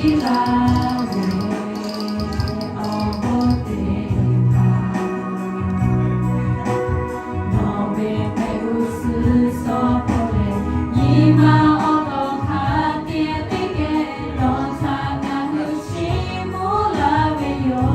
Piˇ laˇ ve awˬ bon teˇ hpaˍ, nawˬ ve hpehꞈ uˉ suhˍ shawˉ hpawˇ leh, nyi ma awˬ taw hk'a teˇ teˇ geh dawˇ htaˇ ngaˬ hui chiˇ mvuh laˇ ve yoˬ.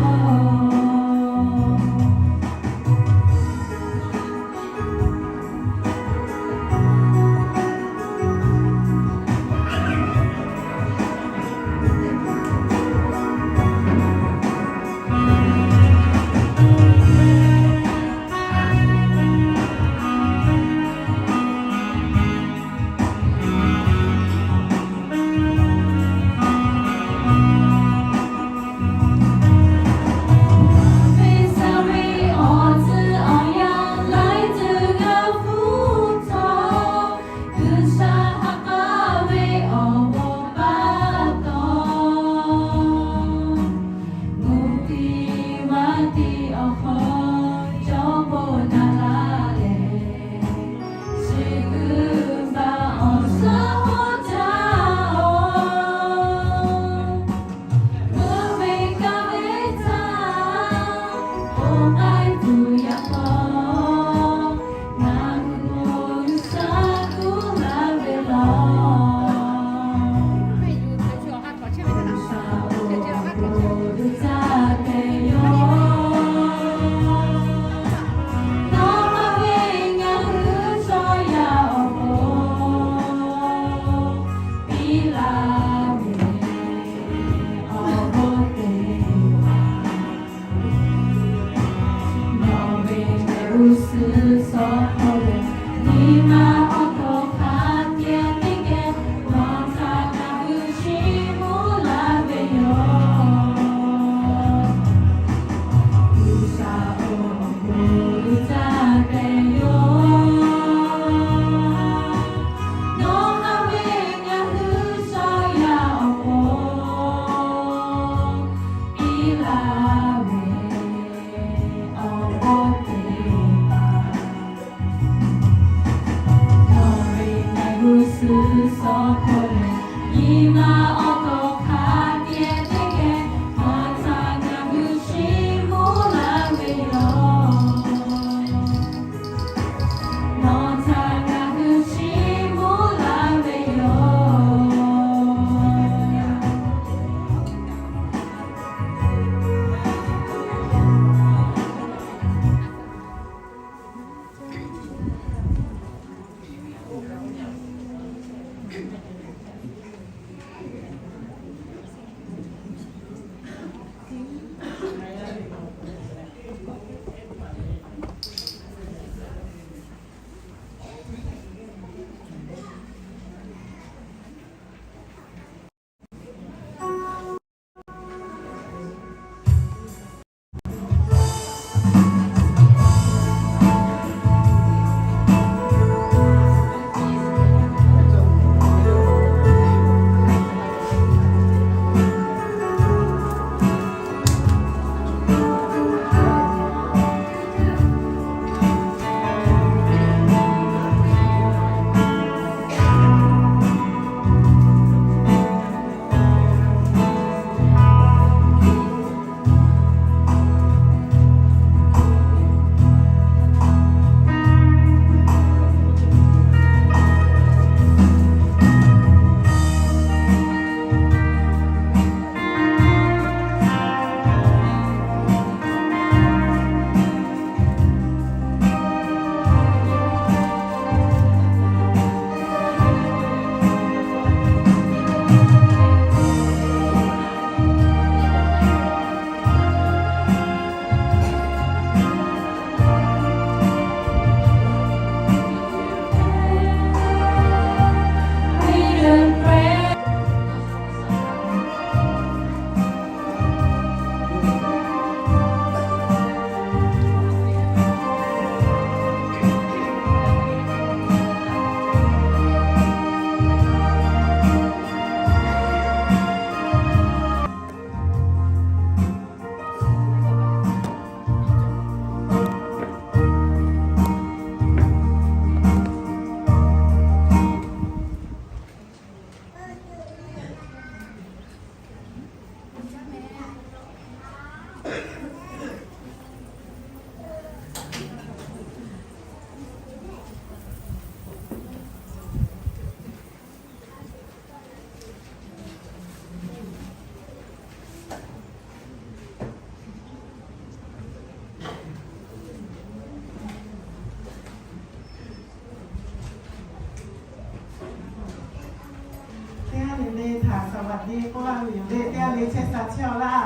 สวัสดี k'oˆ laˇ ve yoˬ le. Teˇ g'aˇ le chehˇ sha chehˇ-aw laˇ.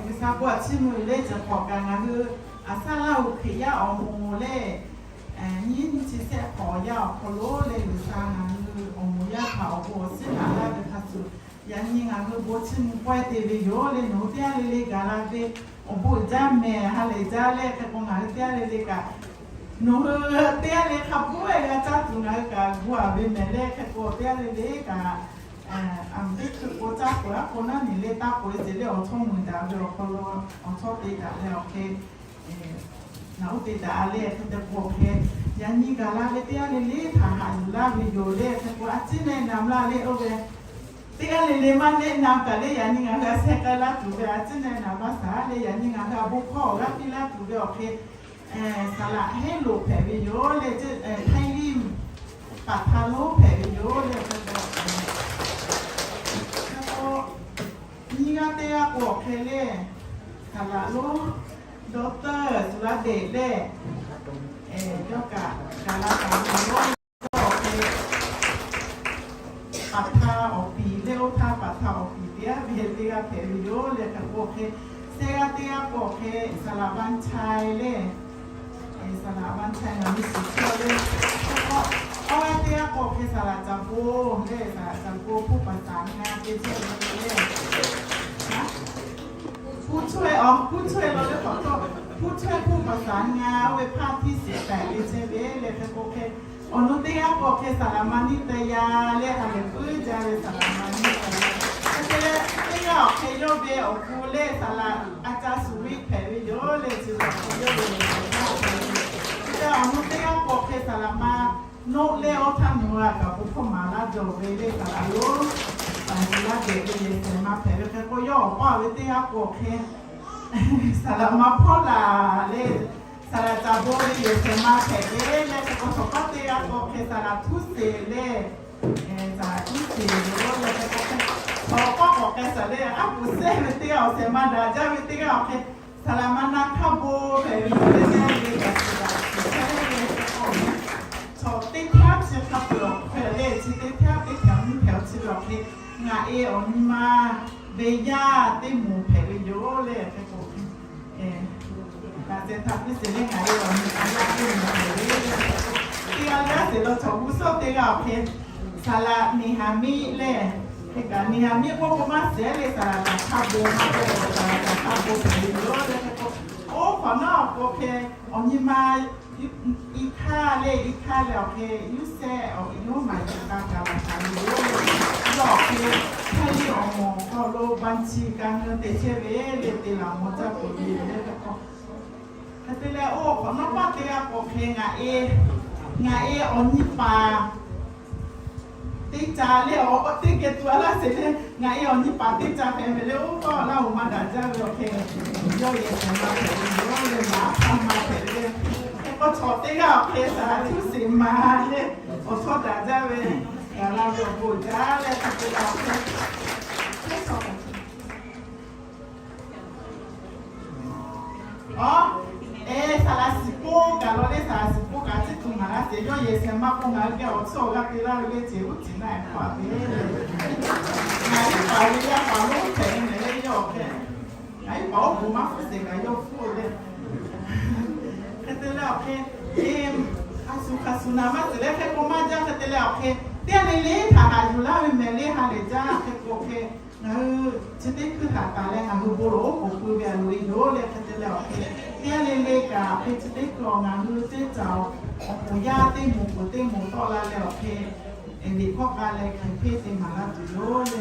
G'uiˬsha bon htaꞈ chiˇ mvuh yoˬ le. Chi hk'awꞈ kaꞈ ngaˬ hui Aˍsaˇlaˇhuˍ Hkriꞈ yaˇ awˬ moˍ le, nyiˇ nyiˇ chi shehˆ hk'awꞈ yaˇ awˬ hk'aw lo le, G'uiˬsha ngaˬ hui awˬ moˍ yaˇ htaꞈ awˬ bon awˬ shinˉ naꞈ laˇ ve hk'a shuˍ, yaꞈ nyi ngaˬ hui bon chiˇ mvuh pawehˇ te ve yoˬ le. Nawˬ hui teˇ g'aˇ le le gaˬ la ve awˬ bon uiˍ jaˇ mehˍ, ha lehˬ jaˇ le. Hk'e k'o ngaˬ hui teˇ g'aˇ le le kaꞈ, nawˬ hui teˇ g'aˇ le hk'a bvuhˆ-e g'a caˇ tuˬ ngaˬ hui kaꞈ gu-a ve mehˍ le. Hk'e k'o teˇ g'aˇ le le kaꞈ, aˬ miˍ teˇ hkui k'o caˇ peuˬ-aˉ k'o naˉ nyi le taˇ k'oꞈ-e ceˬ le. Awˬ chawˇ mui daꞈ ve awˬ hk'aw lo awˬ chawˇ te daꞈ leh awˬ hk'e, naˬ uˉ te daꞈ-a le. Hk'e te k'o hk'e, yaꞈ nyi gaˬ la ve teˇ g'aˇ le le htaꞈ haꞈ yuˬ laˇ ve yoˬ le. Hk'e k'o a ciˉ nehˆ naˍ laˇ le oˇ ve, teˇ g'aˇ le le maˇ nehˆ naˍ kaꞈ le, yaꞈ nyi ngaˬ hui a sheh k'ai laˇ tuˬ ve a ciˉ nehˆ naˍ maˇ shaˍ le. Yaꞈ nyi ngaˬ hui a bon hkawˇ awˬ g'aˇ piˇ laˇ tuˬ ve awˬ hk'e, saˍ laꞈ Heˉ loꞈ hpehꞈ ve yoˬ le. Htaiˇ liˇ paˍ htaˇ lonˉ hpehꞈ ve yoˬ le. Hk'e k'o nyiˇ g'aˇ teˇ g'aˇ k'o awˬ hk'e le, saˍ laꞈ lonˉ doctor Suˍlaˇdeꞈ le, yawˇ kaꞈ gaˬ la kaꞈ ve yoˬ. Paˍ htaˇ awˬ piˍ le, oˇ htaˇ paˍ htaˇ awˬ piˍ teˇ g'aˇ ve teˇ g'aˇ hpehꞈ ve yoˬ le. Hk'e k'o hk'e, shehˆ g'aˇ teˇ g'aˇ k'o awˬ hk'e saˍ laꞈ Van Chai le, saˍ laꞈ Van Chai ngaˬ hui shiˍ chehˇ le. Hk'e k'o, awˇ g'aˇ teˇ g'aˇ k'o awˬ hk'e saˍ laꞈ Caˍ Bon le, saˍ laꞈ Caˍ Bon พูดภาษา ngaˇ te chehˇ ve le. ผู้ช่วย awˬ ผู้ช่วย law le k'awꞈ htawˇ, ผู้ช่วย พูดภาษา ngaˇ oˇ ve hpaˇ htiˇ shiˍ tehꞈ te chehˇ ve le. Hk'e k'o hk'e, awˬ nu teˇ g'aˇ k'o hk'e saˍ laꞈ Ma Niˇ Teh Yaˇ le, ha lehˬ puiˉ jaˇ ve saˍ laꞈ Ma Niˇ Teh Yaˇ. Hk'e te leh teˇ g'aˇ awˬ hk'e yawˇ ve awˬ pu le saˍ laꞈ A ca Suˍ Viˆ hpehꞈ ve yoˬ le. Chi awˬ hk'e yawˇ ve awˬ hk'e awˬ nu teˇ g'aˇ k'o hk'e saˍ laꞈ Ma Noˆ le, oˇ htaˇ nawˬ hui a kaꞈ bon hkawˇ maˍ laˇ jaw ve le, saˍ laꞈ lonˉ Suˍlaˇdeꞈ ve yehˬ shehˍ ma hpehꞈ ve. Hk'e k'o yawˇ awˬ paˇ ve teˇ g'aˇ k'o hk'e saˍ laꞈ Ma Hpawˇ laˬ le, saˍ laꞈ Caˍ Bon ve yehˬ shehˍ ma hpehꞈ ve le. Hk'e k'o chaw paˇ teˇ g'aˇ k'o hk'e saˍ laꞈ Htuˇ Seˍ le, saˍ laꞈ Htuˇ Seˍ ve yoˬ le. Hk'e k'o hk'e, chaw paˇ k'awꞈ k'ai shaˍ le, aˉ poꞈ sehˇ ve teˇ g'aˇ awˬ shehˍ ma daꞈ jaˇ ve teˇ g'aˇ awˬ hk'e saˍ laꞈ Ma Na Hkaˇ Bon hpehꞈ ve yoˬ le. Teˇ g'aˇ le kaꞈ chi kaꞈ chi hk'e le le, chaw teˇ htaˇ chi hk'a peu-eˬ awˬ hk'e le, chi teˇ htaˇ teˇ htaꞈ mvuhˇ hpehꞈ-aw chi ve awˬ hk'e, ngaˬ e awˬ nyi ma ve yaˇ teˇ moˍ hpehꞈ ve yoˬ le. Hk'e k'o, laꞈ sheh htaꞈ piˇ sheˍ le, ngaˬ e awˬ nyi ma yaˇ teˇ moˍ hpehꞈ ve le. Teˇ g'aˇ le aˉ sheˍ law chaw g'uˇ suhˉ teˇ g'aˇ awˬ hk'e saˍ laꞈ Neˍhaˍmiˆ le. Hk'e kaꞈ Neˍhaˍmiˆ k'oˆ k'o maˇ sheˍ le, saˍ laꞈ Caˍ Hkaˇ Bon maˇ k'oˆ, saˍ laꞈ Caˍ Hkaˇ Bon hpehꞈ ve yoˬ le. Hk'e k'o, oˇ hk'awꞈ nawˉ awˬ hk'e awˬ nyi ma I hkaˇ le, I hkaˇ le awˬ hk'e Yuˇsehꞈ awˬ yawˇ maˍ yuˬ k'a kaꞈ laˬ taˍ ve yoˬ. Yawˇ awˬ hk'e Htaiˇ liˇ awˬ moˍ awˬ hk'aw lo บัญชีการเงิน te chehˇ ve le, te laˬ mawˬ jaˇ peuˬ ve yoˬ le. Hk'e te leh oˇ hk'awꞈ nawˉ paˇ teˇ g'aˇ k'o hk'e ngaˬ e, ngaˬ e awˬ nyi paˍ teˇ ca le, awˬ teˇ geh tuˬ a laˇ sheˍ le, ngaˬ e awˬ nyi paˍ teˇ ca hpehꞈ ve le. Oˇ hkawˇ laˇ oˬ maˇ daꞈ jaˇ ve awˬ hk'e, yawˇ yehˬ shehˍ ma hpehꞈ ve yoˬ le, maˍ hpaˇ ma hpehꞈ ve le. Hk'e k'o chaw teˇ g'aˇ awˬ hk'e saˍ laꞈ Htuˇ Seˍ ma le, awˬ chawˇ daꞈ jaˇ ve, gaˬ la ve awˬ bon jaˇ leh hk'e te leh awˬ hk'e Aw, e, saˍ laꞈ Siˍ Poˇ kaꞈ law le, saˍ laꞈ Siˍ Poˇ kaꞈ chi tuˬ ngaˬ g'a sheˍ, yawˇ yehˬ shehˍ ma k'o ngaˬ hui geh awˬ chawˇ awˬ g'aˇ te laˇ ve le, ceˬ uˉ tiˍ naˆ e hk'aw a ve. Ngaˬ hui paˍ ve yaˇ paˍ lonˉ hpehꞈ ve mehˍ le, yawˇ awˬ hk'e ngaˬ hui paˍ oˉ k'oˍ maˇ hpfuhˇ sheˍ kaꞈ yawˇ hpfuhˇ ve le. Hk'e te leh awˬ hk'e, e, a shu hk'a shu naˍ maˇ tcuh leh hk'e k'o maˇ jaˇ. Hk'e te leh awˬ hk'e teˇ g'aˇ le le htaꞈ haꞈ yuˬ laˇ ve mehˍ le, ha lehˬ jaˇ. Hk'e k'o hk'e ngaˬ hui chi teˇ hkui htaꞈ taˍ leh ngaˬ hui bon lawˬ oˉ k'oˍ pui ve a loꞈ e yoˬ le. Hk'e te leh awˬ hk'e teˇ g'aˇ le le kaꞈ hk'e chi teˇ hkui ngaˬ hui teˇ caˬ awˬ k'oˍ yaˇ teˇ moˍ k'oˍ teˇ moˍ tawˆ la leh awˬ hk'e, liꞈ hkawˇ k'a leh hk'e hpeˇ te maˍ laˇ tuˬ yoˬ le.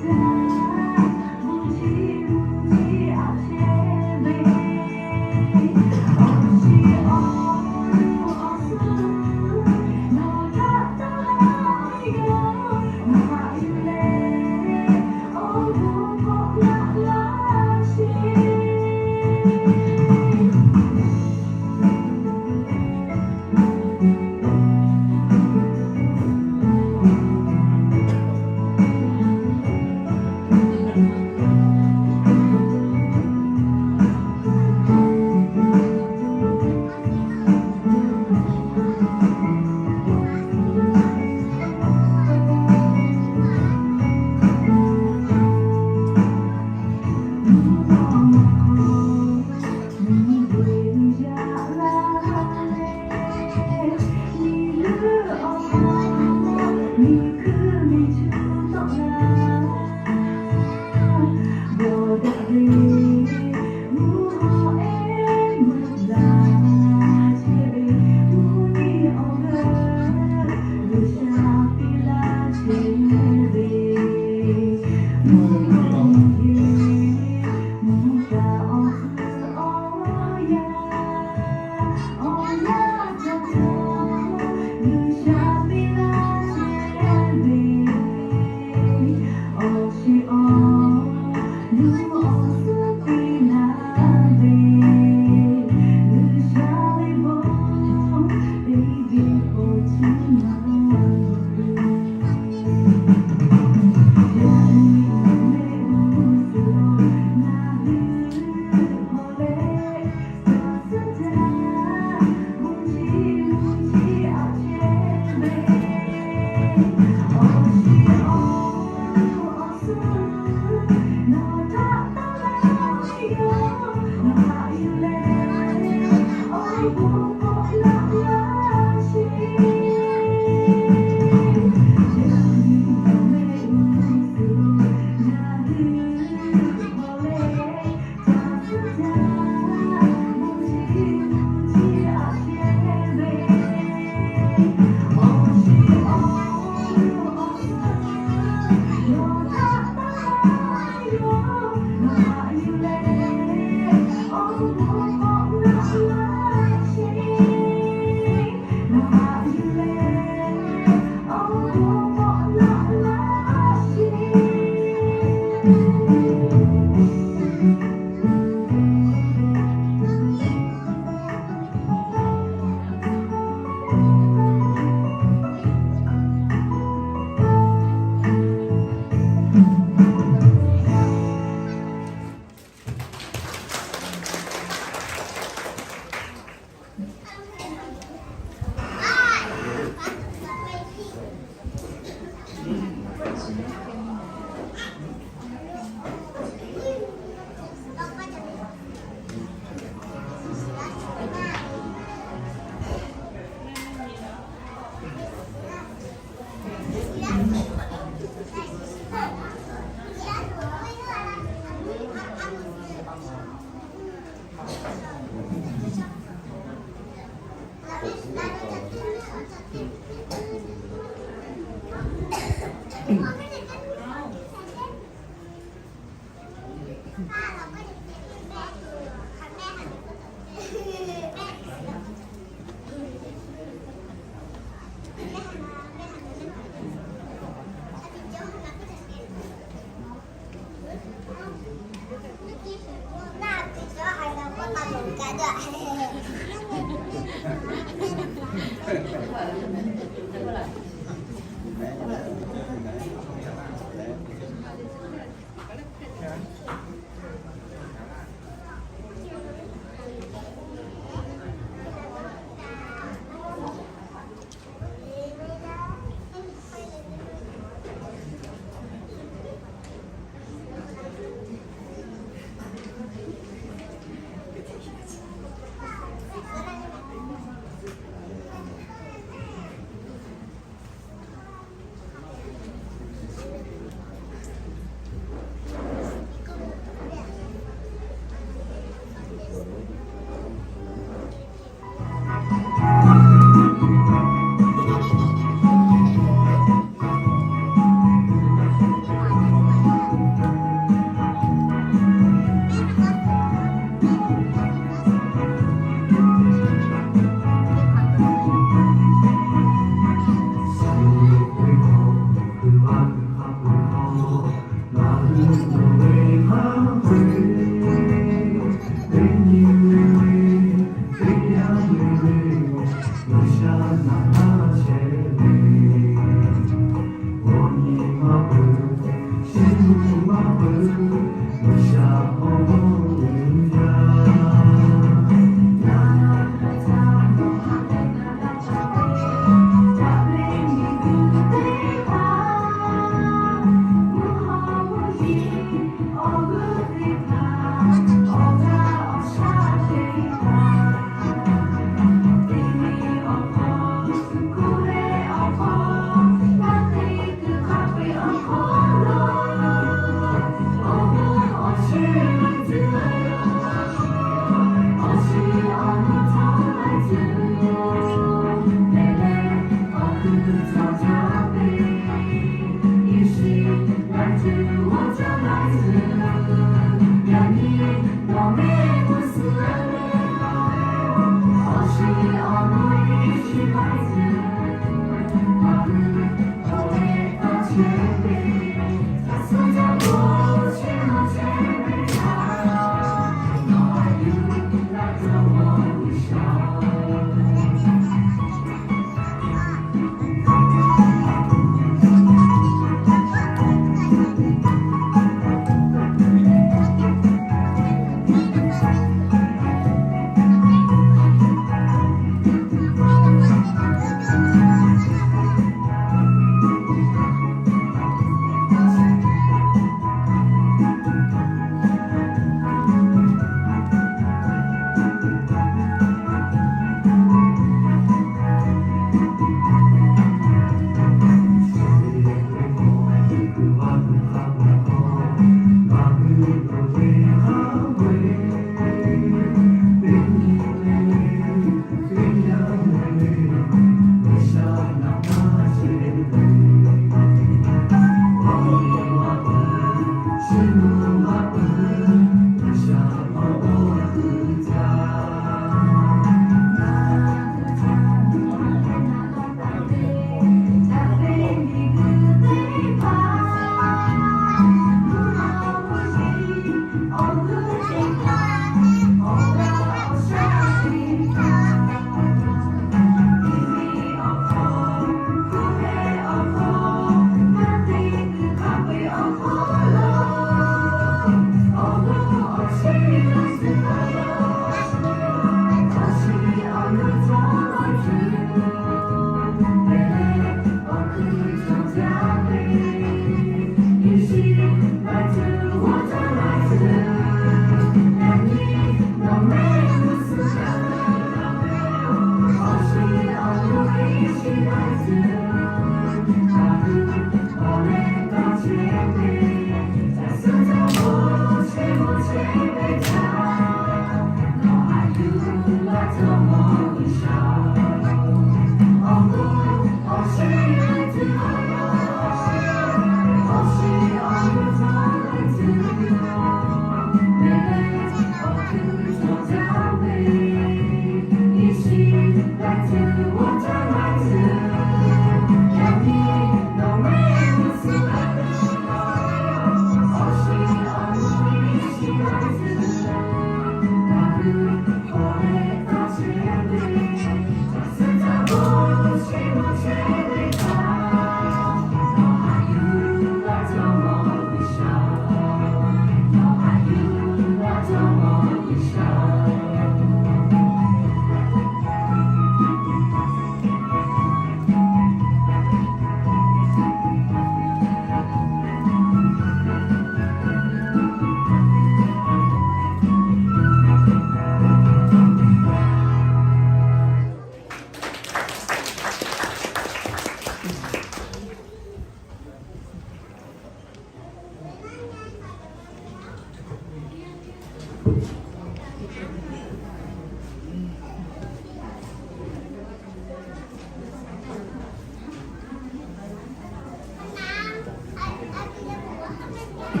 Teˇ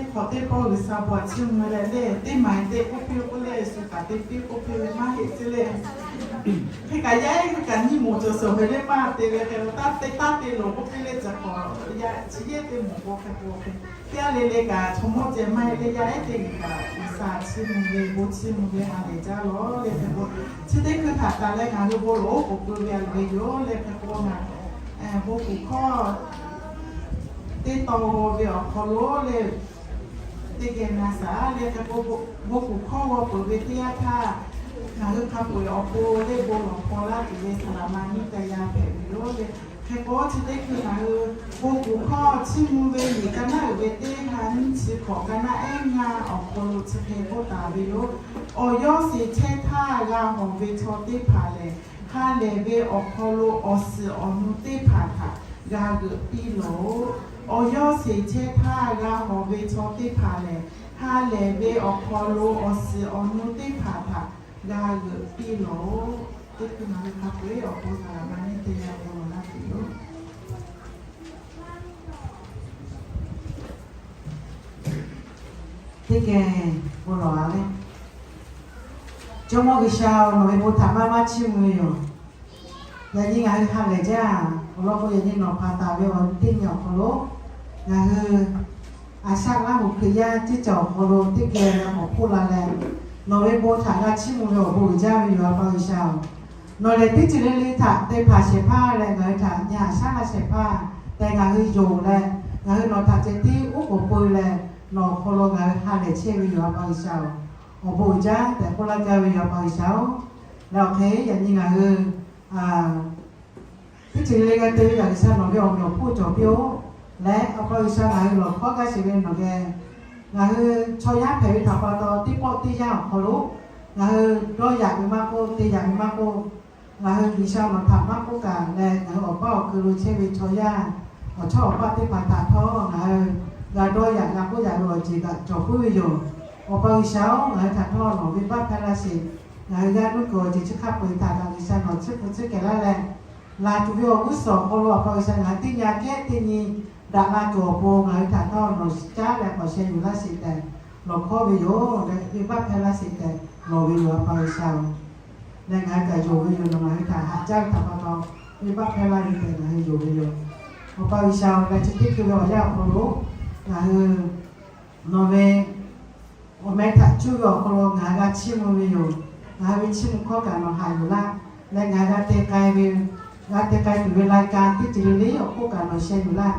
hk'awꞈ teˇ pawˆ G'uiˬsha bon htaꞈ chiˇ mvuh leh le, teˇ maˍ teˇ k'oˆ piˇ k'oˆ le, shu kaꞈ te piˇ k'oˆ piˇ ve maˇ heˆ ceˇ le. Hk'e kaꞈ yaˇ ehˉ kaꞈ nyiˇ moˍ cawˬ shawˍ ve le maˇ te ve hk'e, taˇ te taˇ te loˬ k'oˆ piˇ le, ca k'awꞈ yaˇ chi yehˇ teˇ moˍ k'o hk'e k'o hk'e, teˇ g'aˇ le le kaꞈ chaw mawˇ ceh maˇ heˆ le, yaˇ ehˉ teˇ g'uiˬ kaꞈ G'uiˬsha chiˇ mvuh ve bon chiˇ mvuh ve ha lehˬ jaˇ lawˬ le hk'e k'o, chi teˇ hkui htaꞈ taˍ leh ngaˬ hui bon lawˬ oˉ k'oˍ pui ve a loˍ ve yoˬ le hk'e k'o, ngaˬ bon kuˬ hkawˇ teˇ taw g'aw ve awˬ hk'aw lo le teˇ geh na shaˍ le hk'e k'o, bon kuˬ hkawˇ g'aw peuˬ ve teˇ yanˇ htaˇ, ngaˬ hui hk'a peu-eˬ awˬ pon le bon lawˬ hpaw laˇ tuˬ ve saˍ laˍ ma nyiˇ teh yaˇ hpehꞈ ve yoˬ le. Hk'e k'o, chi teˇ hkui ngaˬ hui bon kuˬ hkawˇ chiˇ mvuh ve liꞈ ka naˉ uiˍ ve teˇ ha nyiˇ chi hkawꞈ ka naˉ ehˉ ngaˇ awˬ hk'aw lo chi hk'e k'oˆ taˍ ve yoˬ. Awˬ yawˇ sheˍ chehˇ htaˇ g'a hawˬ ve chaw teˇ hpaˍ lehˬ, ha lehˬ ve awˬ hk'aw lo awˬ suhˍ awˬ nu teˇ hpaˍ htaꞈ g'a g'euꞈ piˇ lawˬ. Awˬ yawˇ sheˍ chehˇ htaˇ g'a hawˬ ve chaw teˇ hpaˍ lehˬ, ha lehˬ ve awˬ hk'aw lo awˬ suhˍ awˬ nu teˇ hpaˍ htaꞈ g'a g'euꞈ piˇ lawˬ. Teˇ hkui ngaˬ hui hk'a peu-eˬ awˬ pon saˍ laˍ ma nyiˇ teh yaˇ bon lawˬ laˇ tuˬ yoˬ. Teˇ geh bon lawˬ a le. Jawˇmawˇ G'uiˬsha-oˬ, nawˬ ve bon htaꞈ maˇ maˇ chiˇ mvuh ve yoˬ. Yaꞈ nyi ngaˬ hui ha lehˬ jaˇ. Awˬ lawn k'o, yaꞈ nyi nawˬ hpanˍ taˍ ve awˬ nyi teˇ nyi awˬ hk'aw lo ngaˬ hui a shaˆ laˇ hoꞈ Hkriꞈ yaˇ teˇ cawˬ awˬ hk'aw lo teˇ geh g'a k'awꞈ hpoˆ la leh, nawˬ ve bon htaꞈ g'a chiˇ mvuh ve awˬ bon uiˍ jaˇ ve yoˬ, A pa G'uiˬsha-oˬ. Nawˬ lehˬ teˇ ceuˬ le le htaꞈ te hpanˍ shehˍ hpaˇ leh ngaˬ hui htaꞈ nyi haꞈ shaˉ laˇ shehˍ hpaˇ tehꞈ ngaˬ hui yonˍ leh, ngaˬ hui nawˬ htaꞈ ceh tiˉ oˉ k'oˍ pui leh, nawˬ awˬ hk'aw lo ngaˬ hui ha lehˬ chehˇ ve yoˬ, A pa G'uiˬsha-oˬ. Awˬ bon uiˍ jaˇ tehꞈ k'oˆ laˇ gaˇ ve yoˬ, A pa G'uiˬsha-oˬ. Leh awˬ hk'e yaꞈ nyi ngaˬ hui teˇ ceuˬ le le g'a te ve yaꞈ G'uiˬsha nawˬ ve awˬ meꞈ awˬ hponˇ cawˬ piˇ-oˆ. Leh A pa G'uiˬsha ngaˬ hui lawˬ hkawˇ gaˇ sheˍ ve nawˬ geh ngaˬ hui chaw yaˇ hpehꞈ ve htaꞈ pa taw teˇ pawˆ teˇ yanˇ awˬ hk'aw lo ngaˬ hui dawˇ yaꞈ ve maˇ k'oˆ, te yaꞈ ve maˇ k'oˆ, ngaˬ hui G'uiˬsha nawˬ htaꞈ maˇ k'oˆ kaꞈ leh, ngaˬ hui awˬ paˇ awˬ hkui lo chehˇ ve chaw yaˇ, awˬ chawˇ awˬ paˇ teˇ hpaˍ htaꞈ htawˇ ngaˬ hui g'a dawˇ yaꞈ g'a k'oˆ yaꞈ ve awˬ ceuˬ kaꞈ cawˬ puiˉ ve yoˬ. Awˬ pa G'uiˬsha-oˬ, ngaˬ hui htaꞈ htawˇ nawˬ ve baˆ hpehˇ laˇ sheˍ. Ngaˬ hui g'a nuˇ kuiˬ awˬ ceuˬ chi hk'a peu-eˬ htaꞈ kaꞈ G'uiˬsha nawˬ tsuhˇ hpu tsuhˇ kehˬ laˇ leh, laˬ tuˬ ve awˬ g'uˇ suhˍ awˬ hk'aw lo A pa G'uiˬsha ngaˬ hui teˇ nyi a kehˉ teˇ nyi daꞈ la tuˬ awˬ pon ngaˬ hui htaꞈ htawˇ nawˬ caˉ leh k'awꞈ sheh yuˬ laˇ sheˍ tehꞈ lawˬ hkawˇ ve yoˬ. Leh venˇbaˆ hpehˇ laˇ sheˍ tehꞈ lawˬ ve yoˬ, A pa G'uiˬsha-oˬ. Leh ngaˬ hui kaꞈ yonˍ ve yoˬ. Nawˬ ngaˬ hui htaꞈ haꞈ jaˇ ve htaꞈ pa taw, venˇbaˆ hpehˇ laˇ ve tehꞈ ngaˬ hui yonˍ ve yoˬ. A pa G'uiˬsha-oˬ, leh chi teˇ hkui ve awˬ yanˇ awˬ hk'aw lo ngaˬ hui nawˬ ve awˬ meh htaꞈ cuˇ ve awˬ hk'aw lo ngaˬ hui g'a chiˇ mvuh ve yoˬ. Ngaˬ hui ve chiˇ mvuh hkawˇ kaꞈ nawˬ haꞈ yuˬ laˇ. Leh ngaˬ hui g'a te k'ai ve, g'a te k'ai tuˬ ve lai ka teˇ ceuˬ le le awˬ hk'oˆ kaꞈ nawˬ sheh yuˬ laˇ.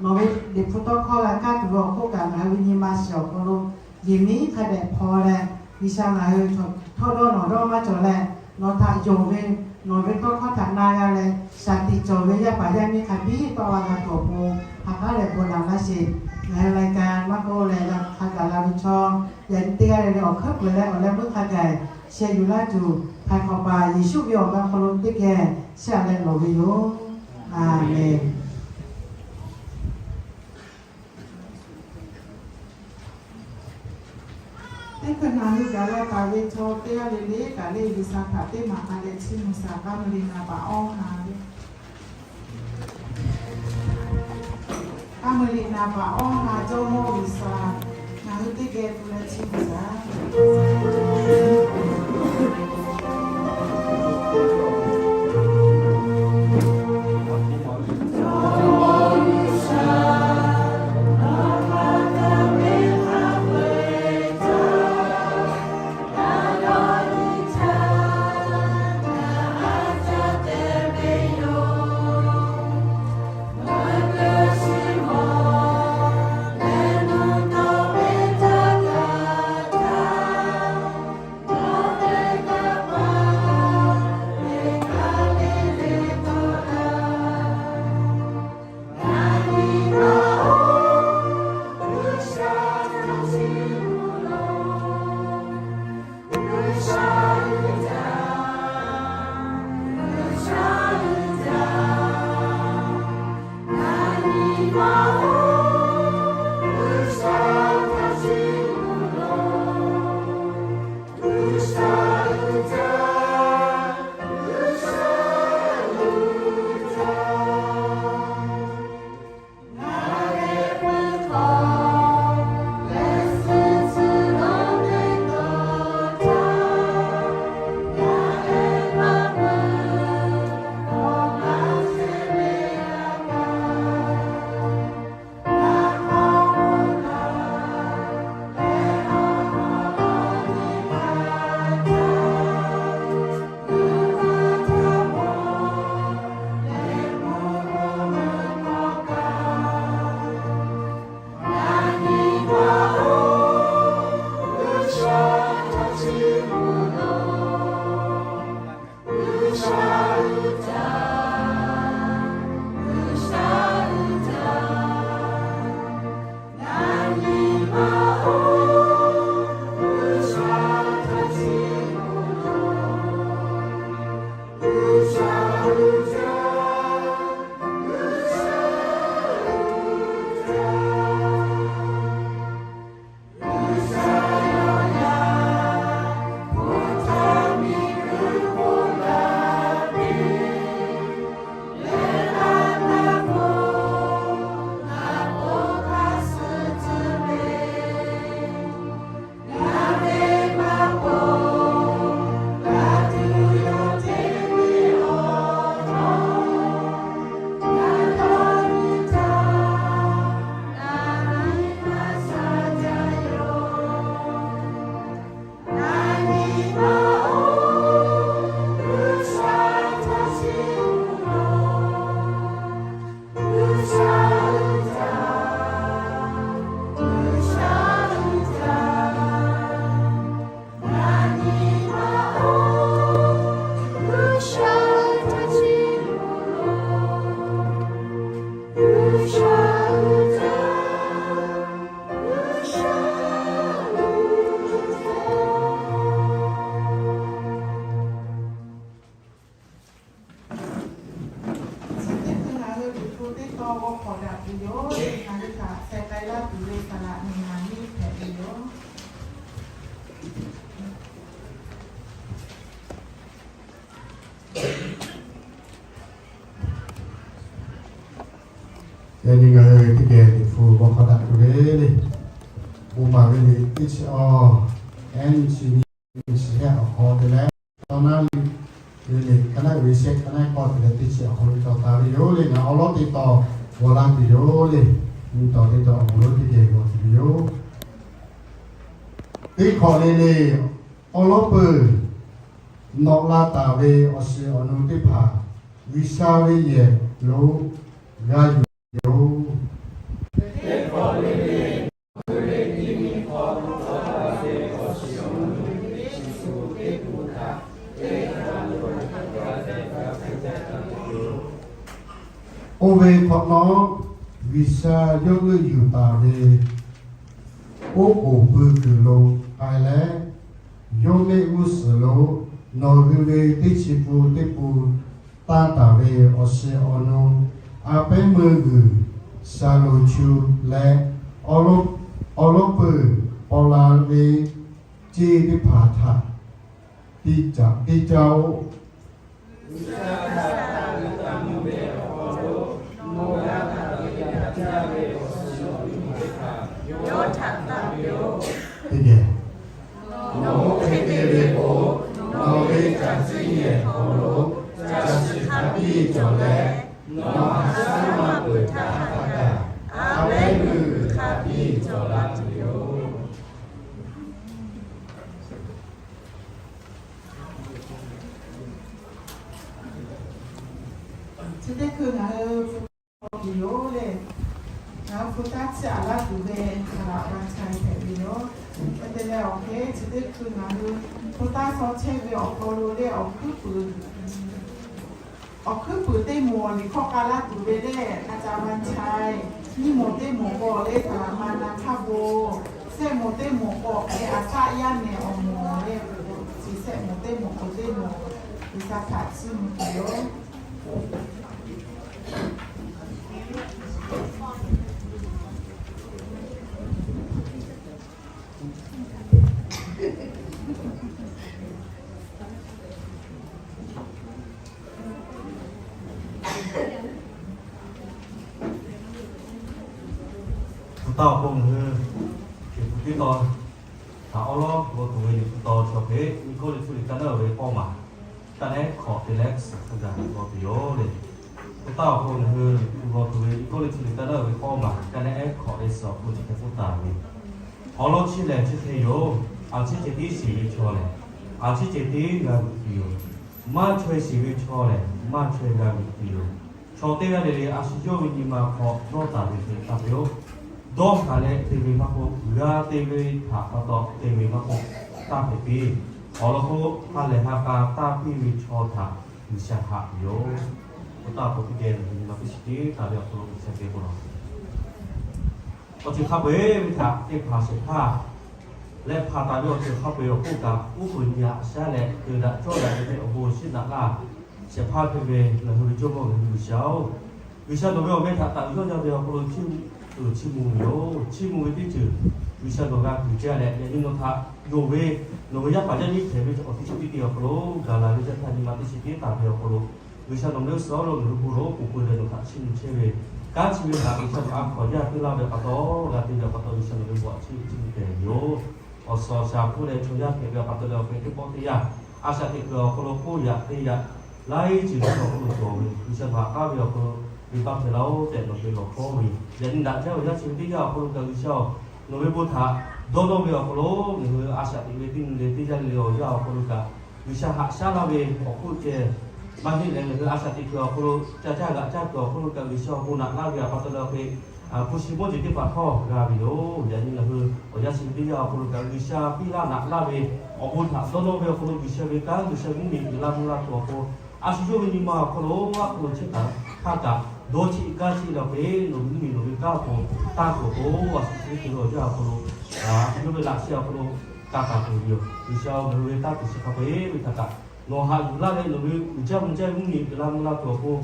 Nawˬ ve Liꞈ hpu tawˇ hkawˇ g'a kaˇ tuˬ ve awˬ hk'oˆ kaꞈ ngaˬ hui ve nyi ma shiˍ awˬ hk'aw lo yehˬ miˉ hk'a dehꞈ hpaw leh, G'uiˬsha ngaˬ hui htawˇ dawˇ nawˬ dawˇ maˇ cawˬ leh, nawˬ htaꞈ yonˍ ve, nawˬ ve tawˇ hkawˇ htaꞈ na g'a leh, shaˍ tiꞈ cawˬ ve yaˇ paˍ yaˇ miˇ hk'a biˇ tawˆ la g'a tuˬ awˬ pon, ha k'aˉ leh bon naꞈ laˇ sheˍ. Ngaˬ hui lai ka maˇ k'oˆ leh g'a hk'a gaˬ la ve chaw, yaꞈ nyi teˇ g'aˇ le le awˬ hkuiˉ peuˬ leh awˬ leh meuˇ hk'a gaˬ sheh yuˬ laˇ tuˬ, htaiˍ hk'awꞈ paˍ Yeˍsuˆ ve awˬ g'aˇ hk'aw lo teˇ geh sheh leh lawˬ ve yoˬ. Aˍmenˍ. Teˇ hkui ngaˬ hui gaˬ la taˍ ve chaw teˇ g'aˇ le le kaꞈ le G'uiˬsha htaꞈ teˇ maˬ k'a leh chiˇ mvuh shaˍ. K'aˇ meuˇ liꞈ naˍ baꞈ awˇ ha, k'aˇ meuˇ liꞈ naˍ baꞈ awˇ ha Jawˇmawˇ G'uiˬsha, ngaˬ hui teˇ geh tu leh chiˇ mvuh shaˍ. Chi teˇ hkui ngaˬ hui Liꞈ hpu teˇ tawn g'aw hk'awꞈ daꞈ tuˬ yoˬ. Ngaˬ hui htaꞈ hpeh k'ai laˇ tuˬ ve saˍ laꞈ miˬ Naˍniˆ hpehꞈ ve yoˬ. Yaꞈ nyi ngaˬ hui teˇ geh Liꞈ hpu g'aw hk'aw daꞈ tuˬ ve le. Bon maˍ ve liꞈ teˇ chi awˬ, N C V chi hehˆ awˬ hk'aw te leh, tawˇ naˉ liꞈ ve liꞈ ka naˆ ve shehˆ ka naˆ k'awˇ te leh teˇ chi awˬ hk'aw lo cawˬ taˍ ve yoˬ le. Ngaˬ awˉ lawˉ teˇ taw g'aw laˇ tuˬ yoˬ le. Nyi taw teˇ taw awˬ moˍ lonˉ teˇ geh g'aw tuˬ ve yoˬ. Teˇ hk'awꞈ le le, awˉ lawˉ peuˬ nawꞈ la taˍ ve awˬ shiˍ awˬ nu teˇ hpaˍ G'uiˬsha ve yehˬ lo g'a yuˬ yoˬ. Oˇ ve hk'awꞈ nawˉ, G'uiˬsha yawˇ g'euˆ yuˬ taˍ ve oˉ k'oˍ pui kuiˬ lo k'ai leh, yawˇ mehˆ g'uˇ suhˍ lo nawˬ hui ve teˇ chi pun teˇ pun tanˇ taˍ ve awˬ shiˍ awˬ nu a pehˉ meuˇ g'uiˬ sha loˍ chu leh, awˉ lawˉ peuˬ paw la ve ceˇ teˇ hpaˍ htaꞈ tiˇ caˇ oˆ. Teˇ geh, nawˬ hui hk'e te ve k'o, nawˬ ve caˬ ciˇ yehˬ hk'aw lo caˬ shiˍ hk'a biˇ cawˬ leh, nawˬ haꞈ shaˉ maˇ peuˬ htaˇ htaˇ kaꞈ, a pehˉ meuˇ g'uiˬ hk'a biˇ cawˬ la tuˬ yoˬ. Chi teˇ hkui ngaˬ hui hpu taˇ tuˬ yoˬ le. Ngaˬ hui hpu taˇ chiˇ aꞈ laˇ tuˬ ve Saˍ laꞈ Van Chai hpehꞈ ve yoˬ. Hk'e te leh awˬ hk'e chi teˇ hkui ngaˬ hui hpu taˇ shaw chehˇ ve awˬ hk'aw lo le, awˬ hkuiˉ puiˍ awˬ hkuiˉ puiˍ teˇ moˍ liꞈ hkawˇ k'a laˇ tuˬ ve le, a ca Van Chai, nyiˇ moˍ teˇ moˍ k'awꞈ le Saˍ laꞈ Ma Na Hkaˇ Bon, shehˆ moˍ teˇ moˍ k'awꞈ le a shaˆ yaˇ nehˬ awˬ moˍ le, chi shehˆ moˍ teˇ moˍ k'awꞈ teˇ moˍ G'uiˬsha htaꞈ chiˇ mvuh tuˬ yoˬ. Hpu taˇ awˬ pon ngaˬ hui Liꞈ hpu teˇ taw htaꞈ awˉ lawˉ g'aw tuˬ ve Liꞈ hpu taw chaw hk'e, Liꞈ hkawˇ liꞈ hpu liꞈ ka naˉ ve k'awˇ maˬ ka naˉ hkawꞈ te leh suhˍ hk'a gaˬ g'aw tuˬ yoˬ le. Hpu taˇ awˬ pon ngaˬ hui Liꞈ hpu g'aw tuˬ ve Liꞈ hkawˇ liꞈ hpu liꞈ ka naˉ ve k'awˇ maˬ ka naˉ hkawꞈ leh suhˍ awˬ pon chi hk'e k'oˆ taˍ ve, awˉ lawˉ chiˇ lehˬ chi hk'e yoˬ. A ciˉ ceh tiˉ shiˍ ve chaw lehˬ, a ciˉ ceh tiˉ g'a g'uiˬ tuˬ yoˬ. Maˇ chaweh shiˍ ve chaw lehˬ, maˇ chaweh g'a g'uiˬ tuˬ yoˬ. Chaw teˇ g'aˇ le le a shu yawˇ ve nyi ma hk'aw dawˇ taˍ ve hk'e taˇ hpehꞈ-oˬ. Dawˇ taˍ leh te ve maˇ k'oˆ, g'a te ve htaꞈ pa taw te ve maˇ k'oˆ, taˇ hpehꞈ piˇ. Awˬ lawn k'o, ha lehˬ ha k'a taˇ piˇ ve chaw htaꞈ G'uiˬsha haꞈ ve yoˬ. Hpu taˇ awˬ pon teˇ geh nyi ma teˇ chi teˇ taˍ ve awˬ hk'aw lo G'uiˬsha geh bon lawˬ. Awˬ ceuˬ hk'a peu-eˬ ve htaꞈ te hpanˍ shehˍ hpaˇ leh hpanˍ taˍ ve awˬ ceuˬ hk'a peu-eˬ awˬ hk'oˆ kaꞈ, uˉ peunˍ nyi haꞈ shaˉ leh keu daꞈ cawˇ daꞈ ve hk'e awˬ bon shiˉ naꞈ laˇ shehˍ hpaˇ hk'e ve ngaˬ hui ve Jawˇmawˇ ngaˬ hui G'uiˬsha-oˬ, G'uiˬsha nawˬ ve awˬ meh htaꞈ taꞈ yawˇ yaˇ ve awˬ hk'aw lo chiˇ uiˍ chiˇ mvuh ve yoˬ. Chiˇ mvuh ve teˇ ceuˬ G'uiˬsha nawˬ g'a kuˬ jaˇ leh, yaꞈ nyi nawˬ htaꞈ yonˍ ve nawˬ ve yaˇ paˍ yaˇ miˇ hpehꞈ ve awˬ teˇ ceuˬ teˇ te awˬ hk'aw lo gaˬ la ve caˇ htaˇ nyi ma teˇ chi teˇ taˍ ve awˬ hk'aw lo G'uiˬsha nawˬ mehˆ g'uˇ suhˍ awˉ lawˉ ngaˬ hui bon lawˬ k'oˍ pui leh nawˬ htaꞈ chiˇ mvuh chehˇ ve, kanˉ chi ve htaꞈ G'uiˬsha nawˬ a hkaw yaˇ teˇ laˇ ve pa taw, g'a te ve pa taw G'uiˬsha nawˬ ve bon aꞈ chiˇ uiˍ chiˇ mvuh pehˍ ve yoˬ. Awˬ suhˍ awˬ shaˍ hpfuhˇ leh chaw yaˇ hpehꞈ ve pa taw leh awˬ hk'e teˇ pawˆ teˇ yanˇ, a shaꞈ teꞈ kuiˬ awˬ hk'aw lo k'oˆ yaꞈ te yaꞈ laiˉ ceuˬ G'uiˬsha awˬ hk'aw lo cawˬ ve, G'uiˬsha nawˬ haꞈ k'aˉ ve awˬ hk'aw lo venˇbaˆ hpehꞈ laˇ-oˆ tehꞈ nawˬ te lawˬ hkawˉ ve, yaꞈ nyi daꞈ jaˇ ve yaˇ chi ve teˇ yanˇ awˬ hk'aw lo kaꞈ G'uiˬsha-oˬ, nawˬ ve bon htaꞈ dawˇ nawˇ ve awˬ hk'aw lo ngaˬ hui a shaꞈ teꞈ ve teˇ nyi le teˇ yanˇ le awˬ yanˇ awˬ hk'aw lo kaꞈ, G'uiˬsha haꞈ shaˉ laˇ ve awˬ hk'oˆ ceh maˇ heˆ leh, ngaˬ hui a shaꞈ teꞈ kuiˬ awˬ hk'aw lo, ca caˇ g'aꞈ caˇ kuiˬ awˬ hk'aw lo kaꞈ G'uiˬsha awˬ bon naꞈ laˇ ve pa taw leh awˬ hk'e, hpu shi mawˇ jeˬ teˇ hpaˍ htawˇ g'a ve yoˬ. Yaꞈ nyi ngaˬ hui awˬ yanˇ chi ve teˇ yanˇ awˬ hk'aw lo kaꞈ G'uiˬsha piˇ laˇ naꞈ laˇ ve awˬ bon htaꞈ dawˇ nawˇ ve awˬ hk'aw lo G'uiˬsha ve kanˉ G'uiˬsha mvuhˇmiˬ uiˍ la mvuh la tuˬ awˬ hk'aw, a shu yawˇ ve nyi ma awˬ hk'aw lo a hk'aw lo chehˇ taˍ htaˇ kaꞈ dawˇ cheˆ gaˇ cheˆ leh awˬ hk'e nawˬ ve mvuhˇmiˬ nawˬ ve kanˉ awˬ hk'aw tanˇ tuˬ awˬ pon, a shu chi ve awˬ yanˇ awˬ hk'aw lo, yawˇ ve laꞈ sheh awˬ hk'aw lo ka taˍ tuˬ ve yoˬ. G'uiˬsha-oˬ, ngaˬ hui ve tanˇ tuˬ chi hk'a peu-eˬ ve htaꞈ kaꞈ nawˬ haꞈ yuˬ laˇ leh nawˬ ve uiˍ jaˇ mvuh jaˇ ve mvuhˇmiˬ uiˍ la mvuh la tuˬ awˬ pon,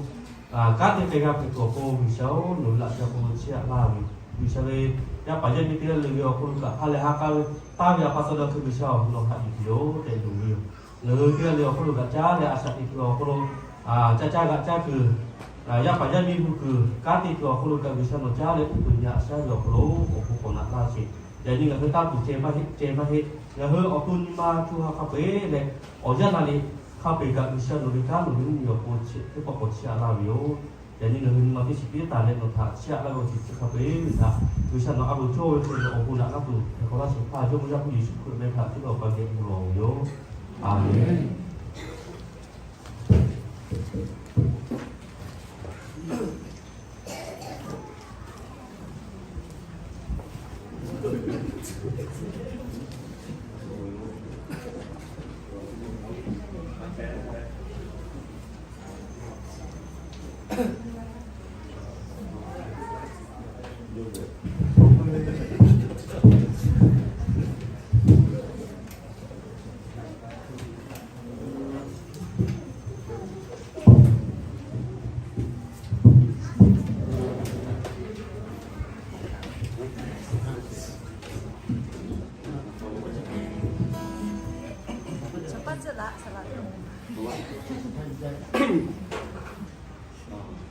kanˉ te k'ai g'a hpehꞈ tuˬ awˬ pon G'uiˬsha-oˬ, nawˬ ve laꞈ sheh awˬ hk'aw lo chehˇ aꞈ laˇ ve, G'uiˬsha ve yaˇ paˍ yaˇ miˇ teˇ g'aˇ le ve awˬ hk'aw lo kaꞈ ha lehˬ ha k'a ve tanˇ ve pa taw leh awˬ hk'e G'uiˬsha-oˬ, nawˬ haꞈ yuˬ tuˬ yoˬ tehꞈ yonˍ ve yoˬ. Ngaˬ hui teˇ g'aˇ le awˬ hk'aw lo kaꞈ caˇ leh a shaꞈ teꞈ kuiˬ awˬ hk'aw lo, ca caˇ g'aꞈ caˇ kuiˬ Yaˇ paˍ yaˇ miˇ hui kuiˬ kanˉ te tuˬ awˬ hk'aw lo kaꞈ G'uiˬsha nawˬ caˉ leh uˉ peunˍ nyi a shaˉ ve awˬ hk'aw lo awˬ bon k'awꞈ naꞈ laˇ sheˍ. Yaꞈ nyi ngaˬ hui tanˇ tuˬ ceh maˇ heˆ, ceh maˇ heˆ. Ngaˬ hui awˬ to nyi ma co ha hk'a peu-eˬ leh awˬ yanˇ la le hk'a peu-eˬ kaꞈ G'uiˬsha nawˬ ve kanˉ nawˬ ve mvuhˇmiˬ awˬ pon chi teˇ pawˆ k'awꞈ chiˇ aꞈ laˇ ve yoˬ. Yaꞈ nyi ngaˬ hui nyi ma teˇ shiˍ piˇ taˍ leh nawˬ htaꞈ chiˇ aꞈ laˇ ve awˬ ceuˬ chi hk'a peu-eˬ ve htaꞈ G'uiˬsha nawˬ a loˍ cawˇ ve hk'e ve awˬ bon naꞈ laˇ tuˬ hk'e k'awꞈ laˇ shehˍ hpaˇ Jawˇmawˇ Yaˇ hpu Yeˍsuˆ Hkriꞈ meh htaꞈ teˇ g'aˇ awˬ pa geh uˬ lawˬ ve yoˬ. Aˍmenˍ.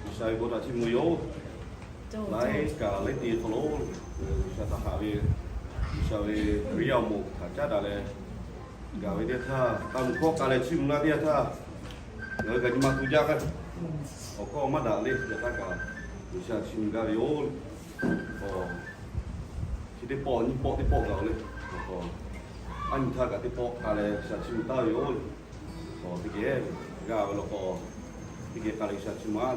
G'uiˬsha ve bon htaꞈ chiˇ mvuh yoˬ. Laiˉ kaꞈ laiˉ te hk'aw lo G'uiˬsha htaꞈ haꞈ ve, G'uiˬsha ve Hkriꞈ yaˇ awˬ moˍ htaꞈ caˉ daꞈ leh gaˬ ve teˇ htaˇ, taˇ mvuhˬ hkawˇ k'a leh chiˇ mvuh laˇ teˇ yanˇ htaˇ, ngaˬ hui kaꞈ nyi ma tu jaˇ k'ai. Awˬ hkawˇ maˇ daꞈ le yaꞈ htaˇ kaꞈ G'uiˬsha chiˇ mvuh gaˇ ve yoˬ. Chi teˇ pawˆ nyiˇ pawˆ teˇ pawˆ gaˬ-oˬ le. Aˉ nyi htaˇ kaꞈ teˇ pawˆ k'a leh G'uiˬsha chiˇ mvuh taˍ ve yoˬ. Teˇ geh g'a ve law k'o, teˇ geh k'a leh G'uiˬsha chiˇ mvuh-a.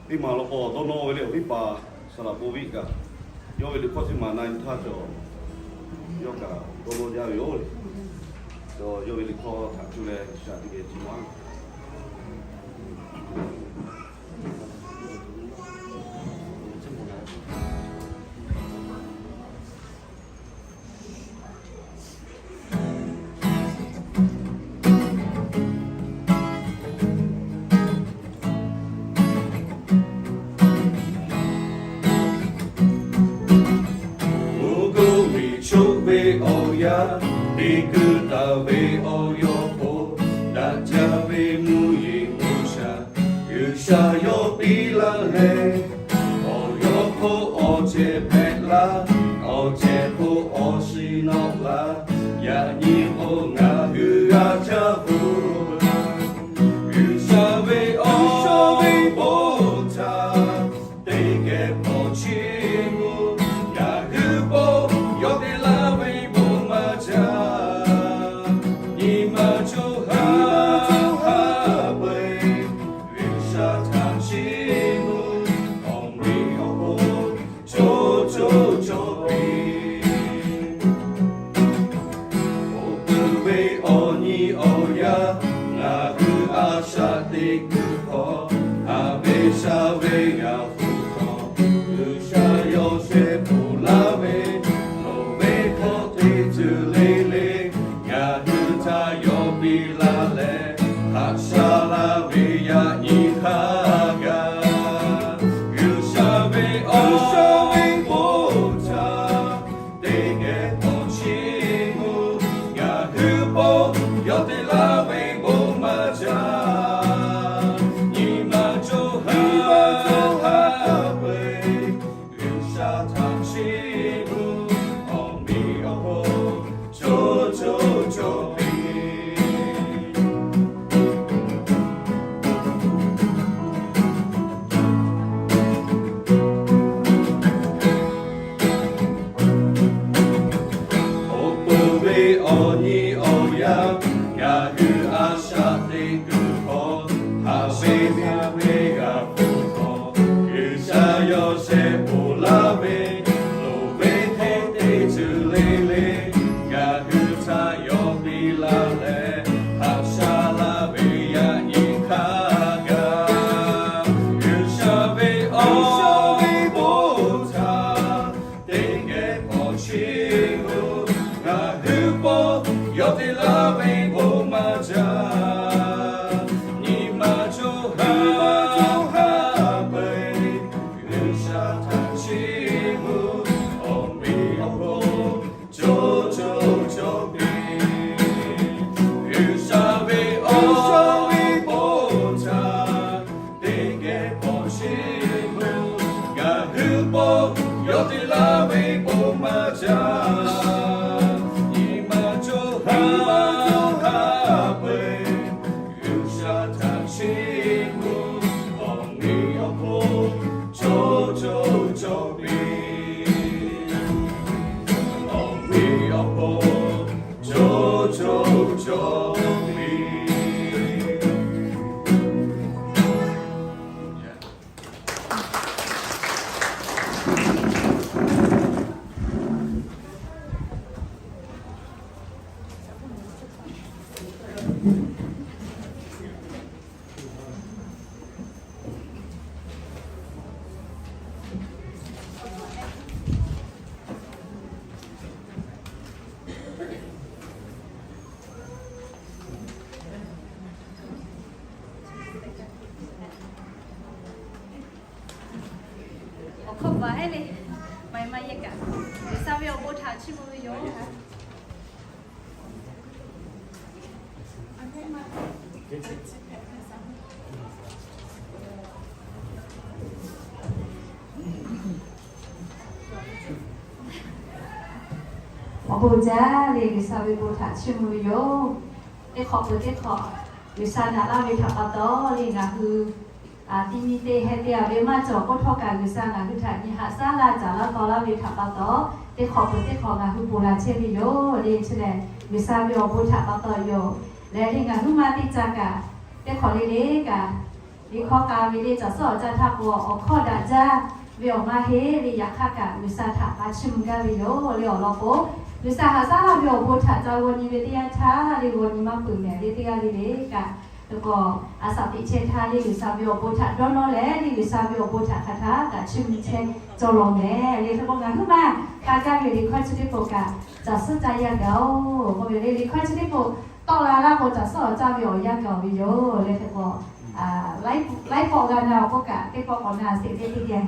Teˇ maˬ law k'o dawˇ nawˇ ve le, awˬ viˉ paˍ Saˍlaˍ bon viˆ kaꞈ, yawˇ ve liꞈ hkawˇ chi maˬ na nyi htaˇ cawˬ, yawˇ kaꞈ dawˇ nawˇ jaˇ ve yoˬ. Cawˬ yawˇ ve liꞈ hkawˇ htaꞈ cuˇ leh G'uiˬsha teˇ geh chiˇ mvuh-a. Mvuhˇ kuˆ miˬ choˆ ve awˬ yanˇ, te kuiˬ taˍ ve awˬ yawˇ hk'oˆ, daꞈ jaˇ ve mvuhˇ yeˬ mvuhˇ shaˍ, G'uiˬsha yawˇ piˇ laˇ leh, awˬ yawˇ hk'oˆ awˬ cehˬ hpehꞈ laˇ, awˬ cehˬ hk'oˆ awˬ shiˍ nawꞈ laˇ, yaꞈ nyi k'o ngaˬ hui g'a caˇ peuˬ. G'uiˬsha ve awˬ shawˉ ve bon htaꞈ teˇ geh k'awꞈ chiˇ mvuh, ngaˬ hui pawˆ yawˇ te laˇ ve bon maˇ jaˇ. Nyi ma co ha ha peuˬ, G'uiˬsha htaꞈ chiˇ mvuh, awˬ meꞈ awˬ hponˇ co co cawˬ piˇ. Awˬ peuˬ ve awˬ nyi awˬ yaˇ, ngaˬ hui a shaꞈ teꞈ kuiˬ hk'aw, haꞈ ve sha ve g'a hpu hk'aw, G'uiˬsha yawˇ shehˍ pfuhˍ laˇ ve, nawˬ ve hkawˇ teˇ ceuˬ le le, ngaˬ hui htaꞈ yawˇ piˇ laˇ leh, haꞈ sha laˇ ve yaꞈ nyi hk'a gaˬ. G'uiˬsha ve awˬ shawˉ ve bon htaꞈ teˇ geh k'awꞈ chiˇ mvuh, ngaˬ hui pawˆ yawˇ te laˇ ve bon maˇ jaˇ. Nyi ma co ha ha peuˬ, G'uiˬsha htaꞈ chiˇ mvuh, awˬ meꞈ awˬ hponˇ co co cawˬ piˇ. Awˬ peuˬ ve awˬ nyi awˬ yaˇ, ngaˬ hui a shaꞈ teꞈ kuiˬ hk'aw, haꞈ ve sha ve g'a hpu hk'aw, G'uiˬsha yawˇ shehˍ pfuhˍ laˇ ve, loˍ ve hkawˇ teˇ ceuˬ le le, ngaˬ hui htaꞈ yawˇ piˇ laˇ leh, haꞈ sha laˇ ve yaꞈ nyi hk'a gaˬ. G'uiˬsha ve awˬ shawˉ ve bon htaꞈ teˇ geh k'awꞈ chiˇ mvuh, ngaˬ hui pawˆ yawˇ te laˇ ve bon maˇ jaˇ. Nyi ma co ha ha peuˬ, G'uiˬsha htaꞈ chiˇ mvuh, awˬ meꞈ awˬ hponˇ co co cawˬ piˇ. G'uiˬsha ve awˬ shawˉ ve bon htaꞈ teˇ geh Yawˇ te laˇ ve bon maˇ caˇ, nyi ma cawˬ haˉ haˉ peuˬ. G'uiˬsha htaꞈ chiˇ mvuh, awˬ meꞈ awˬ hponˇ co co cawˬ piˇ. Awˬ meꞈ awˬ hponˇ co co cawˬ piˇ. Awˬ hkawˇ baˬ heˉ le, maˇ maˇ yehˇ kaꞈ, G'uiˬsha ve awˬ bon htaꞈ chiˇ mvuh ve yoˬ. Awˬ bon jaˇ le, G'uiˬsha ve bon htaꞈ chiˇ mvuh ve yoˬ. Teˇ hk'awꞈ peuˬ teˇ hk'awꞈ G'uiˬsha naꞈ laˇ ve htaꞈ pa taw le, ngaˬ hui a ti mi te heh te a ve maˇ cawˬ k'oˆ htawˇ kaꞈ, G'uiˬsha ngaˬ hui htaꞈ nyi haꞈ shaˉ laˇ caˍ laˇ taw laˇ ve htaꞈ pa taw, teˇ hk'awꞈ peuˬ teˇ hk'awꞈ ngaˬ hui ponˬ la chehˇ ve yoˬ le. Chi lehˬ, G'uiˬsha ve awˬ bon htaꞈ pa taw yoˬ. Leh le ngaˬ huiˉ ma teˇ ca kaꞈ, teˇ hk'awꞈ le le kaꞈ, liꞈ hkawˇ k'a ve le caˬ suhˉ awˬ caˇ htaˇ k'o, awˬ hkawˇ daꞈ jaˇ ve awˬ ma heˆ le. Yaꞈ hk'aˇ kaꞈ, G'uiˬsha htaꞈ k'a chiˇ mvuh gaˇ ve yoˬ le. Awˬ lawn k'o, G'uiˬsha haꞈ shaˉ laˇ ve awˬ bon htaꞈ ca g'aw nyi ve teˇ yanˇ htaˇ le, g'aw nyi maˇ peuˬ mehˍ le. Teˇ g'aˇ le le kaꞈ, teˇ k'awꞈ a shaꞈ teꞈ chehˇ htaˇ le, G'uiˬsha ve awˬ bon htaꞈ dawˇ nawˇ leh le, G'uiˬsha ve awˬ bon htaꞈ hk'aˬ htaˇ kaꞈ chiˇ mvuh chehˇ cawˇ law mehˍ le. Hk'e k'o, ngaˬ huiˉ ma k'a gaˇ ve liꞈ hkawˇ chi teˇ pawˆ kaꞈ caˬ suhˉ caˇ yaˇ gaˬ-oˬ k'oˆ ve le. Liꞈ hkawˇ chi teˇ pawˆ tawˆ la laˇ k'o, caˬ suhˉ awˬ caˇ ve awˬ yanˇ gaˬ ve yoˬ le. Hk'e k'o, laiˉ pawˆ g'a na awˬ k'oˆ kaꞈ, teˇ pawˆ k'awꞈ na sheˍ le teˇ geh.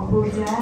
Awˬ bon jaˇ.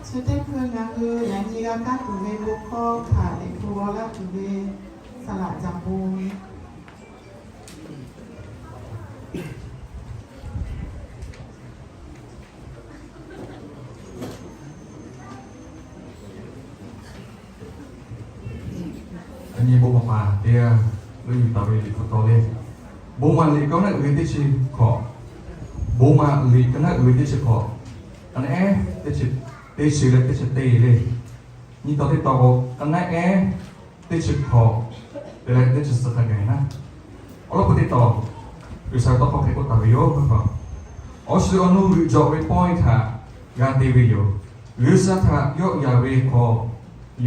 Chi teˇ hkui ngaˬ hui yaꞈ nyi g'a kaˇ tuˬ ve bon hkawˇ htaꞈ Liꞈ hpu g'aw laˇ tuˬ ve saˍ laꞈ jaˍ bon A nyi bon maˍ paˍ teˇ g'aˇ leuˆ yuˬ taˍ ve Liꞈ hpu taw le. Bon maˍ liꞈ k'aˉ naˆ uiˍ ve teˇ chi hkawꞈ. Bon maˍ liꞈ k'aˉ naˆ uiˍ ve teˇ chi hkawꞈ. K'aˉ naˆ ehˉ teˇ chi, teˇ chi leh teˇ chi teˇ le. Nyi taw teˇ taw k'o, k'aˉ naˆ ehˉ teˇ chi hkawꞈ te leh teˇ chi suhˍ hk'a gaˬ naˉ. Awˬ lawn k'o teˇ taw, G'uiˬsha tawˇ hkawˇ hk'e k'oˆ taˍ ve yoˬ. Awˬ shu awˬ nu g'euꞈ jawꞈ ve pawehˇ htaꞈ g'a te ve yoˬ. G'uiˬsha htaꞈ yawˆ yan ve hk'aw,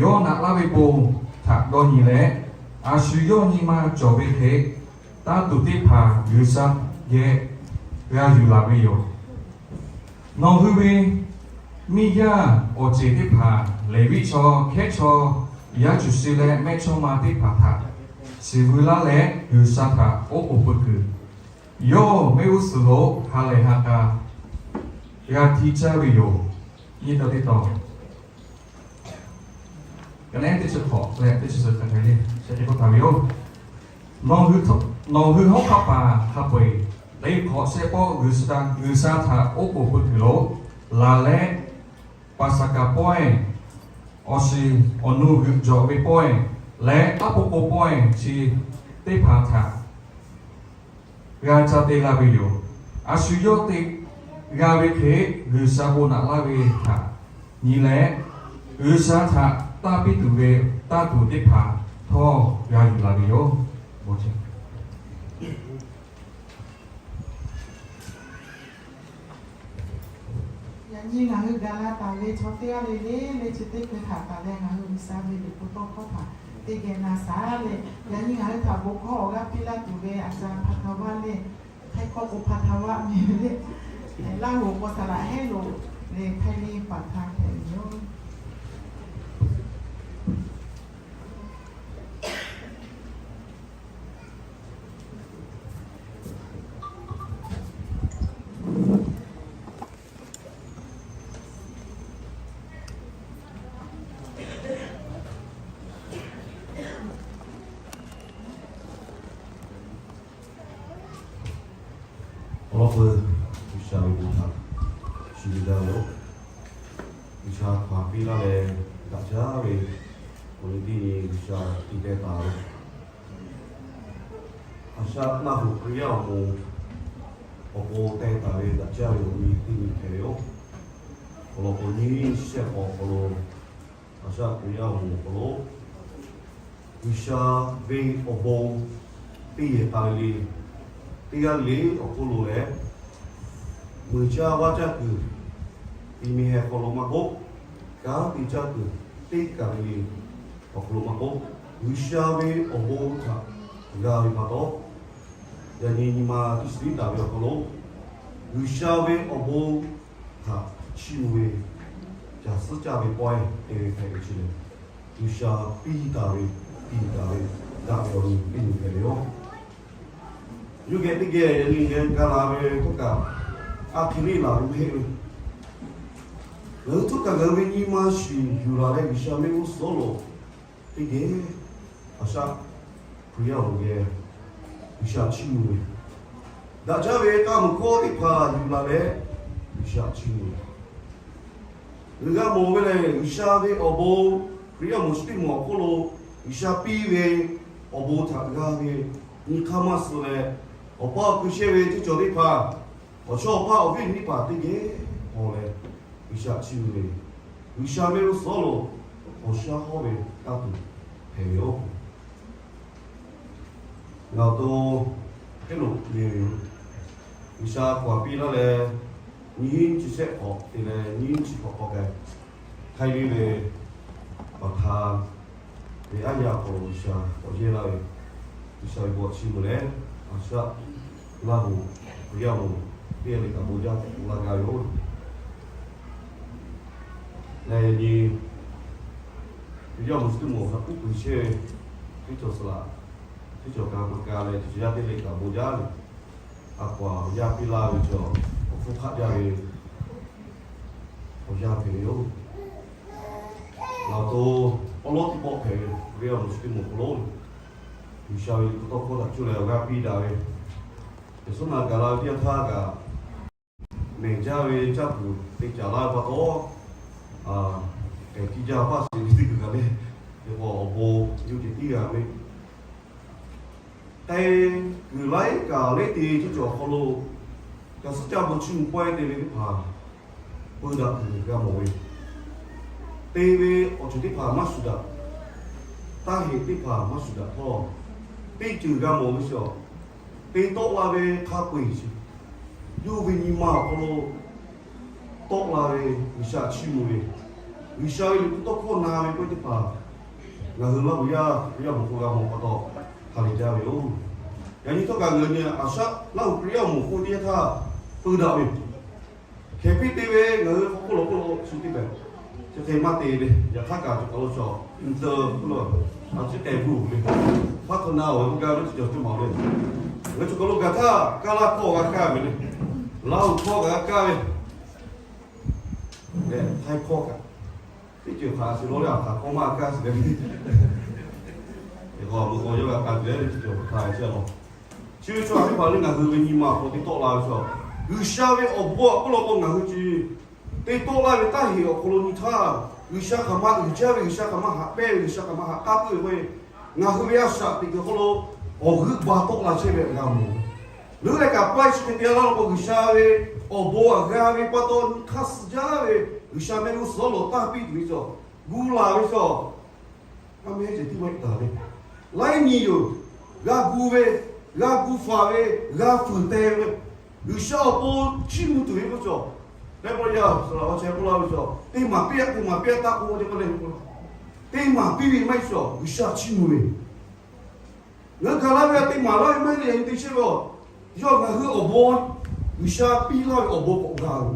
yawˇ naꞈ laˇ ve bon htaꞈ dawˇ nyi leh, a shu yawˇ nyi ma cawˬ ve hk'e, taˇ tuˬ teˇ hpaˍ G'uiˬsha geh g'a yuˬ laˬ ve yoˬ. Nawˬ hui ve miˇ yaˇ awˬ ceˬ teˇ hpaˍ Leˍviˆ chaw, hkehˉ chaw, yaˇ cuˬ shi leh mehˆ chawˇ ma teˇ hpaˍ htaꞈ shiˍ veu laˇ leh, G'uiˬsha htaꞈ oˉ k'oˍ pui kuiˬ, yawˇ mehˆ g'uˇ suhˍ lo ha lehˬ ha k'a g'a htiˇ caˇ ve yoˬ. Nyi taw teˇ taw, k'aˉ naˆ ehˉ teˇ chi hkawꞈ leh teˇ chi suhˍ hk'a gaˬ le, shehˆ hk'e k'oˆ taˍ ve yoˬ. Nawˬ hui hawˉ hk'aˆ paˍ hk'a peu-eˬ teˇ hk'awꞈ shehˆ pawˆ G'uiˬsha htaꞈ oˉ k'oˍ pui kuiˬ lo laˬ leh, Paˍsaˍhkaˍ pawehˇ, awˬ shiˍ awˬ nu g'euꞈ jawꞈ ve pawehˇ leh aˉ po k'o pawehˇ chi teˇ hpaˍ htaꞈ g'a ca te la ve yoˬ. A shu yawˇ te g'a ve hk'e G'uiˬsha bon naꞈ laˇ ve htaꞈ nyi leh, G'uiˬsha htaꞈ tanˇ piˇ tuˬ ve tanˇ tuˬ teˇ hpaˍ htawˇ g'a yuˬ la ve yoˬ. Yaꞈ nyi ngaˬ hui gaˬ la taˍ ve chaw teˇ g'aˇ le le le chi teˇ hkui htaꞈ taˍ leh ngaˬ hui G'uiˬsha ve Liꞈ hpu tawˇ hkawˇ htaꞈ teˇ geh na shaˍ leh, yaꞈ nyi ngaˬ hui htaꞈ bon hkawˇ awˬ g'aˇ piˇ laˇ tuˬ ve a ca hpa hta vaˆ leh, htaiˇ hkawˇ k'o hpa hta vaˆ meh ve le, Laˇ hoˍ k'o saˍ laꞈ hehˉ lo le, htaiˇ liˇ paˍ hta hpehꞈ ve yoˬ. Awˬ lawn k'o, G'uiˬsha ve bon htaꞈ shu ve jaˇ ve yoˬ. G'uiˬsha hpaˍ piˇ laˇ leh daꞈ jaˇ ve awˬ nyi teˇ nyi G'uiˬsha tiˇ teh taˍ ve, a shaꞈ Laˇ hoˍ Hkriꞈ yaˇ awˬ moˍ awˬ pon teh taˍ ve daꞈ jaˇ ve awˬ nyi teˇ nyi hpehꞈ ve yoˬ. Awˬ lawn k'o, nyiˇ shehˆ hk'awꞈ awˬ hk'aw lo, a shaꞈ Hkriꞈ yaˇ awˬ moˍ awˬ hk'aw lo G'uiˬsha ve awˬ bon teˇ yehˬ k'a ve le, teˇ g'aˇ le awˬ hk'oˆ lo leh, meuˬ caˇ vaˇ caˇ kuiˬ, ti mi heh hk'aw lo maˇ k'oˆ, kanˉ te caˇ kuiˬ teˇ kaˬ ve le awˬ hk'aw lo maˇ k'oˆ, G'uiˬsha ve awˬ bon htaꞈ g'a ve pa taw, yaꞈ nyi nyi ma teˇ shiˍ tiˉ taˍ ve awˬ hk'aw lo, G'uiˬsha ve awˬ bon htaꞈ chiˇ mvuh ve, caˬ suhˉ caˇ ve pawehˇ te ve hpehꞈ ve chi lehˬ, G'uiˬsha piˇ taˍ ve, piˇ taˍ ve, daꞈ ve awˬ nyi teˇ nyi hpehꞈ ve yoˬ. Yawˇ geh teˇ geh yaꞈ nyi geh ga la ve htawˇ kaꞈ, a hk'e le laˬ ve maˇ heˆ ve. Ngaˬ hui htawˇ kaꞈ ngaˬ hui ve nyi ma shiˍ yuˬ laˬ leh G'uiˬsha mehˆ g'uˇ suhˍ lo teˇ geh a shaꞈ Hkriꞈ yaˇ awˬ moˍ geh G'uiˬsha chiˇ mvuh ve, daꞈ jaˇ ve k'a muiˬ hkawˇ teˇ hpaˍ yuˬ laˬ leh G'uiˬsha chiˇ mvuh ve, g'a mawˬ ve lehˬ, G'uiˬsha ve awˬ bon, Hkriꞈ yaˇ awˬ moˍ chi teˇ moˍ awˬ hk'oˆ lo G'uiˬsha piˇ ve awˬ bon htaꞈ g'a ve nyi hk'aˇ maˇ suh leh, awˬ pa awˬ ku chehˇ ve teˇ cawˬ teˇ hpaˍ, awˬ chawˇ awˬ paˇ awˬ viˉ awˬ nyi teˇ hpaˍ teˇ geh hawˬ leh G'uiˬsha chiˇ mvuh ve, G'uiˬsha mehˆ g'uˇ suhˍ lo awˬ shaˉ hawˉ ve taˇ tuˬ hpehꞈ ve yoˬ. Ngaˬ awˬ to teˇ loꞈ le ve yoˬ. G'uiˬsha k'awꞈ piˇ laˇ leh, nyiˇ chi shehˆ hk'awꞈ te leh nyiˇ chi hk'awꞈ k'awꞈ k'ai, htaiˇ ve ve, paˍ htaˇ ve aˉ yaˇ hk'aw lo G'uiˬsha k'awꞈ yehˇ laˇ ve, G'uiˬsha ve bon chiˇ mvuh leh, a shaꞈ Laˇ huˍ Hkriꞈ yaˇ awˬ moˍ teˇ geh le kaꞈ bon jaˇ tehꞈ k'oˆ laˇ gaˇ ve yoˬ. Leh nyi Hkriꞈ yaˇ awˬ moˍ chi teˇ moˍ htaꞈ uˉ peunˍ chehˇ ve teˇ cawˬ suhˍ laꞈ, teˇ cawˬ ka ma ka leh, teˇ cawˬ yaˇ teˇ le kaꞈ bon jaˇ ve, a hkaw-anˬ yaˇ piˇ laˇ ve cawˬ, awˬ hpfuhˇ hk'aˆ jaˇ ve awˬ yanˇ hpehꞈ ve yoˬ. Ngaˬ awˬ to awˉ lawˉ teˇ pawˆ hpehꞈ ve Hkriꞈ yaˇ awˬ moˍ chi teˇ moˍ hk'aw lo, G'uiˬsha ve liꞈ hpu tawˇ hkawˇ htaꞈ cuˇ leh awˬ g'aˇ piˇ daꞈ ve, yaꞈ shawˉ naꞈ gaˬ la ve teˇ yanˇ htaˇ kaꞈ, mehˬ jaˇ ve caˇ tuˬ te caˍ laˇ ve pa taw, k'ehˬ tiˇ jaˇ paˇ sheˍ ve teˇ kuiˬ kaꞈ le, teˇ k'o awˬ bon yawˇ ceh tiˉ g'a ve, k'ai kuiˬ laiˉ kaꞈ leh te teˇ cawˬ awˬ hk'aw lo, caˬ suhˉ caˇ bon chiˇ mvuh pawehˇ te ve teˇ hpaˍ peu daꞈ tuˬ g'a mawˬ ve, te ve awˬ ceuˬ teˇ hpaˍ maˇ shuˍ daꞈ, taˇ heꞈ teˇ hpaˍ maˇ shuˍ daꞈ htawˇ, teˇ ceuˬ g'a mawˬ ve chaw, te tawˆ la ve hk'a peu-eˬ chi, yawˇ ve nyi ma awˬ hk'aw lo tawˆ la ve G'uiˬsha chiˇ mvuh ve, G'uiˬsha ve liꞈ hpu tawˇ hkawˇ na ve k'oˆ ve teˇ hpaˍ, ngaˬ hui Laˇ huˍ yaˇ Hkriꞈ yaˇ awˬ moˍ hk'oˆ g'a mawˬ pa taw, ha lehˬ jaˇ ve yoˬ. Yaꞈ nyi htawˇ kaꞈ ngaˬ hui nyi a shaꞈ Laˇ huˍ Hkriꞈ yaˇ awˬ moˍ hk'oˆ teˇ yanˇ htaˇ peu daꞈ ve, hkehˍ piˇ te ve ngaˬ hui hk'aw hk'oˆ lo hk'oˆ lo chi teˇ hpaˍ chi hk'e maˇ te ve, yaꞈ hk'aˇ kaꞈ cawˬ kaˬ lo cawˬ, nyi tcuh hk'oˆ lo, a ciˉ k'ai bvuhˬ le, hpaˇ hk'aw na awˬ g'aˇ ve chi cawˬ cawˬ maˍ ve, ngaˬ hui cawˬ kaˬ lo gaˬ htaˇ kaˇ laˇ hkawˇ g'a kaˇ ve le, Laˇ huˍ hkawˇ g'a kaˇ ve, leh Htaiˇ hkawˇ kaꞈ, teˇ ceuˬ hk'aˬ shiˍ lo leh a hk'aˬ hkawˇ maˇ kaˇ shiˍ le, teˇ k'awꞈ mvuhˇ k'awꞈ yawˇ g'a k'a tuˬ le, teˇ ceuˬ hk'aˬ shiˍ a law. Chi ve chaw teˇ hpaˍ le, ngaˬ hui ve nyi ma awˬ hk'aw te tawˆ la ve chaw, G'uiˬsha ve awˬ bon awˬ hk'oˆ lo k'o ngaˬ hui chi te tawˆ la ve taˇ heꞈ awˬ hk'aw lo nyi htaˇ, G'uiˬsha hk'aˬ ma uiˍ jaˇ ve, G'uiˬsha hk'aˬ ma haꞈ pehnˇ ve, G'uiˬsha hk'aˬ ma haꞈ k'aˉ puiˉ ve k'o, ngaˬ hui ve a shaꞈ teꞈ kuiˬ hk'aw lo awˬ g'euˆ ba tawˆ la chehˇ ve g'a mawˬ. Leuˉ leh kaꞈ pawehˇ chi hk'e te laˇ law k'o, G'uiˬsha ve awˬ bon aꞈ g'a ve pa taw, nyi hk'aˇ suh jaˇ ve G'uiˬsha mehˆ g'uˇ suhˍ lo taˇ piˇ tuˬ ve chaw, gu laˬ ve chaw, a mehˆ ceh tiˉ maˇ heˆ taˍ ve, laiˉ nyi yoˬ. G'a gu ve, g'a gu faˍ ve, g'a fuiˍ teh ve, G'uiˬsha awˬ pon chiˇ mvuh tuˬ ve k'oˆ ve chaw, leh paw yaˇ saˍ laꞈ va chehˇ k'oˆ laˇ ve chaw, teˇ maˬ piˇ-a, teˇ maˬ piˇ-a taˇ k'oˆ ve k'o leh, teˇ maˬ piˇ ve maˇ heˆ chaw, G'uiˬsha chiˇ mvuh ve. Ngaˬ hui gaˬ laˇ ve a teˇ maˬ laˇ ve maˇ heˆ leh, yaꞈ nyi te chehˇ ve a, yawˇ ngaˬ hui awˬ bon, G'uiˬsha piˇ laˇ ve awˬ bon k'awꞈ g'a ve,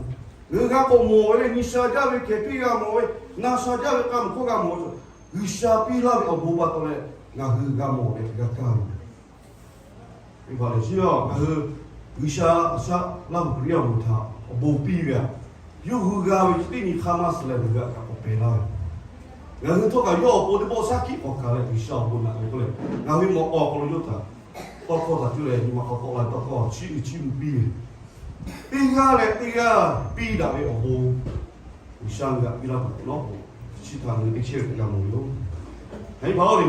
ngaˬ hui g'a k'awꞈ mawˬ ve le, nyi sha jaˇ ve hkehˍ piˇ g'a mawˬ ve, na sha jaˇ ve k'a mvuhˬ hkawˇ g'a mawˬ ve, G'uiˬsha piˇ laˇ ve awˬ bon pa taw leh ngaˬ hui g'a mawˬ leh g'a kaˇ ve. Teˇ hpaˍ lehˬ chi a ngaˬ hui G'uiˬsha a shaꞈ Laˇ huˍ Hkriꞈ yaˇ awˬ moˍ htaꞈ awˬ bon piˇ ve a, yawˇ hui g'a ve chi teˇ nyi hk'aˇ maˇ suh leh ngaˬ hui htaꞈ k'awꞈ pehˬ laˇ ve, ngaˬ hui htawˇ kaꞈ yawˇ awˬ pon teˇ pawˆ shaˉ hkiˆ k'awꞈ kaˬ leh G'uiˬsha awˬ bon naꞈ ve k'oˆ leh, ngaˬ hui mawꞈ k'aw awˬ hk'aw lo yawˇ htaꞈ tawˇ hkawˇ htaꞈ cuˇ leh nyi ma k'awꞈ tawˆ la ve tawˇ hkawˇ chiˇ uiˍ chiˇ mvuh piˇ ve, teˇ g'aˇ leh teˇ g'aˇ piˇ daꞈ ve awˬ bon G'uiˬsha g'a piˇ laˇ tuˬ k'o nawˉ k'o, chi htaꞈ ngaˬ hui teˇ chehˇ ve htaꞈ g'a mawˬ ve yoˬ. Haiˬ pa-oˬ le,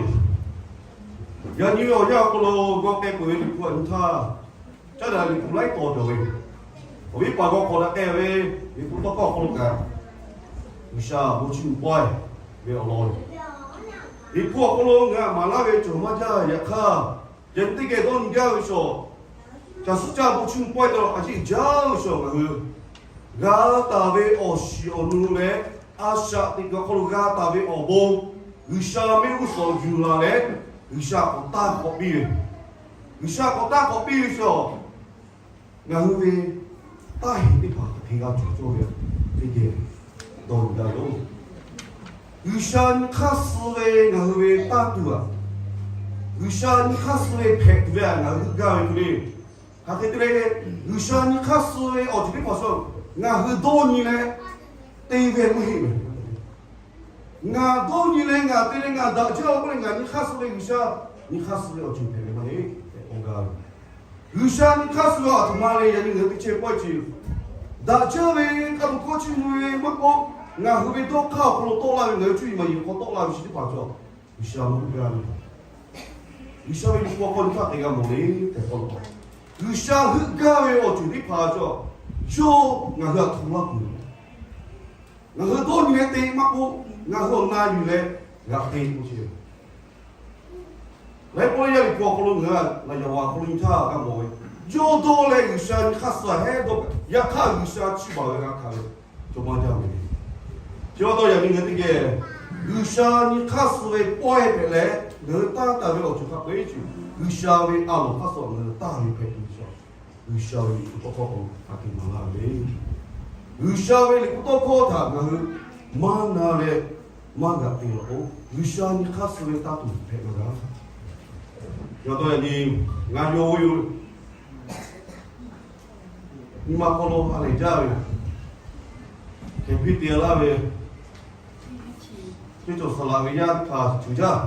yaꞈ nyi ve awˬ yanˇ awˬ hk'aw lo g'aw k'ai peuˬ ve Liꞈ hpu awˬ nyi htaˇ, caˉ daꞈ Liꞈ hpu laiˉ taw cawˬ ve, awˬ viˉ paˍ g'aw hk'awꞈ daꞈ k'ai ve Liꞈ hpu tawˇ hkawˇ awˬ hk'aw lo kaꞈ, G'uiˬsha bon chiˇ mvuh pawehˇ ve awˬ lawn, Liꞈ hpu awˬ hk'aw lo ngaˬ maˍ laˇ ve cawˬ maˇ jaˇ. Yaꞈ hk'aˇ, yaꞈ nyi teˇ geh dawˇ nyi gaˇ ve chaw, caˬ suhˉ caˇ bon chiˇ mvuh pawehˇ taw a ciˉ jaˇ ve chaw ngaˬ hui g'a taˍ ve awˬ shiˍ awˬ nu leh, a shaꞈ teꞈ kuiˬ awˬ hk'aw lo g'a taˍ ve awˬ bon, G'uiˬsha mehˆ g'uˇ suhˍ yuˬ laˬ leh, G'uiˬsha k'awꞈ taˇ k'awꞈ piˇ ve, G'uiˬsha k'awꞈ taˇ k'awꞈ piˇ ve chaw, ngaˬ hui ve taˇ heꞈ teˇ hpaˍ hk'aˬ hk'e g'a cawˬ cawˇ ve teˇ geh dawˇ nyi gaˇ ve yoˬ. G'uiˬsha nyi hk'aˇ suh ve ngaˬ hui ve taˇ tuˬ aꞈ, G'uiˬsha nyi hk'aˇ suh ve hpehꞈ tuˬ ve aꞈ ngaˬ hui gaˇ ve hk'e le. Hk'aˬ hk'e te leh, G'uiˬsha nyi hk'aˇ suh ve awˬ ceuˬ teˇ hpaˍ shuh ngaˬ hui dawˇ nyi leh te ve maˇ heˆ mehˍ. Ngaˬ dawˇ nyi leh ngaˬ te leh ngaˬ daꞈ jaˇ ve k'oˆ leh ngaˬ nyi hk'aˇ suh ve G'uiˬsha nyi hk'aˇ suh ve awˬ ceuˬ hpehꞈ ve maˇ heˆ tehꞈ k'oˆ gaˇ ve. G'uiˬsha nyi hk'aˇ suh ve aˬ htoꞈ ma le yaꞈ nyi ngaˬ hui teˇ chehˇ pawehˇ ceuˬ daꞈ jaˇ ve, k'a tuˬ hkawˇ chiˇ mvuh ve maˇ k'oˆ, ngaˬ hui ve dawˇ hk'aˇ awˬ hk'aw lo tawˆ laˇ ve, ngaˬ hui cuˇ yiˍ maˍ yiˍ awˬ hk'aw tawˆ laˇ ve chi teˇ hpaˍ cawˬ G'uiˬsha maˇ g'a ve. G'uiˬsha ve liꞈ hpu awˬ hk'aw nyi htaˇ te g'a mawˬ le tehꞈ k'oˆ law k'o, G'uiˬsha heuˆ gaˇ ve awˬ ceuˬ teˇ hpaˍ cawˬ, yawˇ ngaˬ hui aˬ htoꞈ ma laˇ tuˬ, ngaˬ hui dawˇ nyi leh te maˇ k'oˆ, ngaˬ hui awˬ na yuˬ leh g'aꞈ te k'oˆ chehˇ ve. Laiˉ pawˆ yaˇ liꞈ hpu awˬ hk'aw lo ngaˬ hui laꞈ yaꞈ wa awˬ hk'aw lo nyi htaˇ g'a mawˬ ve, yawˇ dawˇ leh G'uiˬsha nyi hk'aˇ suh hehˉ dawˇ kaꞈ, yaꞈ hk'aˇ G'uiˬsha chiˇ baˬ ve g'a hkanˍ ve cawˬ maˇ jaˇ ve. Chi pa taw yaꞈ nyi ngaˬ hui teˇ geh G'uiˬsha nyi hk'aˇ suh ve pawehˇ hpehꞈ leh, ngaˬ hui tanˇ taˍ ve awˬ ceuˬ hk'a peu-eˬ ceuˬ G'uiˬsha ve a loˍ hk'aˇ suh ngaˬ hui tanˇ ve hpehꞈ tuˬ cawˬ. G'uiˬsha ve liꞈ hpu tawˇ hkawˇ k'o a htoꞈ ma laˇ ve le. G'uiˬsha ve liꞈ hpu tawˇ hkawˇ htaꞈ ngaˬ hui maˇ na leh maˇ g'aꞈ te law k'o, G'uiˬsha nyi hk'aˇ suh ve tanˇ tuˬ hpehꞈ la g'a. Yaꞈ taw yaꞈ nyi ngaˬ yaw ve yoˬ. Nyi ma hk'aw lo ha lehˬ jaˇ ve, hkehˍ piˇ te laˇ ve, teˇ cawˬ saˍ laꞈ ve yaˇ teˇ hpaˍ ceuˬ jaˇ.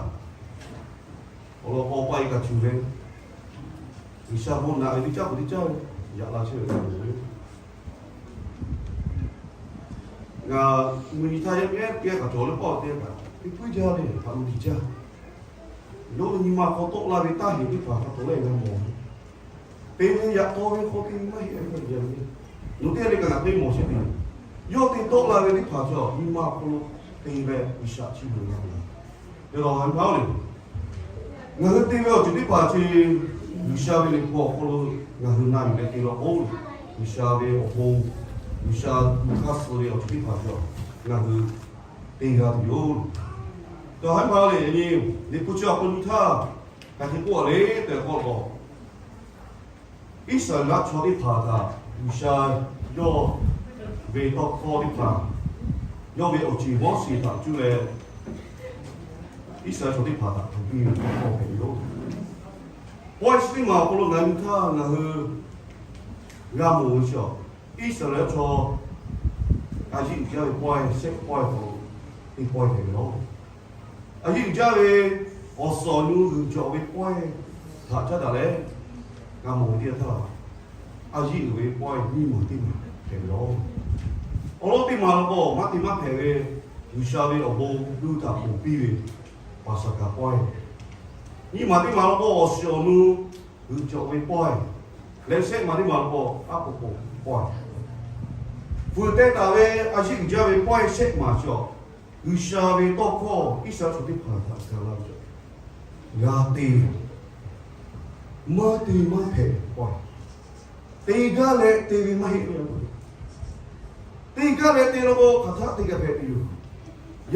Awˬ lawn k'aw paˆ e kaꞈ ceuˬ ve, G'uiˬsha bon naꞈ ve teˇ caˉ k'o teˇ caˇ ve yaꞈ la chehˇ ve. Ngaˬ mvuhˇ nyi htaˇ yaˇ miˇ ehˉ teˇ g'aˇ kaꞈ cawˬ leh paˆ te kaꞈ teˇ puiˉ jaˇ ve htaꞈ lo tiˍ jaˇ. Yawˇ nyi ma hk'aw tawˆ la ve taˇ heˍ teˇ hpaˍ hk'a tawˍ lehˆ g'a mawˬ. Te ve yaꞈ taw ve hk'aw te ve maˇ heˆ ve, nawˬ teˇ g'aˇ le kaꞈ ngaˬ teˇ mawˬ chehˇ ve, yawˇ te tawˆ la ve teˇ hpaˍ cawˬ nyi ma awˬ hk'aw lo te leh G'uiˬsha chiˇ mvuh ve. Yaꞈ taw ha hpaˇ le, ngaˬ hui te ve awˬ ceuˬ teˇ hpaˍ chi G'uiˬsha ve liꞈ hpu awˬ hk'aw lo ngaˬ hui na yuˬ leh te law k'o, G'uiˬsha ve awˬ bon, G'uiˬsha nyi hk'aˇ suh ve awˬ ceuˬ teˇ hpaˍ cawˬ ngaˬ hui te g'a tuˬ yoˬ. Yaꞈ taw ha hpaˇ le, liꞈ hpu chi awˬ hk'aw nyi htaˇ hk'aˬ hk'e k'oˆ a le tehꞈ k'oˆ law k'o, Iˉsaˍreˍlaˆ chaw teˇ hpaˍ htaꞈ G'uiˬsha yawˇ ve tawˇ hkawˇ teˇ hpaˍ, yawˇ ve awˬ ceˬ Moˉseˍ htaꞈ cuˇ leh Iˉsaˍreˍlaˆ chaw teˇ hpaˍ htaꞈ hto piˇ ve tawˇ hkawˇ hpehꞈ ve yoˬ. Pawehˇ chi teˇ maˬ awˬ hk'aw lo ngaˬ hui htaˇ ngaˬ hui g'a mawˬ ve chi, Iˉsaˍreˍlaˆ chaw a yiˆ uiˍ jaˇ ve pawehˇ shehˆ pawehˇ hk'aw lo teˇ pawehˇ hpehꞈ ve yoˬ. A yiˆ uiˍ jaˇ ve awˬ suhˍ awˬ nu g'uiˬ cawˬ ve pawehˇ htaꞈ caˉ daꞈ leh g'a mawˬ ve teˇ yanˇ htaˇ, a yiˆ uiˍ ve pawehˇ nyiˇ maˬ teˇ maˬ hpehꞈ ve yoˬ. Awˬ lawn teˇ maˬ law k'o maˇ te maˇ hpehꞈ ve G'uiˬsha ve awˬ bon g'uˇ htaꞈ ponˬ piˇ ve Paˍsaˍhkaˍ pawehˇ, nyiˇ maˬ teˇ maˬ law k'o awˬ suhˍ awˬ nu g'uiˬ cawˬ ve pawehˇ, leh shehˆ maˬ teˇ maˬ law k'o aˉ po po pawehˇ, fuiˍ teh taˍ ve a yiˆ uiˍ jaˇ ve pawehˇ shehˆ maˬ cawˬ. G'uiˬsha ve tawˇ hkawˇ Iˉsaˍreˍlaˆ chaw teˇ hpaˍ htaꞈ ga laˇ ve cawˬ, g'a te ve, maˇ te maˇ hpehꞈ ve pawehˇ, te gaˇ leh te ve maˇ heˆ ve. Te gaˇ leh te law k'o hk'aˬ htaˆ te g'a hpehꞈ tuˬ yoˬ.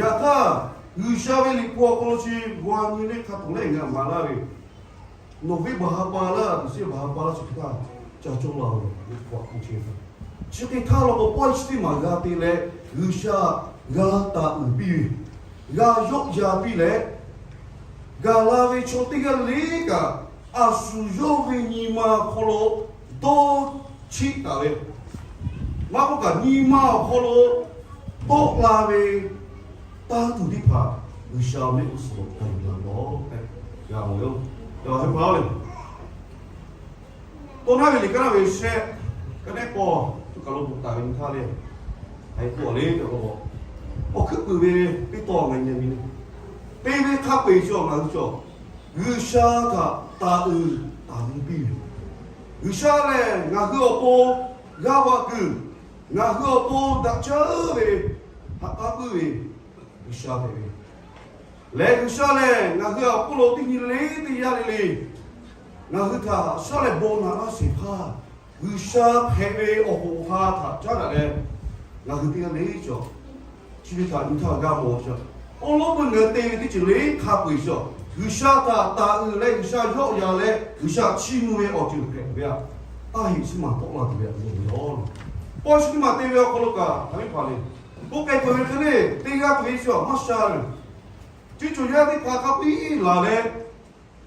Yaꞈ hk'aˇ, G'uiˬsha ve liꞈ hpu awˬ hk'aw lo chi g'a nyi leh hk'a tawˍ lehˆ ngaˬ maˍ laˇ ve, nawˬ ve baˬ ha pa laˇ, nawˬ ve baˬ ha pa laˇ chi hk'e htaˇ ca cawˇ la ve k'o, chi hk'e htaˇ law k'o pawehˇ chi teˇ maˬ g'a te leh G'uiˬsha g'a taˍ uiˍ piˇ ve, g'a yawˆ yan piˇ leh, gaˬ la ve chaw teˇ g'aˇ le le kaꞈ a shu yawˇ ve nyi ma awˬ hk'aw lo dawˇ chiˆ taˍ ve, maˇ k'oˆ kaꞈ nyi ma awˬ hk'aw lo tawˆ la ve tanˇ tuˬ teˇ hpaˍ G'uiˬsha mehˆ g'uˇ suhˍ lo hkanˍ yuˬ la ve yoˬ tehꞈ g'a mawˬ ve yoˬ. Yaꞈ hk'aˇ, Tawˇ naˉ ve liꞈ kaˉ naˉ ve shehˆ, kaˉ nehˆ pawˆ tuˬ kaˬ lo bvuhꞈ taˍ ve nyi htaˇ lehˬ, hk'aˬ hk'e k'oˆ a le tehꞈ k'o, awˬ hkuiˉ puiˍ ve teˇ tawˇ ngaˬ nyi ve le, te ve hk'a peu-eˬ chi ngaˬ hui cawˬ, G'uiˬsha htaꞈ taˍ uiˍ taˍ mvuh piˇ ve, G'uiˬsha lehˬ ngaˬ hui awˬ pon g'a vaꞈ kuiˬ, ngaˬ hui awˬ pon daꞈ jaˇ ve, haꞈ k'aˉ puiˉ ve G'uiˬsha hpehꞈ ve lehˬ, G'uiˬsha lehˬ ngaˬ hui awˬ hk'oˆ lo teˇ nyi le teˇ yanˇ le le ngaˬ hui htaꞈ shaˉ leh bon naꞈ laˇ sheˍ hpaˇ G'uiˬsha hpehꞈ ve awˬ hoꞈ awˬ ha htaꞈ caˉ daꞈ leh, ngaˬ hui teˇ g'aˇ le cawˬ. Chi ve htaꞈ nyi htaˇ g'a mawˬ cawˬ. Awˬ lawn k'o ngaˬ hui te ve teˇ ceuˬ le hk'a peu-eˬ cawˬ, G'uiˬsha htaꞈ taˍ uiˍ leh G'uiˬsha yawˆ yan leh G'uiˬsha chiˇ mvuh ve awˬ ceuˬ hpehꞈ ve a, taˇ heˍ chi maˬ tawˆ la tuˬ ve a ve yoˬ. Pawehˇ chi teˇ maˬ te ve awˬ hk'aw lo kaꞈ hk'aˬ hk'e hpaˍ le, k'oˆ k'ai peuˬ ve hk'e le, teˇ g'aˇ hk'e ve cawˬ maˇ sha ve, chi cawˬ yaˇ teˇ hpaˍ hk'a piˇ laˬ leh,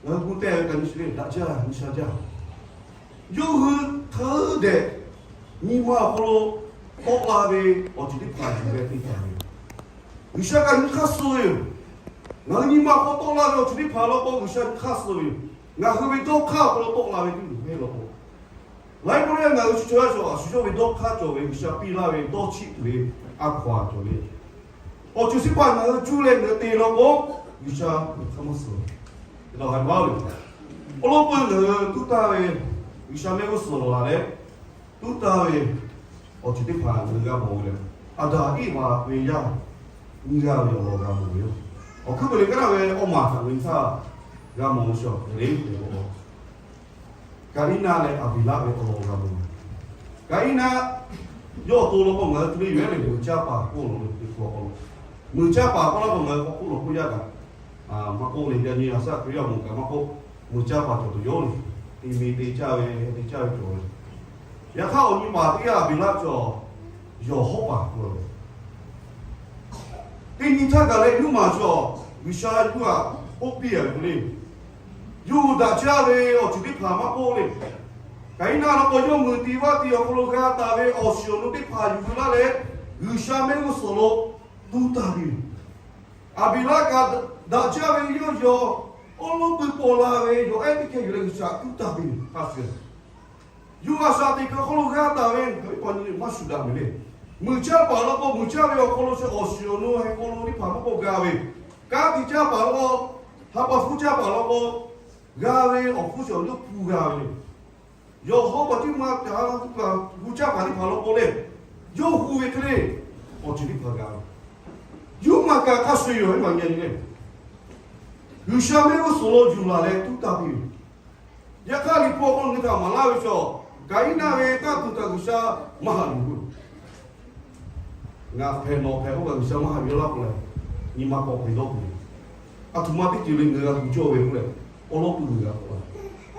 ngaˬ hui gu te ve kaꞈ nyi chi le daꞈ jaˇ nyi sha jaˇ. Yawˇ hui hk'a dehꞈ nyi ma awˬ hk'aw lo tawˆ la ve awˬ ceuˬ teˇ hpaˍ yuˬ leh te taˍ ve yoˬ. G'uiˬsha kaꞈ nyi hk'aˇ suh ve yoˬ. Ngaˬ hui nyi ma awˬ hk'aw tawˆ la ve awˬ ceuˬ teˇ hpaˍ law k'o, G'uiˬsha nyi hk'aˇ suh ve yoˬ. Ngaˬ hui ve dawˇ hk'aˇ awˬ hk'aw lo tawˆ la ve teˇ ceuˬ hpehˇ law k'o, laiˉ pawˆ lehˬ ngaˬ hui chi chaw yaˇ chaw a shu yawˇ ve dawˇ hk'aˇ cawˬ ve G'uiˬsha piˇ laˇ ve dawˇ chiˆ ve a hkaw a cawˬ ve awˬ ceuˬ chi hpaˍ ngaˬ hui cuˇ leh ngaˬ hui te law k'o, G'uiˬsha nyi hk'aˇ maˇ suh. Awˬ lawn peuˬ ngaˬ hui tuˉ taˇ ve, G'uiˬsha mehˆ g'uˇ suhˍ lawˬ la leh tuˉ taˇ ve awˬ ceuˬ teˇ hpaˍ ngaˬ hui g'a mawˬ ve lehˬ, Aˍdanˍ Eˇvaˍ ve yaˇ nyiˇ g'aˇ ve awˬ lawn g'a mawˬ ve yoˬ. Awˬ hkuiˉ puiˍ leh kaˉ daꞈ ve awˬ maˬ htaꞈ ngaˬ hui htaˇ g'a mawˬ ve chaw hk'e le tehꞈ k'o, Kaˍiˉnaˆ leh Aˍbeˍlaˆ ve awˬ lawn g'a mawˬ ve. Kaˍiˉnaˆ yawˇ awˬ to law k'o ngaˬ hui hk'e le yoˬ, yaˇ lehˬ meuꞈ caˇ paˍ k'oˆ law ve teˇ hk'aw k'o, meuꞈ caˇ paˍ k'oˆ laˇ k'o ngaˬ hui k'awꞈ k'oˆ law k'oˆ yaˇ kaꞈ maˇ k'oˆ leh, yaˇ nyi a shaˆ Hkriꞈ yaˇ awˬ moˍ kaꞈ maˇ k'oˆ, meuꞈ caˇ paˍ cawˬ tuˬ yoˬ le. Te mi te caˇ ve, te caˇ ve cawˬ ve. Yaꞈ hk'aˇ awˬ nyi paˍ teˇ g'aˇ Aˍbeˍlaˆ cawˬ, yawˬ hawˉ paˍ k'oˆ laˇ ve. Teˇ nyi htaˇ gaˬ leh nuˇ maˬ cawˬ, G'uiˬsha yuˇ aꞈ k'oˆ piˇ a ve k'o le, yawˇ hui daꞈ jaˇ ve awˬ ceuˬ teˇ hpaˍ maˇ k'oˆ le. Kaˍiˉnaˆ law k'o yawˇ mui ti vaˇ ti awˬ hk'aw lo g'a taˍ ve awˬ shiˍ awˬ nu teˇ hpaˍ yuˬ hui laˇ leh, G'uiˬsha mehˆ g'uˇ suhˍ lo tuˉ taˇ ve yoˬ. Aˍbeˍlaˆ kaꞈ daꞈ jaˇ ve yawˇ yawˬ awˉ lawˉ pui paw la ve yawˬ ehˉ teˇ hkeh yuˬ leh G'uiˬsha tuˉ taˇ ve yoˬ. Hk'a shuˍ yawˇ a shaꞈ teꞈ kuiˬ awˬ hk'aw lo g'a taˍ ve ngaˬ hui pa nyi maˇ shuˍ daꞈ ve le. Meuꞈ caˇ paˍ law k'o meuꞈ caˇ ve awˬ hk'aw lo chi awˬ shiˍ awˬ nu heh k'aw lo teˇ hpaˍ maˇ k'oˆ g'a ve, kanˉ te caˇ paˍ law k'o, ha pa hpu caˇ paˍ law k'o, g'a ve awˬ hk'oˆ chi awˬ yawˇ hpu g'a ve le. Yawˬ hawˉ paˍ tiˉ maˇ ca hu caˇ paˍ teˇ hpaˍ law k'o le, yawˇ hu ve hk'e le, awˬ ceuˬ teˇ hpaˍ g'a ve. Yuˇ maˬ kaꞈ hk'a shuˍ yoˬ, maˇ nyi le. G'uiˬsha mehˆ g'uˇ suhˍ lo yuˬ laˬ leh tuˉ taˇ piˇ ve. Yaꞈ hk'aˇ Liꞈ hpu awˬ hk'aw lo ngaˬ hui htaꞈ maˍ laˇ ve chaw, Kaˍiˉnaˆ ve tanˇ tuˬ htaꞈ G'uiˬsha maˇ haꞈ yuˬ ve. Ngaˬ hpehꞈ nawˬ hpehꞈ k'oˆ kaꞈ G'uiˬsha maˇ haꞈ yuˬ laˇ k'o leh, nyi ma k'awꞈ hpehꞈ dawˇ tuˬ. Aˬ htoꞈ ma teˇ ceuˬ le ngaˬ hui g'a gu cawˇ ve k'oˆ leh, awˉ lawˉ pui g'a k'oˆ la.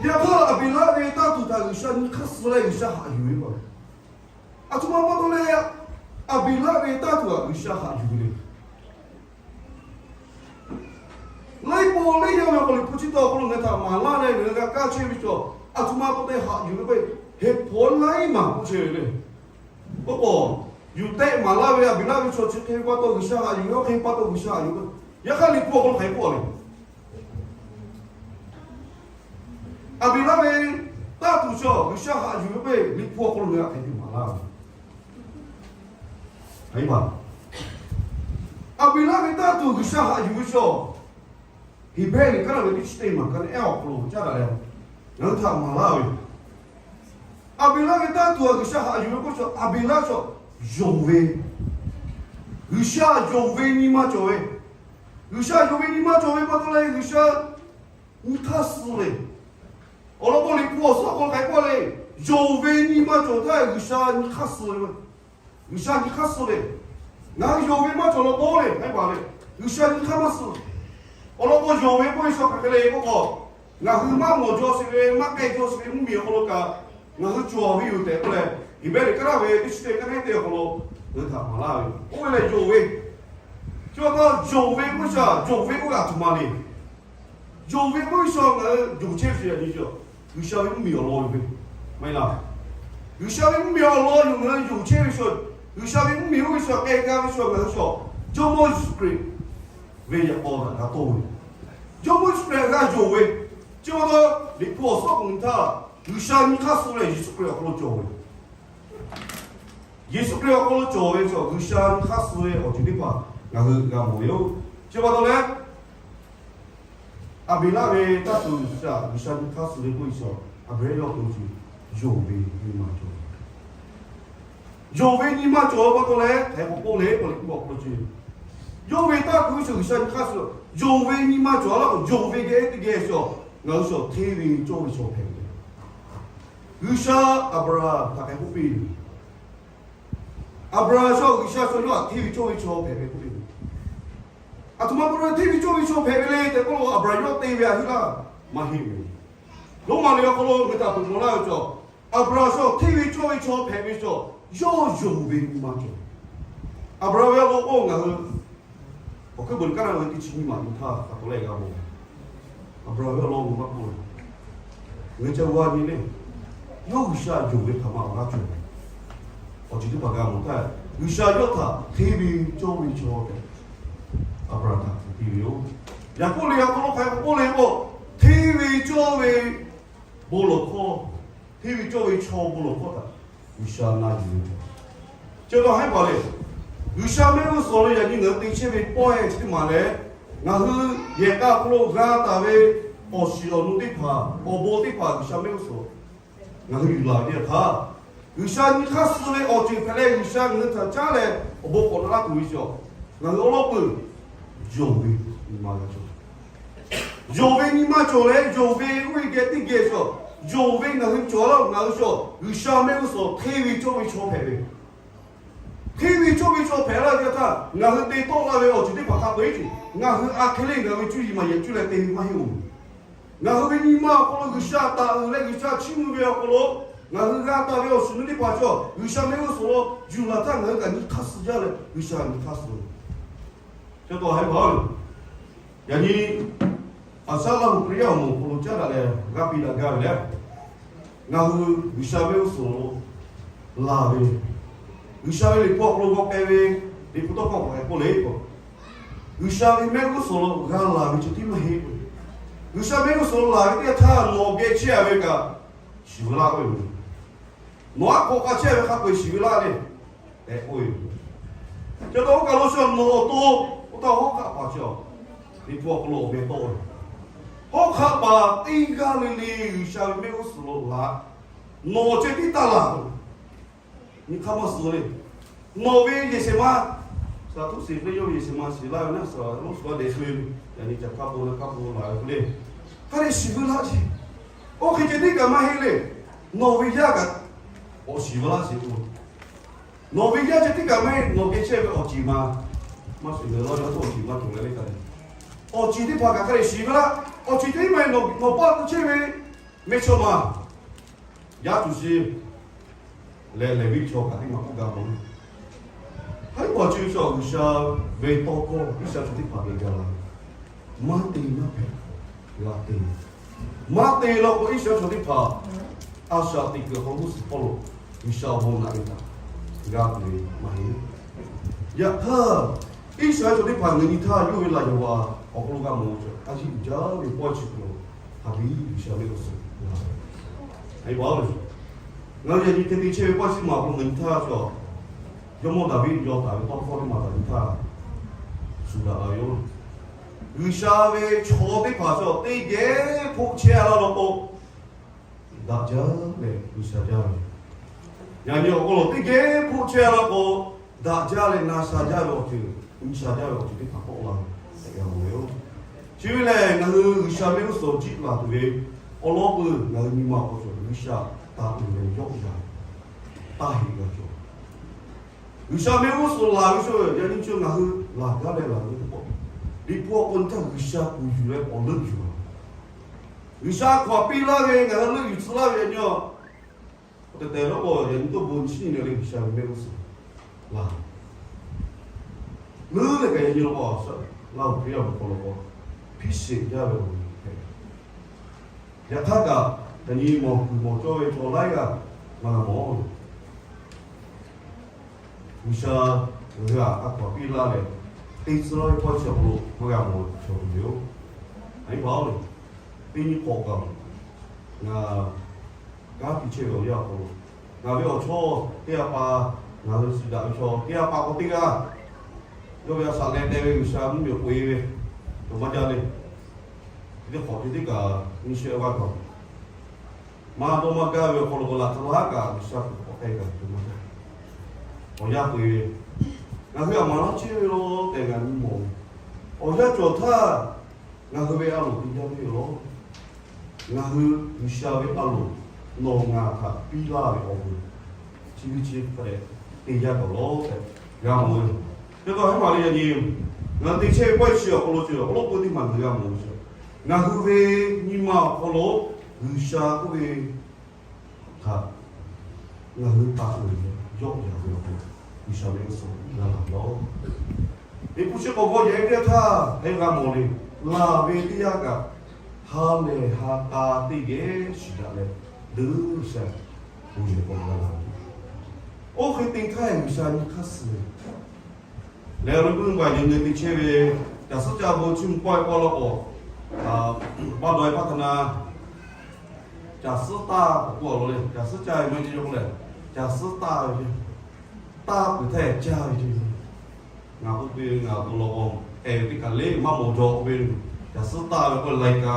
Yaꞈ hk'aˇ Aˍbeˍlaˆ ve tanˇ tuˬ htaꞈ G'uiˬsha nyi hk'aˇ suh leh G'uiˬsha haꞈ yuˬ ve pa. Aˬ htoꞈ ma pa taw leh, Aˍbeˍlaˆ ve tanˇ tuˬ htaꞈ G'uiˬsha haꞈ yuˬ ve le. Laiˉ pawˆ laiˉ yanˇ ve awˬ hk'aw lo Liꞈ hpu chi taw awˬ hk'aw lo ngaˬ hui htaꞈ maˍ laˇ leh ngaˬ hui g'a kaˇ chehˇ ve chaw, aˬ htoꞈ ma pa taw haꞈ yuˬ ve k'o, heˍ hpaw laiˉ maˬ k'oˆ chehˇ ve le. K'oˆ k'o, yuˬ tehˆ maˍ laˇ ve Aˍbeˍlaˆ ve chaw chi hk'e pa taw G'uiˬsha haꞈ yuˬ ve, hk'e pa taw G'uiˬsha haꞈ yuˬ ve. Yaꞈ hk'aˇ Liꞈ hpu awˬ hk'aw lo hk'aˬ hk'e k'oˆ le. Aˍbeˍlaˆ ve tanˇ tuˬ chaw G'uiˬsha haꞈ yuˬ ve k'o, Liꞈ hpu awˬ hk'aw lo ngaˬ hui hk'aˬ hk'e maˍ laˇ ve. Aˍbeˍlaˆ ve tanˇ tuˬ G'uiˬsha haꞈ yuˬ ve chaw, Heˍbrehˇ liꞈ kaˉ laˇ ve teˇ chi teˇ maˬ ka leh ehˉ awˬ hk'aw lo caˉ daꞈ leh, ngaˬ hui htaꞈ maˍ laˇ ve. Aˍbeˍlaˆ ve tanˇ tuˬ htaꞈ G'uiˬsha haꞈ yuˬ ve k'oˆ chaw, Aˍbeˍlaˆ chaw yonˍ ve, G'uiˬsha yonˍ ve nyi ma cawˬ ve, G'uiˬsha yonˍ ve nyi ma cawˬ ve pa taw leh G'uiˬsha nyi hk'aˇ suh ve. Awˬ lawn k'o Liꞈ hpu awˬ suhˉ k'aw k'ai k'oˆ le, yonˍ ve nyi ma cawˬ htaˇ G'uiˬsha nyi hk'aˇ suh ve. G'uiˬsha nyi hk'aˇ suh ve. Ngaˬ hui yonˍ ve maˇ cawˬ law k'o le, haiˉ baˬ le, G'uiˬsha nyi hk'aˇ maˇ suh. Awˬ lawn k'o yonˍ ve k'oˆ ve chaw hk'aˬ hk'e le k'oˆ k'o, ngaˬ hui maˇ mawˬ jaw sheˍ ve, maˇ k'ai jaw sheˍ ve mvuhˇmiˬ awˬ hk'aw lo kaꞈ ngaˬ hui cawˬ ve yoˬ tehꞈ k'oˆ leh, Heˍbrehˇ liꞈ kaˉ laˇ ve teˇ chi teˇ kaˉ nehˉ teˇ awˬ hk'aw lo ngaˬ hui htaꞈ maˍ laˇ ve yoˬ. Oˇ ve lehˬ yonˍ ve. Chi pa taw yonˍ ve k'oˆ shaˍ, yonˍ ve k'oˆ ve aˬ htoꞈ ma le. Yonˍ ve k'oˆ ve chaw ngaˬ hui yonˍ chehˇ ve chaw yaꞈ nyi chaw, G'uiˬsha ve mvuhˇmiˬ awˬ lawn yoˬ ve, maˇ heˆ laˇ. G'uiˬsha ve mvuhˇmiˬ awˬ lawn yoˬ ngaˬ hui yonˍ chehˇ ve chaw, G'uiˬsha ve mvuhˇmiˬ oˇ ve chaw k'ai gaˇ ve chaw ngaˬ hui chaw, Jawˇmawˇ Yeˍsuˆ Hkriꞈ ve yaꞈ k'aw htaꞈ g'a tawˆ ve, Jawˇmawˇ Yeˍsuˆ Hkriꞈ g'a yonˍ ve. Chi pa taw Liꞈ hpu awˬ suhˉ k'oˆ ve htaˇ, G'uiˬsha nyi hk'aˇ suh leh Yeˍsuˆ Hkriꞈ awˬ hk'aw lo cawˬ ve, Yeˍsuˆ Hkriꞈ awˬ hk'aw lo cawˬ ve chaw G'uiˬsha nyi hk'aˇ suh ve awˬ ceuˬ teˇ hpaˍ ngaˬ hui g'a mawˬ ve yoˬ. Chi pa taw leh, Aˍbeˍlaˆ ve tanˇ tuˬ G'uiˬsha, G'uiˬsha nyi hk'aˇ suh ve k'oˆ ve chaw, Aˍbeˍlaˆ yawˇ awˬ to chi yonˍ ve nyi ma cawˬ. Yonˍ ve nyi ma cawˬ pa taw leh hk'aˬ hk'e k'oˆ le k'o, Liꞈ hpu awˬ hk'aw lo chi, yawˇ ve tanˇ tuˬ ve chaw G'uiˬsha nyi hk'aˇ suh, yonˍ ve nyi ma cawˬ a laˇ k'o, yonˍ ve geh teˇ geh chaw, ngaˬ hui chaw hteˇ ve cawˇ ve chaw hpehꞈ ve. G'uiˬsha Aˍbraˍhanˍ htaꞈ hk'aˬ hk'e k'oˆ piˇ ve, Aˍbraˍhanˍ chaw G'uiˬsha chaw yawˇ htaꞈ hteˇ ve cawˇ ve chaw hpehꞈ ve k'oˆ piˇ ve. Aˬ htoꞈ ma pa taw hteˇ ve cawˇ ve chaw hpehꞈ ve le tehꞈ k'oˆ lo Aˍbraˍhanˍ yawˇ te ve a heˆ laˇ, maˇ heˆ ve. Roˉmaꞈ liꞈ awˬ hk'aw lo ngaˬ hui htaꞈ hpeuꞈ maw laˇ ve chaw, Aˍbraˍhanˍ chaw hteˇ ve cawˇ ve chaw hpehꞈ ve chaw, yawˇ yonˍ ve nyi ma cawˬ. Aˍbraˍhanˍ ve awˬ lawn k'o ngaˬ hui awˬ hkuiˉ peuˬ kaˉ naˆ ve teˇ chi nyiˇ maˬ nyi htaˇ pa taw leh g'a mawˬ. Aˍbraˍhanˍ ve awˬ lawn maˇ k'oˆ, ngaˬ hui ca g'a nyi le. Yawˇ G'uiˬsha yonˍ ve hk'aˬ ma awˬ g'aˇ cawˬ ve. Awˬ ceuˬ teˇ hpaˍ g'a mawˬ htaˇ, G'uiˬsha yawˇ htaꞈ hteˇ ve cawˇ ve chaw tehꞈ Aˍbraˍhanˍ htaꞈ hk'e piˇ ve yoˬ. Yaˍkoˆ liꞈ awˬ hk'aw lo hk'aˬ hk'e k'oˆ le k'o, hteˇ ve cawˇ ve bon lawˬ hkawˇ, hteˇ ve cawˇ ve chaw bon lawˬ hkawˇ htaꞈ G'uiˬsha na yuˬ ve. Chi pa haiˉ paˍ le, G'uiˬsha mehˆ g'uˇ suhˍ lo yaꞈ nyi ngaˬ hui te chehˇ ve pawehˇ chi teˇ maˬ leh, ngaˬ hui yehˬ k'a hk'aw lo g'a taˍ ve awˬ shiˍ awˬ nu teˇ hpaˍ, awˬ bon teˇ hpaˍ G'uiˬsha mehˆ g'uˇ suhˍ ngaˬ hui yuˬ laˬ ve teˇ yanˇ htaˇ, G'uiˬsha nyi hk'aˇ suh ve awˬ ceuˬ hpehꞈ leh G'uiˬsha ngaˬ hui htaꞈ caˉ leh awˬ bon k'awꞈ na laˇ tuˬ ve chaw, ngaˬ hui awˉ lawˉ peuˬ yonˍ ve nyi ma g'a cawˬ. Yonˍ ve nyi ma cawˬ leh, yonˍ ve oˇ ve geh teˇ geh cawˬ, yonˍ ve ngaˬ hui cawˬ laˇ, ngaˬ hui cawˬ, G'uiˬsha mehˆ g'uˇ suhˍ hteˇ ve cawˇ ve chaw hpehꞈ ve. Hteˇ ve cawˇ ve chaw hpehꞈ laˇ ve teˇ yanˇ htaˇ, ngaˬ hui te tawˆ la ve awˬ ceuˬ teˇ hpaˍ hk'a peu-eˬ ceuˬ ngaˬ hui a hk'e le ngaˬ hui ve cuˇ yiˍ maˍ yehˬ cuˇ leh te ve maˇ heˆ-oˬ. Ngaˬ hui ve nyi ma awˬ hk'aw lo G'uiˬsha taˍ uiˍ leh G'uiˬsha chiˇ mvuh ve awˬ hk'aw lo ngaˬ hui g'a taˍ ve awˬ shiˍ nu teˇ hpaˍ cawˬ, G'uiˬsha mehˆ g'uˇ suhˍ lo yuˬ laˬ htaˇ ngaˬ hui kaꞈ nyi hk'aˇ suh jaˇ leh G'uiˬsha nyi hk'aˇ suh. Chi pa haiˉ paˍ-oˬ, yaꞈ nyi Aˍsaˍ Laˇ huˍ Hkriꞈ yaˇ awˬ moˍ awˬ hk'aw lo caˉ daꞈ leh g'a piˇ daꞈ gaˇ ve lehˬ, ngaˬ hui G'uiˬsha mehˆ g'uˇ suhˍ lo laˬ ve, G'uiˬsha ve liꞈ hpu awˬ hk'aw lo g'aw k'ai ve, liꞈ hpu tawˇ hkawˇ hk'aˬ hk'e k'oˆ le k'o, G'uiˬsha ve mehˆ g'uˇ suhˍ lo g'a laˬ ve chi tiˉ maˇ heˆ. G'uiˬsha mehˆ g'uˇ suhˍ lo laˬ ve teˇ yanˇ htaˇ nawˬ geh chehˇ ve kaꞈ shiˍ ve laˇ k'oˆ ve yoˬ. Nawˬ aˉ hk'aw k'a chehˇ ve hk'a peu-eˬ shiˍ ve laˇ le tehꞈ k'oˆ ve yoˬ. Chi pa taw oˇ kaˬ lo chi nawˬ awˬ to, oˇ htaˇ hawˉ hk'aˆ paˍ chi liꞈ hpu awˬ hk'aw lo awˬ meh tawˆ ve, hawˉ hk'aˆ paˍ teˇ g'aˇ le le G'uiˬsha ve mehˆ g'uˇ suhˍ lo laˬ, nawˬ ceh tiˉ taˇ laˬ. Nyi hk'aˇ maˇ suh le. Nawˬ ve yehˬ shehˍ ma, saˍ tuˆ shiˍ hk'e le yawˇ ve yehˬ shehˍ ma shiˍ laˇ ve naˆ saˍ laꞈ lonˉ suhˍ g'a dehꞈ sho ve, yaꞈ nyi ca hk'a bon la hk'a bon laˬ ve hk'e le, hk'a dehꞈ shiˍ ve laˇ ce. Oˇ hk'e ceh tiˉ kaꞈ maˇ heˆ le. Nawˬ ve yaˇ kaꞈ k'awꞈ shiˍ ve laˇ sheˍ k'o, nawˬ ve yaˇ ceh tiˉ kaꞈ maˇ heˆ, nawˬ geh chehˇ ve awˬ ceˬ ma, maˇ shuˍ leh laˇ ve awˬ ceˬ maˇ cawˬ leh le hk'a dehꞈ, awˬ ceˬ teˇ hpaˍ kaꞈ hk'a dehꞈ shiˍ ve laˇ. Awˬ ceˬ teˇ maˇ heˆ, nawˬ paˆ k'o chehˇ ve mehˇ chaw ma yaˇ tuˬ sheˍ leh lehˬ ve chaw kaꞈ teˇ maˬ k'oˆ gaˇ mawˬ le. Haiˉ paˍ chi ve chaw G'uiˬsha ve tawˇ hkawˇ Iˉsaˍreˍlaˆ chaw teˇ hpaˍ geh gaˬ la, maˇ te maˇ hpehꞈ g'a te. Maˇ te law k'o Iˉsaˍreˍlaˆ chaw teˇ hpaˍ a shaꞈ teꞈ kuiˬ awˬ hk'aw lo suhˍ hpawˇ lo G'uiˬsha awˬ bon naꞈ ve htaꞈ g'a tuˬ ve maˇ heˆ. Yaꞈ hk'aˇ, Iˉsaˍreˍlaˆ chaw teˇ hpaˍ ngaˬ nyi htaˇ yawˇ ve laˬ yaꞈ wa awˬ hk'aw lo g'a mawˬ ve chaw a ciˉ uiˍ jaˇ ve pawehˇ chi hk'aw lo hk'a biˇ G'uiˬsha mehˆ g'uˇ suhˍ g'a ve, a pa le. Ngaˬ hui yaꞈ nyi hk'e te chehˇ ve pawehˇ chi maˬ awˬ hk'aw lo ngaˬ nyi htaˇ chaw, Jawˇmawˇ Daˍviˆ yaw taˍ ve tawˇ hkawˇ teˇ maˬ htaꞈ nyi htaˇ shuˍ daꞈ la ve yoˬ. G'uiˬsha ve chaw teˇ hpaˍ chaw teˇ geh hpoˆ chehˇ a laˇ law k'o, daꞈ jaˇ leh G'uiˬsha jaˇ ve, yaꞈ nyi awˬ hk'aw lo teˇ geh hpoˆ chehˇ a laˇ k'o, daꞈ jaˇ leh na sha jaˇ ve awˬ ceuˬ, G'uiˬsha jaˇ ve awˬ ceuˬ teˇ hpaˍ k'awꞈ la ve tehꞈ g'a mawˬ ve yoˬ. Chi ve lehˬ, ngaˬ hui G'uiˬsha mehˆ g'uˇ suhˍ jiˆ laˬ tuˬ ve awˬ lawn peuˬ ngaˬ hui nyi ma awˬ hk'aw cawˬ G'uiˬsha taˍ tuˬ ve yawˆ yan taˇ heˆ g'a cawˬ. G'uiˬsha mehˆ g'uˇ suhˍ laˬ ve chaw yaꞈ nyi chi ngaˬ hui laˬ gaˇ leh laˬ ve teˇ pawˆ, liꞈ hpu awˬ hk'aw nyi htaˇ G'uiˬsha kuˬ yuˬ leh awˬ leuˆ yuˬ a. G'uiˬsha hkaw aꞈ piˇ laˇ ve ngaˬ hui leuˆ yuˬ tcuh laˇ ve yaꞈ nyi a, k'o tehˬ tehˬ lawˉ k'o yaꞈ nyi toˆ bon chiˇ nyi leh G'uiˬsha ve mehˆ g'uˇ suhˍ laˬ leuˉ leh kaꞈ yaꞈ nyi law k'o, Laˇ huˍ Hkriꞈ yaˇ awˬ hk'aw lo k'o, hpiˇ sheˍ jaˇ ve awˬ hk'aw lo hpehꞈ. Yaꞈ hk'aˇ kaꞈ, yaꞈ nyi mawˬ kuiˬ mawˬ cawˇ ve chaw laiˉ g'aˇ maˇ g'a mawˬ. G'uiˬsha ngaˬ hui htaꞈ a hkaw aꞈ piˇ laˇ leh, teˇ tcuh laˇ ve pawehˇ chi awˬ hk'aw lo maˇ g'a mawˬ ve chaw tuˬ ve yoˬ. A nyi paˍ-oˬ, teˇ nyi hk'awꞈ kaꞈ ngaˬ kanˉ te chehˇ ve awˬ yanˇ awˬ hk'aw lo, ngaˬ ve awˬ chawˇ teˇ g'aˇ pa, ngaˬ hui suh daꞈ ve chaw teˇ g'aˇ pa k'o teˇ g'aˇ, yawˇ ve a shaꞈ leh teh ve G'uiˬsha mvuhˇmiˬ k'oꞈ-e ve, cawˬ maˇ jaˇ le. Teˇ hk'awꞈ te teˇ kaꞈ nyi shehˆ g'aˇ kaꞈ maˇ dawˇ maˇ gaˇ ve awˬ hk'aw lo k'o, laꞈ hk'aˇ laˇ kaꞈ G'uiˬsha kuˬ k'awꞈ k'ai kaꞈ cawˬ maˇ jaˇ. Awˬ yanˇ k'oꞈ-e ve, ngaˬ hui aˬ maˍ laˇ chehˇ ve law tehꞈ ngaˬ nyi mawˬ ve, awˬ yanˇ cawˬ htaˇ ngaˬ hui ve a loˍ te jaˇ ve yoˬ law. Ngaˬ hui G'uiˬsha ve a loˍ nawˬ ngaˬ htaꞈ piˇ laˇ ve awˬ bon chi ve chi hk'a dehꞈ te jaˇ kaꞈ law tehꞈ g'a mawˬ ve. Hk'e k'o, haiˉ maˬ le yaꞈ nyi ngaˬ hui te chehˇ ve pawehˇ chi awˬ hk'aw lo ceuˬ awˬ hk'aw lo peu teˇ maˬ ngaˬ g'a mawˬ ve chi, ngaˬ hui ve nyi ma awˬ hk'aw lo G'uiˬsha k'oˆ ve htaꞈ ngaˬ hui taˍ uiˍ ve yawˆ yan ve awˬ hk'aw lo G'uiˬsha ve g'uˇ suhˍ g'a laˬ ve yoˬ. Liꞈ hpu chi k'awꞈ g'awˇ yaꞈ-e teˇ yanˇ htaˇ hk'e g'a mawˬ le, laˬ ve teˇ yanˇ kaꞈ ha lehˬ ha k'a teˇ geh shiˍ daꞈ leh, deuˆ sha Oˇ hk'e te htaˇ G'uiˬsha nyi hk'aˇ suh leh, awˬ leh puiˉ ve baˬ yehˬ nyi te chehˇ ve, caˬ suhˉ caˇ bon chiˇ mvuh pawehˇ k'aw law k'o, maˇ dawˬ e hpaˇ htaꞈ na, caˬ suhˉ taˇ k'oˆ a lo le, caˬ suhˉ caˇ ve maˇ heˆ k'oˆ leh, caˬ suhˉ taˇ ve, taˇ peuˬ htaˇ caˇ ve ce. Ngaˬ k'oˆ ve ngaˬ awˬ to law k'o, ehˍ ve teˇ kaˬ le maˇ mawˬ jaw k'oˆ ve, caˬ suhˉ taˇ ve k'oˆ leh lai ka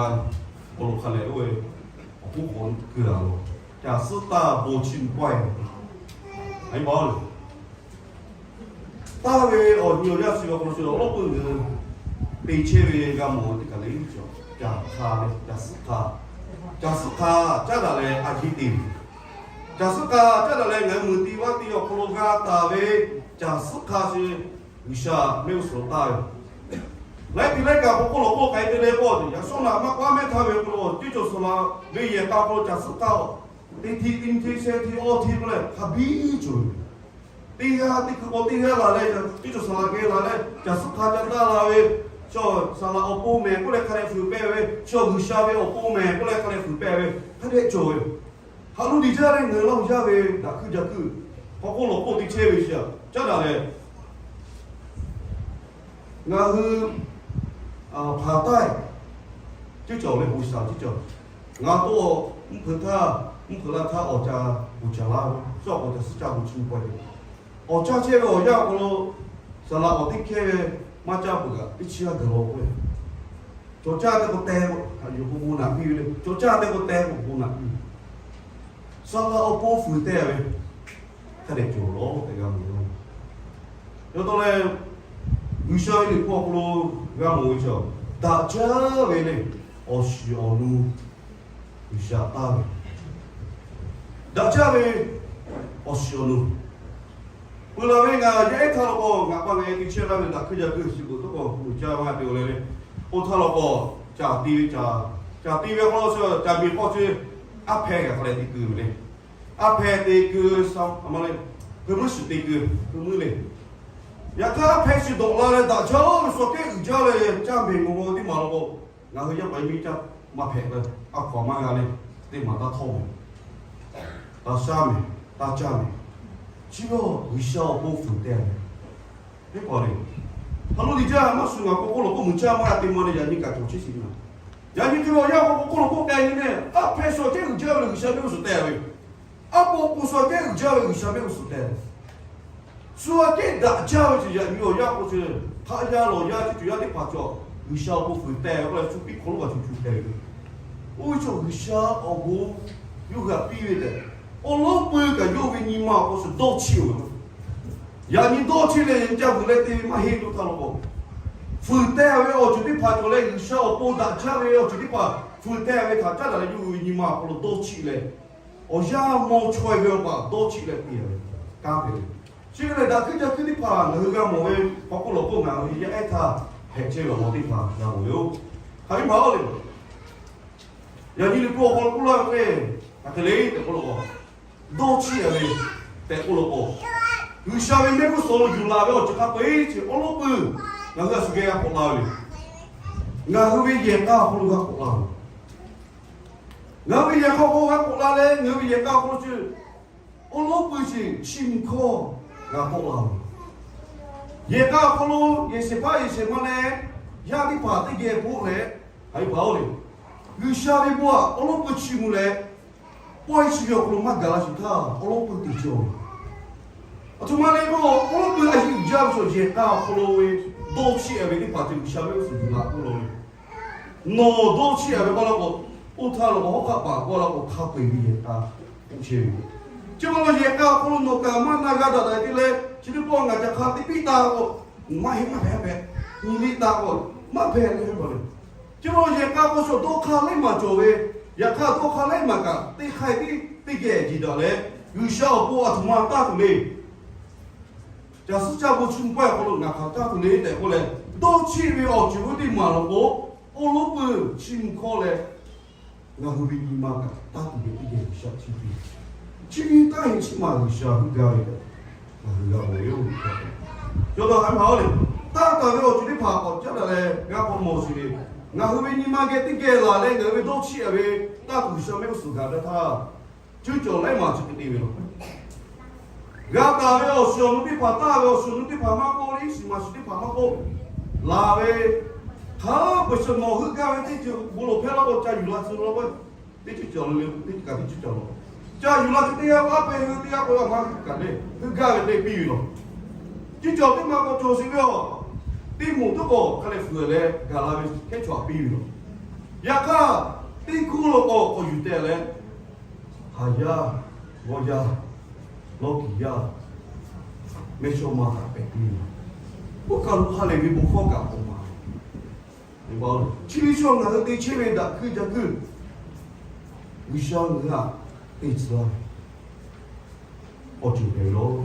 awˬ lo hk'a leh oˇ ve awˬ hk'oˆ k'awꞈ keu a lo, caˬ suhˉ taˇ bon chiˇ mvuh pawehˇ. Aˬ nyi ma taˇ ve awˬ nyi awˬ yaˇ chi ve awˬ hk'aw lo chi awˬ lawˉ peuˬ ve te chehˇ ve g'a mawˬ ve teˇ kaˬ le cawˬ. Caˬ hk'a ve, caˬ suhˉ hk'a, caˬ suhˉ hk'a caˉ daꞈ leh a ciˉ te ve, caˬ suhˉ hk'a caˉ daꞈ leh ngaˬ hui meuꞈ te vaˇ te awˬ hk'aw lo g'a taˍ ve caˬ suhˉ hk'a chi G'uiˬsha mehˆ g'uˇ suhˍ lo taˇ ve. Laiˉ te laiˉ kaꞈ k'o k'oˆ lawˬ k'oˆ k'ai te leh k'o, yaꞈ shawˉ naꞈ maˇ k'oˆ a mehˉ htaˇ ve k'o, teˇ cawˬ saˍ laꞈ ve yehˬ k'a k'o caˬ suhˉ hk'a, teˇ htiˆ teˇ htiˆ sheh htiˆ awˇ htiˆ k'oˆ leh hk'a biˇ cawˬ ve. Teˇ g'aˇ teˇ hkui k'o teˇ g'aˇ laˬ leh, teˇ cawˬ saˍ laꞈ geh laˬ leh caˬ suhˉ hk'a ca taˇ la ve, chaw saˍ laꞈ awˬ pon mehˍ k'oˆ leh hk'a dehꞈ fuiˍ pehˇ ve, chaw G'uiˬsha ve awˬ pon mehˍ k'oˆ leh hk'a dehꞈ fuiˍ pehˇ ve, hk'a dehꞈ cawˬ ve. Haꞈ lo diˬ jaˇ leh ngaˬ hui Laˇ hu yaˇ ve daꞈ hkuiˇ jaˇ hkuiˇ, k'awꞈ k'oˆ lawˬ k'oˆ te chehˇ ve chi a caˉ daꞈ leh, ngaˬ hui hpaˍ taˇ ceˇ cawˬ ve hoꞈ shaˍ ceˇ cawˬ. Ngaˬ to mvuhˇ hpeuꞈ htaˇ, mvuhˇ hpeuꞈ la htaˇ awˬ ca bon caˍ laˇ ve, cawˬ k'o caˬ suhˉ caˇ bon chiˇ mvuh pawehˇ ve, awˬ caˇ chehˇ ve awˬ yanˇ awˬ hk'aw lo saˍ laꞈ awˬ teˇ hkehˇ ve maˇ caˇ peuˬ kaꞈ teˇ chi g'aˇ gaˬ law k'oˆ ve, cawˬ caˇ teˇ k'o teh k'o, a yoˬ k'o bon naꞈ piˇ ve le. Cawˬ caˇ teˇ k'o teh k'o bon naꞈ piˇ ve, saˍ laꞈ awˬ pon fuiˍ teh ve, hk'a dehꞈ cawˬ lawˬ tehꞈ g'a mawˬ laˇ. Yawˇ taw leh, G'uiˬsha ve liꞈ hpu awˬ hk'aw lo g'a mawˬ ve chaw, daꞈ jaˇ ve le, awˬ shiˍ awˬ nu G'uiˬsha taˇ ve, daꞈ jaˇ ve awˬ shiˍ awˬ nu. Peuˬ laˬ ve ngaˬ yaˇ ehˉ htaˇ law k'o, ngaˬ pa ngaˬ e te chehˇ laˇ ve daꞈ hkuiˇ jaˇ hkuiˇ shiˍ k'oˍ tawˇ k'aw uiˍ jaˇ maˇ te-o leh le. Oˇ htaˇ law k'o, caˬ te ve caˬ, caˬ te ve k'aw chi caˬ miˬ k'aw chi, aˉ hpehˇ kaꞈ hk'a leh te keu ve le. Aˉ hpehˇ te keu, a ma le, hkui mvuhˇ shiˍ te keu, hkui mvuhˇ le. Yaꞈ hk'aˇ aˉ hpehˇ chi dawꞈ la leh daꞈ jaˇ ve suh kehˉ uiˍ jaˇ leh caˇ mehˍ ngaw ngaw teˇ maˬ law k'o, ngaˬ hui yaˇ paˍ yaˇ miˇ caˇ maˇ hpehꞈ leh, a hkaw a maˇ g'a leh, teˇ maˬ taˇ htawˇ mehˍ, taˇ shaˉ mehˍ, taˇ caˇ mehˍ. Chi beuꞈ G'uiˬsha awˬ pon fuiˍ teh ve, teˇ hpaˍ le. Haꞈ lo liꞈ jaˇ maˇ shuˍ ngaˬ k'o k'oˆ lawˬ k'oˆ meuꞈ caˇ maˇ g'a te maˇ le, yaꞈ nyi kaꞈ cawˬ chehˇ shiˍ naˍ. Yaꞈ nyi hk'e ve awˬ yanˇ k'o k'oˆ lawˬ k'oˆ k'ai nyi le, aˉ hpehˇ suh kehˉ uiˍ jaˇ ve le G'uiˬsha mehˆ g'uˇ suhˍ teh ve, aˉ po k'o suh kehˉ uiˍ jaˇ ve G'uiˬsha mehˆ g'uˇ suhˍ teh ve, suh kehˉ daꞈ jaˇ ve chi yaꞈ nyi awˬ yanˇ k'o chi, hk'aˆ yaˇ lawˬ yaˇ chi tuˬ yaˇ teˇ hpaˍ cawˬ, G'uiˬsha awˬ pon fuiˍ teh ve k'oˆ leh shu piˇ hk'aw lo kaꞈ shu shu teh ve. Oˇ ve chaw G'uiˬsha awˬ bon yawˇ hui htaꞈ piˇ ve tehꞈ, awˬ lawˉ pui kaꞈ yawˇ ve nyi ma awˬ hk'aw shuˍ dawˇ chiˇ-oˬ ve. Yaꞈ nyi dawˇ chiˇ leh yaꞈ nyi ca vuiˬ leh te ve maˇ heˆ lo htaˇ law k'o, fuiˍ teh ve awˬ ceuˬ teˇ hpaˍ cawˬ leh G'uiˬsha awˬ pon daꞈ jaˇ ve awˬ ceuˬ teˇ hpaˍ fuiˍ teh ve htaꞈ caˉ daꞈ leh yawˇ hui ve nyi ma awˬ hk'aw lo dawˇ chiˇ leh, awˬ yanˇ mawˇ chaweh ve awˬ paˍ dawˇ chiˇ leh te ve, kanˉ hpehꞈ ve. Chi ve lehˬ daꞈ hkuiˇ jaˇ hkuiˇ teˇ hpaˍ ngaˬ hui g'a mawˬ ve, k'awꞈ k'oˆ lawˬ k'oˆ ngaˬ hui yaˇ ehˉ htaˇ hpehꞈ chehˇ ve awˬ lawn teˇ hpaˍ g'a mawˬ ve yoˬ. Hk'aˬ ve maˇ oˇ le, yaꞈ nyi liꞈ hpu awˬ hk'aw lo k'oˆ laˇ ve k'o, hk'aˬ hk'e le tehꞈ k'oˆ law k'o, dawˇ chiˇ a ve tehꞈ k'oˆ law k'o, G'uiˬsha ve mehˆ g'uˇ suhˍ lo yuˬ laˬ ve awˬ ceuˬ hk'a peu-eˬ chi awˬ lawˉ peuˬ ngaˬ hui a shu geh g'a k'awꞈ la ve, ngaˬ hui ve yehˬ k'a awˬ hk'aw lo g'a k'awꞈ la ve, ngaˬ hui ve yehˬ k'a awˬ hk'aw lo g'a k'awꞈ la leh, ngaˬ hui ve yehˬ k'a awˬ hk'aw lo chi awˬ lawˉ peuˬ chi chiˇ mvuh hkawˇ g'a k'awꞈ la ve, yehˬ k'a awˬ hk'aw lo yehˬ shehˍ hpaˇ yehˬ shehˍ ma leh yaˇ teˇ hpaˍ teˇ geh bvuhˆ leh, hk'aˬ ve pa oˇ le, G'uiˬsha ve bon aꞈ awˬ lawˉ peuˬ chiˇ mvuh leh, pawehˇ chi ve awˬ hk'aw lo maˇ gaˬ la shiˍ htaˇ awˬ lawˉ peuˬ te cawˬ ve. Aˬ htoꞈ ma le k'o, awˬ lawˉ peuˬ a shu jaˇ ve chaw yehˬ k'a awˬ hk'aw lo ve dawˇ chiˇ a ve teˇ hpaˍ ceh G'uiˬsha mehˆ g'uˇ suhˍ yuˬ la k'oˆ law ve, nawˬ dawˇ chiˇ a ve k'oˆ law k'o, oˇ htaˇ law k'o hawˉ hk'aˆ paˍ k'oˆ law k'o hk'a peu-eˬ ve yehˬ k'a k'oˆ chehˇ ve. Chi ma lo yehˬ k'a awˬ hk'aw lo nawˬ kaꞈ maˇ na g'a daꞈ daꞈ te leh, chi teˇ pawˆ ngaˬ ca hk'a teˇ piˇ taˇ k'o, maˇ heˆ maˇ hpehꞈ hpehꞈ, nyi liˇ taˇ k'o, maˇ hpehꞈ le hpehꞈ le. Chi ma lo yehˬ k'a k'o shu dawˇ hk'aˇ laiˉ maˬ cawˬ ve, yaꞈ hk'aˇ dawˇ hk'aˇ laiˉ maˬ kaꞈ teˇ hk'aˇ tiˉ teˇ geh jiˬ daꞈ leh, G'uiˬsha awˬ pon aˬ htoꞈ ma taˇ tuˬ le. Caˬ suhˉ caˇ bon chiˇ mvuh pawehˇ awˬ hk'aw lo ngaˬ hk'aˬ taˇ tuˬ le tehꞈ k'oˆ leh, dawˇ chiˇ ve awˬ ceuˬ oˇ teˇ maˬ law k'o, awˬ lawˉ peuˬ chiˇ mvuh hkawˇ leh, ngaˬ hui ve nyi ma kaꞈ taˇ tuˬ ve teˇ geh G'uiˬsha chiˇ piˇ. Chi ve taˇ heˆ chi maˬ G'uiˬsha hui gaˇ ve tehꞈ ngaˬ hui g'a mawˬ ve yoˬ. Cawˬ taw a maˬ oˇ le, taˇ taˍ ve awˬ ceuˬ teˇ hpaˍ k'awꞈ caˉ daꞈ leh g'a k'awꞈ mawˬ sheˍ ve, ngaˬ hui ve nyi ma geh teˇ geh laˬ leh ngaˬ hui ve dawˇ chiˇ a ve taˇ tuˬ G'uiˬsha mehˆ g'uˇ suhˍ gaˬ ve htaˇ, Cuˇ cawˬ laiˉ maˬ chi hk'e te ve laˬ. G'a taˍ ve awˬ shiˍ awˬ nu teˇ hpaˍ, taˇ ve awˬ shiˍ awˬ nu teˇ hpaˍ maˇ k'oˆ, iˉ shiˍ maˍ shiˍ teˇ hpaˍ maˇ k'oˆ, laˬ ve hk'a peu-eˬ suhˍ nawˬ heuˆ gaˇ ve teˇ ceuˬ bon lawˬ hpehˇ laˇ k'o, ca yuˬ la tcuh law k'o, teˇ ceuˬ cawˬ le le, teˇ kaꞈ teˇ ceuˬ cawˬ law. Ca yuˬ la ceuˬ teˇ g'aˇ k'o, aˉ pehˇ ve teˇ g'aˇ k'o, a maˇ kaꞈ le, heuˆ gaˇ ve te piˇ ve laˬ. Cuˇ cawˬ teˇ maˬ k'awꞈ cawˬ sheˍ ve aˬ, teˇ moˍ teˇ k'awꞈ hk'a leh fuiˍ leh gaˬ la ve hkehˉ chaw htaꞈ piˇ ve laˬ. Yaꞈ hk'aˇ, teˇ hkuˇ lo k'awꞈ k'awꞈ yuˬ teh leh, haˍ yaˇ, g'awˇ yaˇ, lawˇ kiˍ yaˇ, mehˇ shawˉ ma htaꞈ pehꞈ piˇ ve. Oˇ kaˬ lo ha lehˬ ve bon hkawˇ kaꞈ k'awꞈ maˍ. Chi ve chaw ngaˬ hui te chehˇ ve daꞈ hkuiˇ jaˇ hkuiˇ, G'uiˬsha ngaˬ hui htaꞈ te tcuh laˇ ve awˬ ceuˬ hpehꞈ ve yoˬ.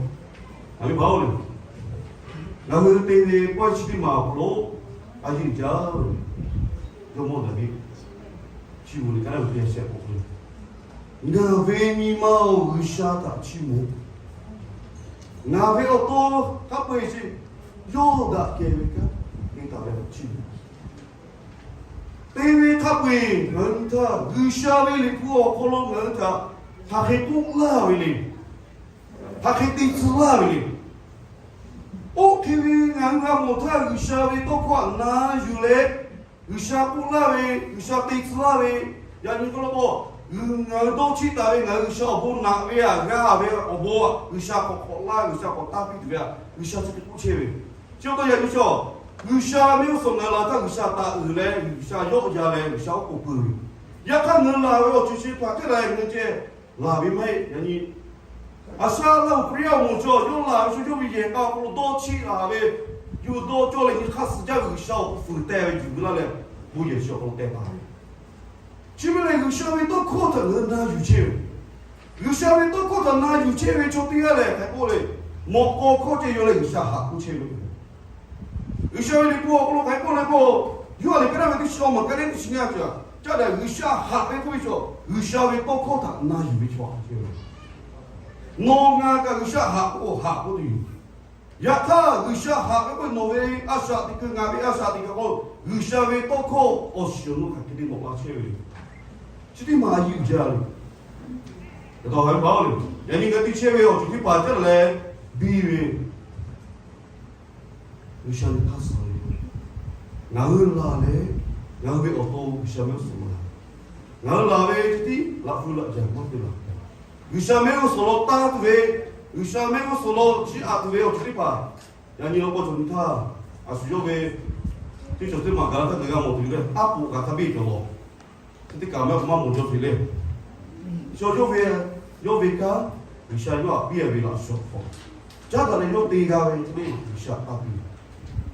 A ve pa oˬ le, ngaˬ hui te ve pawehˇ chi teˇ maˬ awˬ hk'aw lo a yeˇ uiˍ jaˇ ve, Jawˇmawˇ Daˍviˆ chi beuꞈ le ka laˇ ve teˇ yanˇ shehˆ k'oˆ ve, Ngaˬ ve nyi ma-oˬ, G'uiˬsha htaꞈ chiˇ mvuh. Ngaˬ ve awˬ to hk'a peu-eˬ sheˍ, yawˇ daꞈ kehˬ ve kanˉ te taˍ leh chiˇ mvuh. Te ve hk'a peu-eˬ ngaˬ hui htaˇ G'uiˬsha ve Liꞈ hpu awˬ hk'aw lo ngaˬ hui htaꞈ hk'aˬ hk'e k'oˆ laˇ ve le. Hk'aˬ hk'e te tcuh laˇ ve le. Oˇ hk'e ve ngaˬ hui g'a mawˬ htaˇ, G'uiˬsha ve tawˇ hkawˇ htaꞈ na yuˬ leh, G'uiˬsha k'oˆ laˇ ve, G'uiˬsha te tcuh laˇ ve, yaꞈ nyi k'oˆ law k'o, ngaˬ hui dawˇ cheˆ taˍ ve ngaˬ hui G'uiˬsha awˬ bon naꞈ ve aꞈ g'a ve awˬ bon aꞈ, G'uiˬsha k'awꞈ k'awꞈ laˇ, G'uiˬsha k'awꞈ taˇ piˇ tuˬ ve aꞈ, G'uiˬsha chi hk'e k'oˆ chehˇ ve. Chi pa taw yaꞈ nyi chaw, G'uiˬsha mehˆ g'uˇ suhˍ ngaˬ hui laˬ htaˇ G'uiˬsha taˍ uiˍ leh, G'uiˬsha yawˆ yan leh, G'uiˬsha oˉ k'oˍ pui ve. Yaꞈ hk'aˇ ngaˬ hui laˬ ve awˬ ceuˬ chi htaꞈ hk'e leh ngaˬ hui ceh laˬ ve maˇ heˆ. Yaꞈ nyi, a shaˉ laˇ hu Hkriꞈ yaˇ awˬ moˍ chaw yawˇ laˬ ve chaw yawˇ ve yehˬ k'a awˬ hk'aw lo dawˇ cheˆ laˬ ve, yuˬ dawˇ cawˇ leh nyi hk'aˇ suh jaˇ ve G'uiˬsha awˬ hk'aw fuiˍ teh ve yuˬ ve laˇ leh, bon yehˬ chi awˬ hk'aw lo teh taˍ ve. Chi ve lehˬ, G'uiˬsha ve tawˇ hkawˇ htaꞈ ngaˬ hui na yuˬ chehˇ ve. G'uiˬsha ve tawˇ hkawˇ htaꞈ na yuˬ chehˇ ve chaw teˇ g'aˇ lehˬ, hk'aˬ hk'e k'oˆ le, mawꞈ k'aw hkawˇ ceh yaw leh G'uiˬsha haꞈ k'oˆ chehˇ ve. G'uiˬsha ve Liꞈ hpu awˬ hk'aw lo hk'aˬ hk'e k'oˆ le k'o, Yoˇhanˬ liꞈ ka naˇ ve teˇ chi awˬ maˬ ka leh teˇ chi ngaˇ ceuˬ, caˇ daꞈ G'uiˬsha haꞈ ve k'oˆ ve chaw, G'uiˬsha ve tawˇ hkawˇ htaꞈ na yuˬ ve chaw hk'a ceh ve. Nawˬ ngaˬ kaꞈ G'uiˬsha haꞈ k'o, haꞈ k'oˆ tuˬ yoˬ. Yaꞈ hk'aˇ, G'uiˬsha haꞈ ve k'oˆ ve nawˬ ve a shaꞈ teꞈ hkui, ngaˬ ve a shaꞈ teꞈ hkui k'o, G'uiˬsha ve tawˇ hkawˇ awˬ shiˍ awˬ nu hk'aˬ hk'e te mawˬ la chehˇ ve le. Chi teˇ maˬ a yeˇ uiˍ jaˇ ve. Yaꞈ taw ha ve pa oˬ le, yaꞈ nyi ngaˬ hui te chehˇ ve awˬ ceuˬ teˇ hpaˍ caˉ daꞈ leh biˇ ve, G'uiˬsha ve hk'aˇ suh ve, ngaˬ hui laˬ leh, ngaˬ hui ve awˬ to G'uiˬsha mehˆ g'uˇ suhˍ lo laˬ, ngaˬ hui laˬ ve chi tiˉ laꞈ hpu laꞈ jaˬ maˇ te laˬ. G'uiˬsha mehˆ g'uˇ suhˍ lo taˇ tuˬ ve, G'uiˬsha mehˆ g'uˇ suhˍ lo chiˇ aꞈ tuˬ ve awˬ ceuˬ teˇ hpaˍ, yaꞈ nyi law k'o cawˬ nyi htaˇ, a shu yawˇ ve teˇ cawˬ teˇ maˬ gaˬ la htaˇ ngaˬ g'a mawˬ tuˬ ve, aˉ poꞈ kaꞈ hk'a biˇ cawˬ lawˬ. Chi teˇ kaꞈ maˇ maˇ mawˬ jaw ve le. Chaw yawˇ ve, yawˇ ve kanˉ, G'uiˬsha yawˇ htaꞈ piˇ ve laꞈ shawˍ hk'aw, caˉ daꞈ leh yawˇ te g'a ve chi teˇ maˬ G'uiˬsha taˇ piˇ,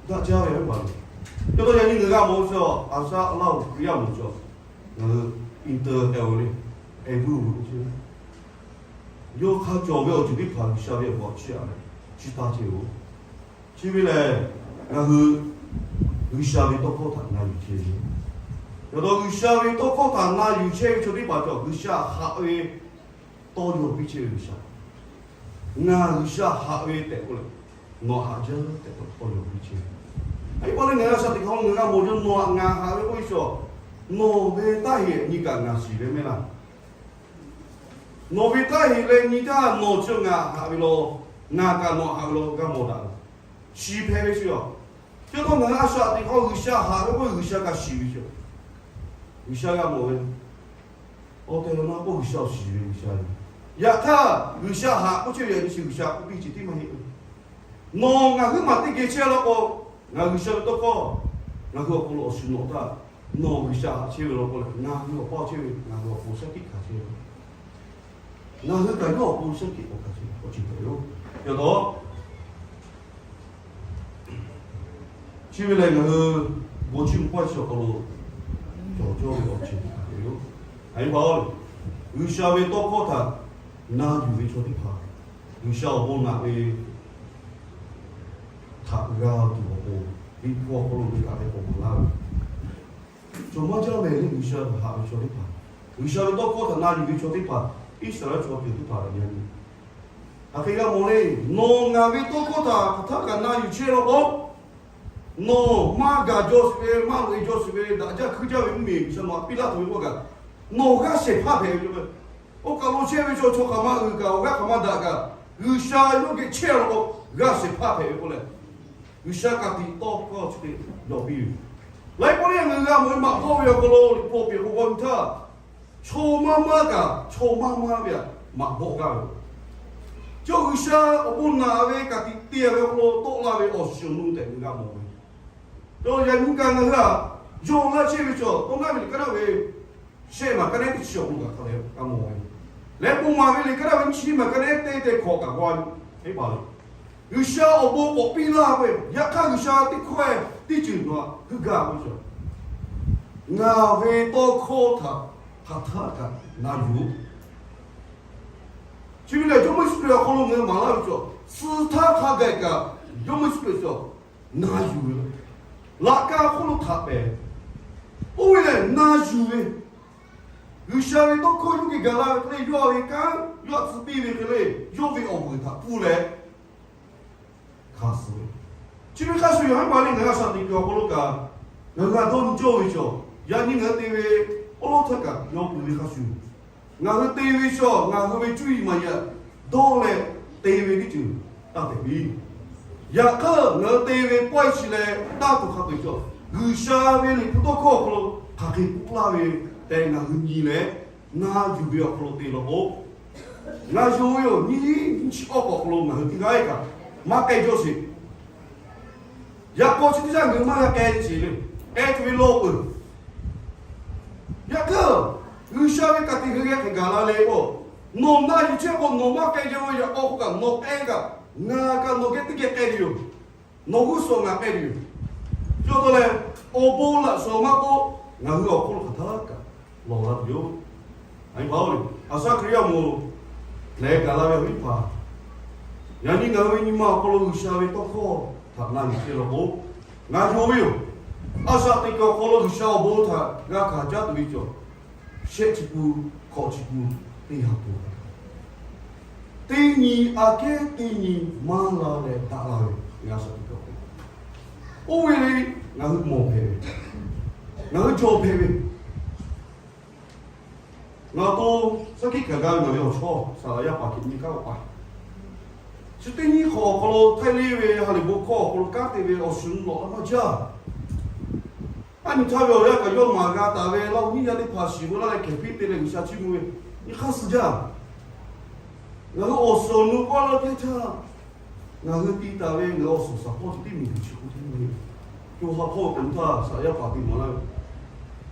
daꞈ jaˇ ve a pa le. Chi pa taw yaꞈ nyi ngaˬ g'a mawˬ ve chaw, a shaˉ laˇ hu Hkriꞈ yaˇ mawˬ chaw, ngaˬ hui inter k'ai ve le, k'ai vuiˇ ve k'o chi, yawˇ hk'a cawˬ ve awˬ ceuˬ teˇ hpaˍ G'uiˬsha ve awˬ hk'aw chiˇ aꞈ leh, chiˇ taˇ chehˇ ve. Chi ve lehˬ, ngaˬ hui G'uiˬsha ve tawˇ hkawˇ htaꞈ na yuˬ chehˇ ve. Yaꞈ taw G'uiˬsha ve tawˇ hkawˇ htaꞈ na yuˬ chehˇ ve chaw teˇ hpaˍ cawˬ, G'uiˬsha haꞈ ve tawˇ yaw piˇ chehˇ ve G'uiˬsha. Ngaˬ G'uiˬsha haꞈ ve tehꞈ k'oˆ leh, nawˬ haꞈ jaˇ tehꞈ k'oˆ tawˇ yaw piˇ chehˇ ve. A pa le, ngaˬ g'a shaꞈ teꞈ hk'aw ngaˬ g'a mawˬ jaw, nawˬ haꞈ ngaˬ haꞈ ve k'oˆ ve chaw, nawˬ ve taˇ heꞈ nyi kaꞈ ngaˬ shiˍ ve mehˆ laˇ. Nawˬ ve taˇ heꞈ leh nyi htaˇ nawˬ chi ngaˬ haꞈ ve law, ngaˬ kaꞈ nawˬ haꞈ ve law g'a mawˬ daꞈ ve, shiˍ hpehꞈ ve chi a. Chi pa taw ngaˬ hui a shaꞈ teꞈ hk'aw G'uiˬsha haꞈ ve k'oˆ ve G'uiˬsha kaꞈ shiˍ ve chi, G'uiˬsha g'a mawˬ ve, awˬ tehˬ awˬ na k'oˆ G'uiˬsha awˬ shiˍ ve G'uiˬsha ve. Yaꞈ hk'aˇ G'uiˬsha haꞈ k'oˆ chehˇ ve yaꞈ nyi chi G'uiˬsha k'oˆ piˇ chi teˇ maˇ heˆ. Nawˬ ngaˬ huiˉ maˬ teˇ geh chehˇ law k'o, ngaˬ G'uiˬsha ve tawˇ hkawˇ ngaˬ hui awˬ hk'aw lo awˬ shiˍ nawꞈ htaˇ, nawˬ G'uiˬsha haꞈ chehˇ ve law k'o leh, ngaˬ hui awˬ paˇ chehˇ ve, ngaˬ hui awˬ pon shaˉ hkiˆ hkanˍ chehˇ ve, ngaˬ hui kaꞈ yawˇ awˬ pon shaˉ hkiˆ k'awꞈ hkanˍ chehˇ ve awˬ ceuˬ hpehꞈ ve yoˬ. Yaꞈ taw chi ve lehˬ, ngaˬ hui bon chiˇ mvuh pawehˇ chi awˬ hk'aw lo cawˬ cawˇ ve awˬ ceuˬ hpehꞈ ve yoˬ. A pa oˬ, G'uiˬsha ve tawˇ hkawˇ htaꞈ na yuˬ ve chaw teˇ hpaˍ, G'uiˬsha awˬ bon naꞈ ve htaꞈ g'a tuˬ awˬ pon, Liꞈ hpu awˬ hk'aw lo ve kaꞈ ve k'awꞈ maˍ laˇ ve, cawˬ maˇ jaˇ mehˍ le. G'uiˬsha haꞈ ve chaw teˇ hpaˍ, G'uiˬsha ve tawˇ hkawˇ htaꞈ na yuˬ ve chaw teˇ hpaˍ, Iˉsaˍreˍlaˆ chaw ceuˬ teˇ hpaˍ yaꞈ nyi, hk'aˬ hk'e g'a mawˬ le. Nawˬ ngaˬ ve tawˇ hkawˇ htaꞈ hk'aˬ htaˇ kaꞈ na yuˬ chehˇ law k'o, nawˬ maˇ gaˬ jaw sheˍ ve, maˇ loꞈ e jaw sheˍ ve, daꞈ jaˇ hkui jaˇ ve mvuhˇmiˬ G'uiˬsha nawˬ htaꞈ piˇ laˇ tuˬ ve k'oˆ kaꞈ, nawˬ g'aˇ shehˍ hpaˇ hpehꞈ ve yoˬ. Oˇ kaˬ lo chehˇ ve chaw, chaw hk'aˬ ma uiˍ kaꞈ awˬ g'aˇ hk'aˬ ma daꞈ kaꞈ, G'uiˬsha yawˇ geh chehˇ law k'o, g'a shehˍ hpaˇ hpehꞈ ve k'oˆ leh, G'uiˬsha ka tiꞈ tawˇ hkawˇ chi hk'e yaw piˇ ve. Laiˉ pawˆ lehˬ ngaˬ hui g'a mawˬ ve maꞈ bawˆ ve awˬ hk'aw lo Liꞈ hpu awˬ piˍ k'o g'aw nyi htaˇ, chaw maˇ maˇ kaꞈ chaw maˇ maˇ ve maꞈ bawˆ gaˇ ve. Chi G'uiˬsha awˬ bon naꞈ ve ka tiꞈ te ve awˬ hk'aw lo tawˆ la ve awˬ shiˍ awˬ nu tehꞈ ngaˬ hui g'a mawˬ ve. Yaꞈ nyi kaꞈ ngaˬ hui a yawˇ laˇ chehˇ ve chaw, tawˇ naˉ ve liꞈ kaˉ naˉ ve shehˆ maˬ kaˉ neˉ teˇ chi awˬ hk'aw lo kaꞈ hk'a leh g'a mawˬ ve. Leh bon maˍ ve liꞈ kaˉ naˉ ve nyiˇ chi maˬ kaˉ neˉ teˇ teˇ hkawꞈ kaꞈ g'a ve pa le. G'uiˬsha awˬ bon k'awꞈ piˇ laˇ ve, yaꞈ hk'aˇ G'uiˬsha teˇ hkawehˇ teˇ ceuˬ nawˬ htaꞈ heuˆ gaˇ ve chaw, ngaˬ ve tawˇ hkawˇ htaꞈ hk'aˬ htaˆ kaꞈ na yuˬ-oˬ. Chi ve lehˬ, Jawˇmawˇ Yeˍsuˆ Hkriꞈ awˬ hk'aw lo ngaˬ hui maˍ laˇ ve chaw, suh htaˇ hk'a gaˬ kaꞈ Jawˇmawˇ Yeˍsuˆ Hkriꞈ chaw na yuˬ ve, laꞈ ka hk'oˆ lo htaꞈ pehˍ. Oˇ ve lehˬ na yuˬ ve, G'uiˬsha ve tawˇ hkawˇ yawˇ geh gaˬ la ve hk'e le, yawˇ ve kanˉ yawˇ tcuh piˇ ve hk'e le, yawˇ ve awˬ vuiˬ htaꞈ pfuhˇ leh hkanˍ suh ve. Chi ve hk'a shuˍ yoˬ, haˉ pa le ngaˬ hui a shaꞈ teꞈ kuiˬ awˬ hk'aw lo kaꞈ, ngaˬ hui a dawˇ nyi cawˇ ve chaw, yaꞈ nyi ngaˬ hui te ve awˉ lawˉ htaˇ kaꞈ yawˇ peuˬ ve hk'a shuˍ, ngaˬ hui te ve chaw ngaˬ hui ve cuˇ yiˍ maˍ yaꞈ dawˇ leh te ve teˇ ceuˬ taˇ hpehꞈ piˇ. Yaꞈ hk'aˇ ngaˬ hui te ve pawehˇ chi leh taˇ tuˬ hk'a peu-eˬ chaw, G'uiˬsha ve Liꞈ hpu tawˇ hkawˇ awˬ hk'aw lo hk'aˬ hk'e k'oˆ laˇ ve tehꞈ ngaˬ hui nyi leh, na yuˬ ve awˬ hk'aw lo te law k'o, ngaˬ yonˍ ve yoˬ, nyiˇ nyiˇ chi awˬ hk'aw lo ngaˬ hui teˇ g'aˇ kaꞈ maˇ k'ai jawˇ sheˍ. Yaꞈ k'aw chi teˇ yanˇ ngaˬ hui maˇ g'a k'ai sheˍ le. K'ai tuˬ ve law peuˬ. Yaꞈ hk'aˇ, G'uiˬsha ve ka tiꞈ hk'e geh hk'e gaˬ la le k'o, nawˬ na yuˬ chehˇ k'o nawˬ maˇ k'ai jawˇ ve, yaꞈ k'aw k'o kaꞈ nawˬ k'ai kaꞈ, ngaˬ kaꞈ nawˬ geh teˇ geh k'ai tuˬ yoˬ. Nawˬ g'uˇ suhˍ ngaˬ k'ai tuˬ yoˬ. Chi pa taw leh, awˬ bon laꞈ shawnˍ maˇ k'oˆ, ngaˬ hui awˬ hk'oˆ lo hk'aˬ htaˇ kaꞈ lawˬ la tuˬ yoˬ. A pa-oˬ, a shaꞈ Hkriꞈ yaˇ moˍ lehˬ gaˬ la ve awˬ viˉ hpaˍ, yaꞈ nyi ngaˬ hui ve nyi ma awˬ hk'aw lo G'uiˬsha ve tawˇ hkawˇ htaꞈ na yuˬ chehˇ law k'o, ngaˬ yonˍ ve yoˬ. A shaꞈ teꞈ kuiˬ awˬ hk'aw lo G'uiˬsha awˬ bon htaꞈ g'a hkanˍ caˉ tuˬ ve cawˬ, shehˆ chi pun, hkawꞈ chi pun teˇ ha pun, teˇ nyi aꞈ kehˉ teˇ nyi maˇ la leh daꞈ la ve, ngaˬ shaꞈ teꞈ kuiˬ awˬ hk'aw lo. Oˇ ve le, ngaˬ hui mawˬ hpehꞈ ve, ngaˬ hui cawˬ hpehꞈ ve, ngaˬ to saˉ hkiˆ hkanˍ g'a ve ngaˬ ve awˬ chawˇ saˍ laꞈ yaˇ paˍ hkeh nyi kaˉ k'awꞈ pa, chi teˇ nyiˇ hk'awꞈ awˬ hk'aw lo htaiˇ leˇ ve ha lehˬ bon hkawˇ awˬ hk'aw lo kanˉ te ve awˬ shuˍ nuˇ lawꞈ la maˇ jaˇ. Aˉ nyi htaˇ ve awˬ yanˇ kaꞈ yawˇ maˍ g'a taˍ ve Laˇ huˍ nyiˇ yaˇ teˇ hpaˍ shiˍ ve laˇ leh hkehˍ piˇ te leh G'uiˬsha chiˇ mvuh ve, nyi hk'aˇ suh jaˇ. Ngaˬ hui awˬ suˍ awˬ nu k'awꞈ la teˇ htaˇ, ngaˬ hui ti taˍ ve ngaˬ hui awˬ suˍ shaˍ hpawˇ chi teˇ miˬguiˬ chi hk'oˆ teˇ ve, co ha hpawˇ teꞈ mvuh htaˇ saˍ laꞈ yaˇ paˍ te maˍ laˇ ve,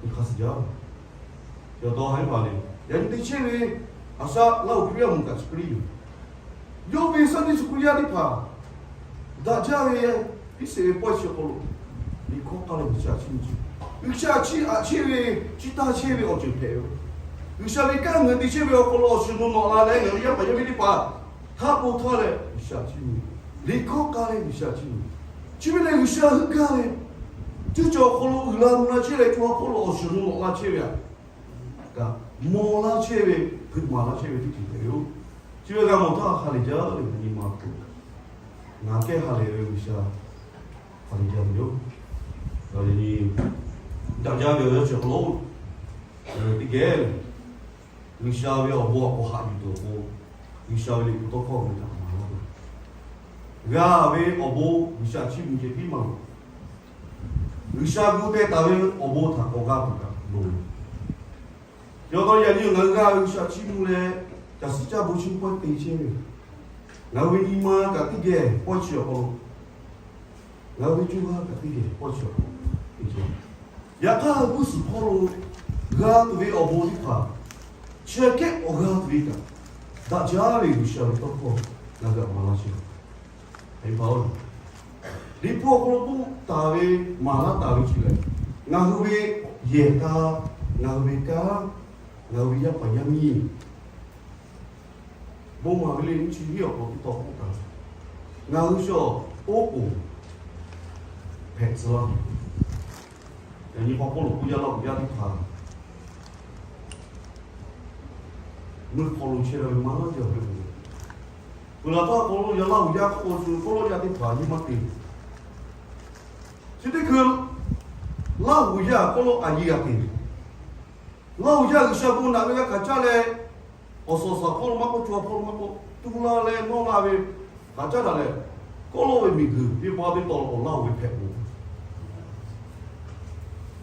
nyi hk'aˇ suh jaˇ. Yaꞈ taw ha pa le, yaꞈ nyi te chehˇ ve, a shaꞈ Laˇ huˍ Hkriꞈ yaˇ moˍ kaꞈ chi hk'e le yoˬ. Yawˇ ve shaˉ teˇ chi hk'oˆ yaˇ teˇ hpaˍ daꞈ jaˇ ve, Iˉsaˍreˍlaˆ pawehˇ chi awˬ hk'aw lo, liꞈ hkawˇ k'aˇ leh G'uiˬsha chiˇ mvuh chehˇ, G'uiˬsha chiˇ aꞈ chehˇ ve, chi taˇ chehˇ ve awˬ ceuˬ hpehꞈ ve. G'uiˬsha ve kanˉ ngaˬ hui te chehˇ ve awˬ hk'aw lo awˬ shuˍ nuˇ lawꞈ la leh ngaˬ hui yaˇ paˍ yaˇ miˇ teˇ hpaˍ htaꞈ po htaˇ leh G'uiˬsha chiˇ mvuh, liꞈ hkawˇ k'aˇ leh G'uiˬsha chiˇ mvuh, chi ve lehˬ G'uiˬsha heuˆ gaˇ ve, cuˇ caˬ awˬ hk'aw lo uiˍ la mvuh la chehˇ leh co ha hpawˇ lo awˬ shuˍ nuˇ lawꞈ la chehˇ ve aꞈ kaꞈ, mawˬ laˇ chehˇ ve, hpeuꞈ maˍ laˇ chehˇ ve teˇ ceuˬ hpehꞈ ve yoˬ. Chi ve g'a mawˬ htaˇ ha lehˬ jaˇ ve nyi ma hk'oˆ, ngaˬ kehˉ ha lehˬ ve G'uiˬsha ha lehˬ jaˇ ve yoˬ. Yaꞈ nyi daꞈ jaˇ ve awˬ yaˇ chi awˬ hk'aw lo, teˇ geh G'uiˬsha ve awˬ bon awˬ k'awꞈ haꞈ yuˬ tuˬ awˬ pon, G'uiˬsha ve liꞈ hpu tawˇ hkawˇ ve htaꞈ maˍ laˇ ve, g'a ve awˬ bon G'uiˬsha chiˇ mvuh ceh tiˉ maˇ loˍ. G'uiˬsha gu teh taˍ ve awˬ bon htaꞈ k'awꞈ g'a tuˬ kaꞈ loˍ. Yaꞈ taw yaꞈ nyi ngaˬ hui g'a G'uiˬsha chiˇ mvuh leh, caˬ suhˉ caˇ bon chi pawehˇ te chehˇ ve, ngaˬ hui ve nyi ma kaꞈ teˇ geh pawehˇ chi awˬ hk'aw lo, ngaˬ hui ve co ha kaꞈ teˇ geh pawehˇ chi awˬ hk'aw lo te chehˇ. Yaꞈ hk'aˇ g'uˇ suhˍ hpawˇ lo g'a tuˬ ve awˬ bon teˇ hpaˍ, chi aꞈ kehˉ k'awꞈ g'a tuˬ ve kaꞈ, daꞈ jaˇ ve G'uiˬsha ve tawˇ hkawˇ ngaˬ hui htaꞈ maˍ laˇ chehˇ. Liꞈ hpu awˬ hk'aw lo k'oˆ taˍ ve, maˍ laˇ taˍ ve chi lehˬ, ngaˬ hui ve yehˬ k'a, ngaˬ hui ve kanˉ, ngaˬ hui ve yaˇ paˍ yaˇ miˇ, bon maˍ ve le nyiˇ chi nyiˇ awˬ hk'aw lo teˇ taw k'oˆ taˍ ve, ngaˬ hui chaw oˉ k'oˍ hpehꞈ tcuh laˇ. Yaꞈ nyi k'awꞈ k'oˆ lo k'oˆ, yaˇ Laˇ huˍ yaˇ teˇ hpaˍ meuˇ hk'aw lo chehˇ la ve maˇ jaˇ ve, peuˬ laˬ htaˇ k'awꞈ lo yaˇ Laˇ huˍ yaˇ hk'oˆ lo k'oˆ lo yaˇ teˇ hpaˍ nyi maˇ te. Chi teˇ hkui Laˇ huˍ yaˇ k'oˆ lo a yiˇ g'a te. Laˇ huˍ yaˇ G'uiˬsha bon naꞈ ve g'a hkanˍ caˇ leh, awˬ suhˍ awˬ shaˍ hpawˇ lo maˇ k'oˆ, co ha hpawˇ lo maˇ k'oˆ, tu la leh nawˇ la ve hk'aˬ caˉ daꞈ leh, kawˆ lawˇ ve miˬguiˬ teˇ pawˆ teˇ taw awˬ laˇ oˬ ve hpehꞈ k'o,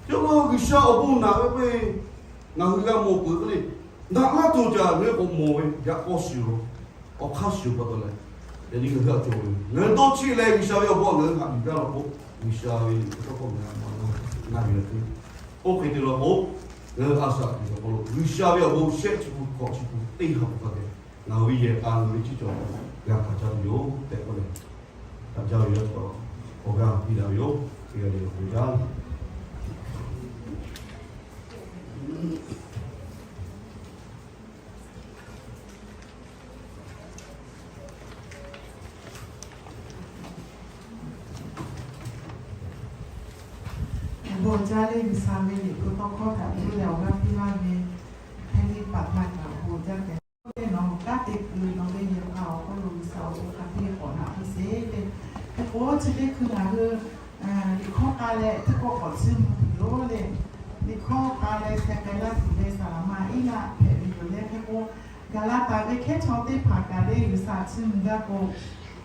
Yawˇ law G'uiˬsha awˬ bon naꞈ ve k'o, ngaˬ hui g'a mawˬ peuˬ k'oˆ le. Naꞈ laˇ tuˬ caꞈ ngaˬ hui k'awꞈ mawˬ ve yaꞈ k'aw shiˍ lo, awˬ hk'aˇ shiˍ pa taw leh, yaꞈ nyi ngaˬ hui a cawˬ ve ngaˬ hui dawˇ cheˆ leh G'uiˬsha ve awˬ bon ngaˬ hui haꞈ yuˬ gaˇ law k'o, G'uiˬsha ve tawˇ hkawˇ ngaˬ hui maˇ na ve le. Oˇ hk'e te law k'o, ngaˬ hui a shaꞈ teꞈ awˬ hk'aw lo G'uiˬsha ve awˬ bon shehˆ chi pun hkawꞈ chi pun teˇ ha k'awꞈ hk'a te, ngaˬ hui ve yehˬ k'a ngaˬ hui ve ciˉ cawˬ g'a hkanˍ caˇ tuˬ yoˬ tehꞈ k'oˆ leh, hkanˍ caˇ ve yaˇ cawˬ awˬ g'aˇ piˇ daꞈ ve yoˬ. Teˇ g'aˇ le awˬ bon jaˇ. Awˬ bon jaˇ le, G'uiˬsha ve liꞈ hpu tawˇ hkawˇ htaꞈ tuˬ leh awˬ g'aˇ piˇ laˇ ve hk'e le paˍ htaꞈ kaꞈ awˬ bon jaˇ tehꞈ k'oˆ le. Nawˬ kanˉ te kuiˬ nawˬ ve yehˬ k'a awˬ hk'aw lo G'uiˬsha awˬ bon hk'a piˇ k'awꞈ naꞈ piˇ sheˍ le. Hk'e k'o chi teˇ hkui ngaˬ hui liꞈ hkawˇ k'a leh teˇ k'awꞈ k'awꞈ chiˇ mvuh tuˬ yoˬ le. Liꞈ hkawˇ k'a leh hkeh k'ai laˇ tuˬ ve saˍ laˍ ma Eˇlaˆ hpehꞈ ve yoˬ le. Hk'e k'o, gaˬ la taˍ ve hkehˉ chaw teˇ hpaˍ kaꞈ le G'uiˬsha chiˇ mvuh gaˇ k'o,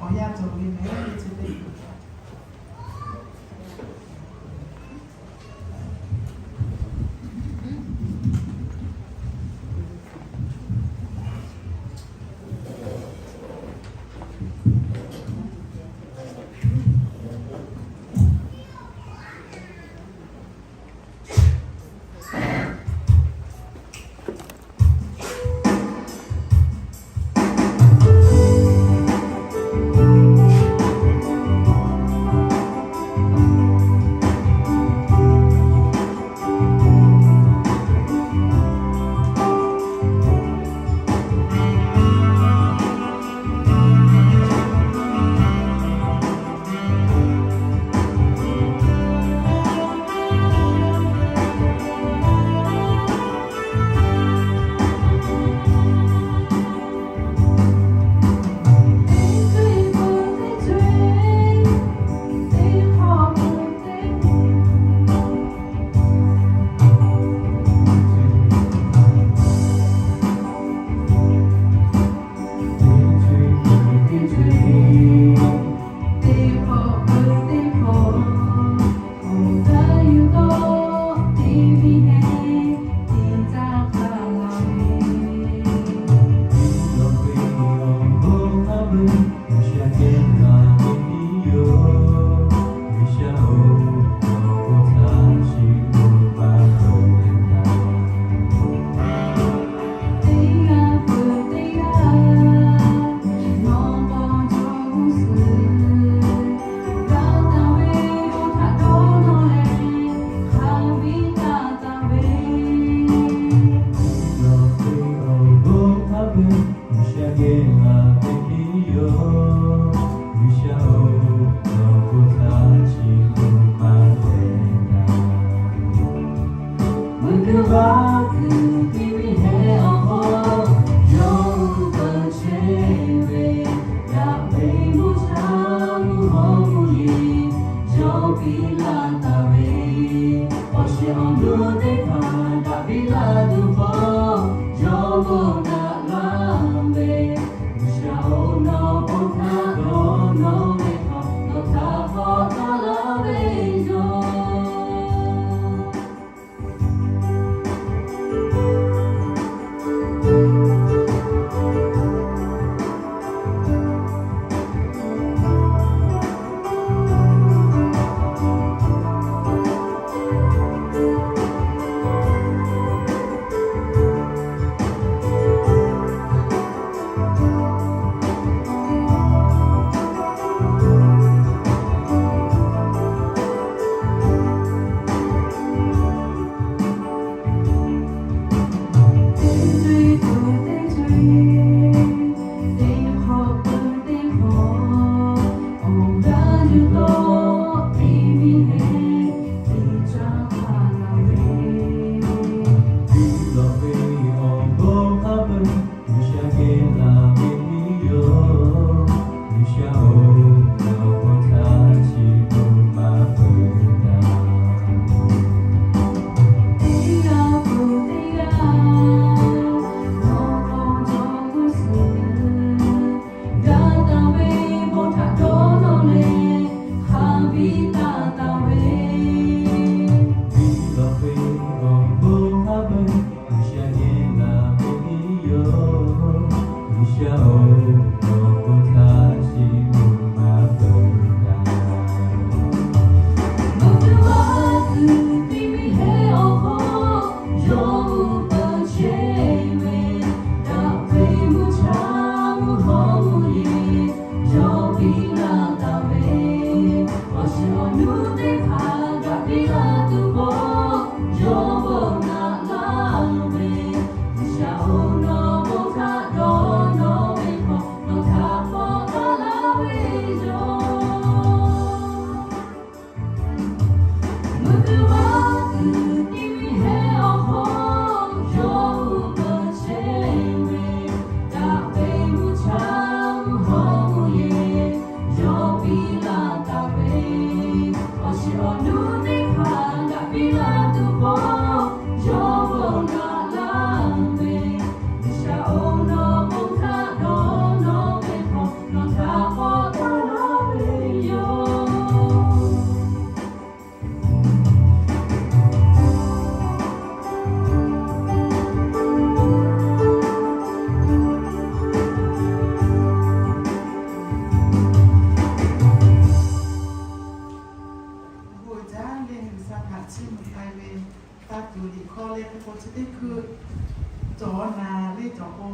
awˬ yanˇ cawˬ ve mehˍ le chi teˇ hpaˍ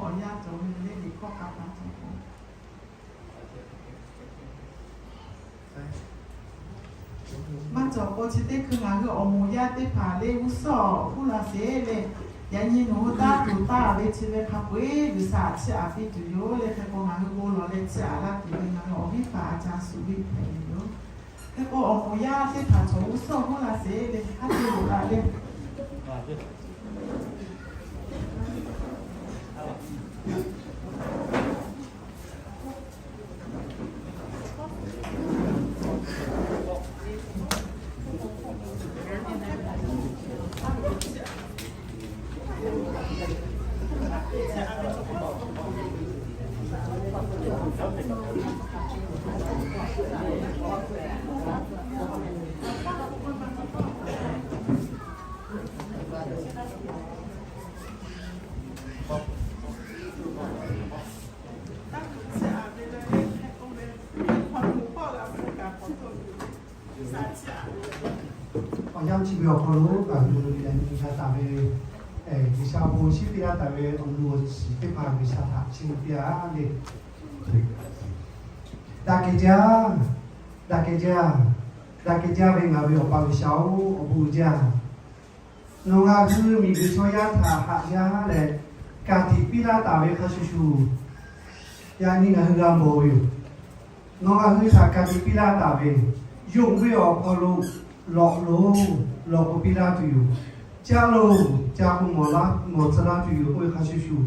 awˬ yanˇ cawˬ ve le, liꞈ hkawˇ k'a pa cawˬ k'o, maˇ cawˬ k'o chi teˇ hkui ngaˬ hui awˬ moˍ yaˇ teˇ hpaˍ le g'uˇ suhˍ awˬ huˉ la sheˍ le. Yaꞈ nyi nawˬ hui taˇ tuˬ taˍ ve chi ve hk'a peu-eˬ G'uiˬsha chiˇ aꞈ piˇ tuˬ yoˬ le. Hk'e k'o ngaˬ hui bon lawˬ leh chiˇ aꞈ laˇ tuˬ ve ngaˬ hui awˬ viˉ hpaˍ a ca shuˍ ve hpehꞈ ve yoˬ. Hk'e k'o awˬ moˍ yaˇ teˇ hpaˍ cawˬ g'uˇ suhˍ awˬ huˉ la sheˍ le, haˉ te loꞈ la le. Awˬ yanˇ chi ve awˬ hk'aw lo ngaˬ hui yaꞈ nyi g'a taˍ ve G'uiˬsha bon shinˉ piˇ laˇ taˍ ve awˬ nu awˬ shiˍ teˇ hpaˍ G'uiˬsha htaꞈ chiˇ mvuh piˇ-a le. Daꞈ kehˬ jaˇ, daꞈ kehˬ jaˇ, daꞈ kehˬ jaˇ ve ngaˬ ve Awˬ pa G'uiˬsha-oˬ, awˬ bon uiˍ jaˇ. Nawˬ ngaˬ hui miˬguiˬ chaw yaˇ htaꞈ haꞈ jaˇ leh, ka tiꞈ piˇ laˇ taˍ ve hk'a shuˍ shuˍ, yaꞈ nyi ngaˬ hui g'a mawˬ ve yoˬ. Nawˬ ngaˬ hui htaꞈ ka tiꞈ piˇ laˇ taˍ ve, yonˍ ve awˬ hk'aw lo lawꞈ loˬ, lawꞈ k'oꞈ piˇ laˇ tuˬ yoˬ. Caˇ loˬ, caˇ k'oꞈ mawˬ laˇ, mawˬ tcuh laˇ tuˬ yoˬ k'oˆ ve hk'a shuˍ shuˍ,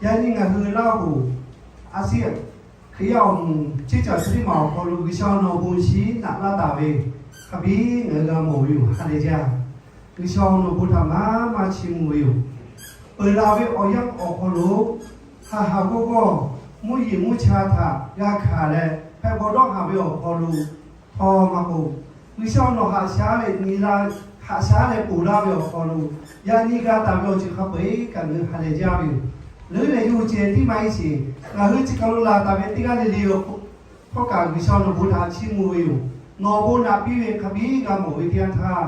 yaꞈ nyi ngaˬ hui Laˇ hoˍ a shu Hkriꞈ yaˇ awˬ moˍ ceˇ caˬ chi teˇ maˬ awˬ hk'aw lo G'uiˬsha nawˬ bon shinˉ naꞈ laˇ taˍ ve, hk'a biˇ ngaˬ hui g'a mawˬ ve yoˬ. Ha lehˬ jaˇ. G'uiˬsha nawˬ bon htaꞈ maˇ maˇ chiˇ mvuh ve yoˬ. Peuˬ laˬ ve awˬ yanˇ awˬ hk'aw lo, haꞈ haꞈ g'awˇ g'awˇ, mvuhˇ yeˬ mvuhˇ cha htaꞈ g'a hkanˍ leh hpehꞈ bawˬ dawˇ haˍ ve awˬ hk'aw lo, htawˇ maˇ k'o, G'uiˬsha nawˬ haꞈ shaˉ leh nyi la, haꞈ shaˉ leh ponˬ laˇ ve awˬ hk'aw lo, yaꞈ nyi g'a taˍ ve awˬ ceuˬ hk'a peu-eˬ kaꞈ ngaˬ hui ha lehˬ jaˇ ve yoˬ. Leuˉ leh yawˇ hui ceh tiˉ maˇ heˆ sheˍ, ngaˬ hui chi kaˬ lo laˬ taˍ ve teˇ g'aˇ le le htawˇ kaꞈ G'uiˬsha nawˬ bon htaꞈ chiˇ mvuh ve yoˬ. Nawˬ bon naꞈ piˇ ve hk'a biˇ g'a mawˬ ve teˇ yanˇ htaˇ,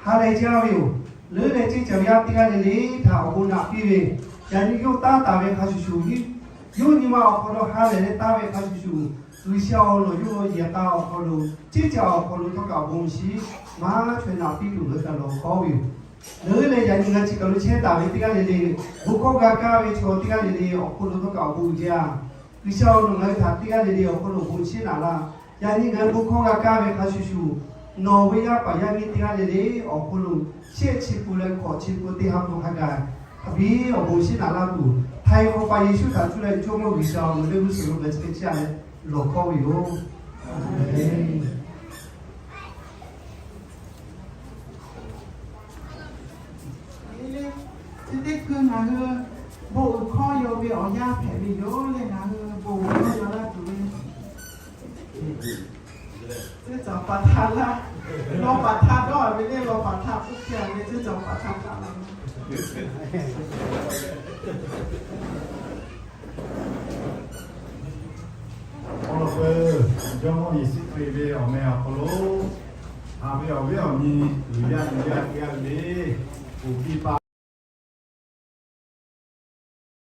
ha lehˬ jaˇ ve yoˬ. Leuˉ leh ceˇ caˬ ve yaˇ teˇ g'aˇ le le htaꞈ awˬ bon naꞈ piˇ ve, yaꞈ nyi yawˇ taˇ taˍ ve hk'a shuˍ shuˍ, yawˇ nyi ma awˬ hk'aw lo ha lehˬ leh taˇ ve hk'a shuˍ shuˍ, G'uiˬsha-oˬ, nawˬ yawˇ hui yehˬ k'a awˬ hk'aw lo, ceˇ caˬ awˬ hk'aw lo htawˇ kaꞈ awˬ bon shinˉ maˇ chaweh naꞈ piˇ tuˬ ngaˬ hui htaꞈ lawˬ hkawˉ ve yoˬ. Leuˉ leh yaꞈ nyi ngaˬ chi kaˬ lo chehˇ taˍ ve teˇ g'aˇ le le, bon hkawˇ g'a kaˇ ve chaw teˇ g'aˇ le le awˬ hk'aw lo htawˇ kaꞈ awˬ bon uiˍ jaˇ. G'uiˬsha-oˬ, nawˬ ngaˬ hui htaꞈ teˇ g'aˇ le le awˬ hk'aw lo awˬ bon shinˉ naꞈ laˇ. Yaꞈ nyi ngaˬ hui bon hkawˇ g'a kaˇ ve hk'a shuˍ shuˍ, nawˬ ve yaˇ paˍ yaˇ miˇ teˇ g'aˇ le le awˬ hk'aw lo shehˆ chi pun leh hkawꞈ chi pun teˇ ha pun hk'a gaˬ, hk'a biˇ awˬ bon shinˉ naꞈ laˇ tuˬ, Htaiˍ hk'awꞈ paˍ Yeˍsuˆ htaꞈ cuˇ leh Jawˇmawˇ G'uiˬsha-oˬ, nawˬ ve g'uˇ suhˍ lo ngaˬ chi hk'e chiˇ aꞈ leh lawˬ hkawˉ ve yoˬ. Aˍmenˍ. Chi teˇ hkui ngaˬ hui bon uiˍ hkawˇ yaw ve awˬ yanˇ hpehꞈ ve yoˬ leh ngaˬ hui bon uiˍ hkawˇ yaw laˇ tuˬ ve Tcuh cawˬ paˍ htaˇ laˇ, law paˍ htaˇ dawˇ ve le, law paˍ htaˇ k'oˆ piˇ ve, tcuh cawˬ paˍ htaˇ kaꞈ laˇ. Awˬ lawn k'o, Jawˇmawˇ Yeˍsuˆ Hkriꞈ ve awˬ meh awˬ hk'aw lo haꞈ ve awˬ viˉ awˬ nyi uiˍ yaˇ nyi yaˇ teˇ g'aˇ le le, oˇ piˇ pa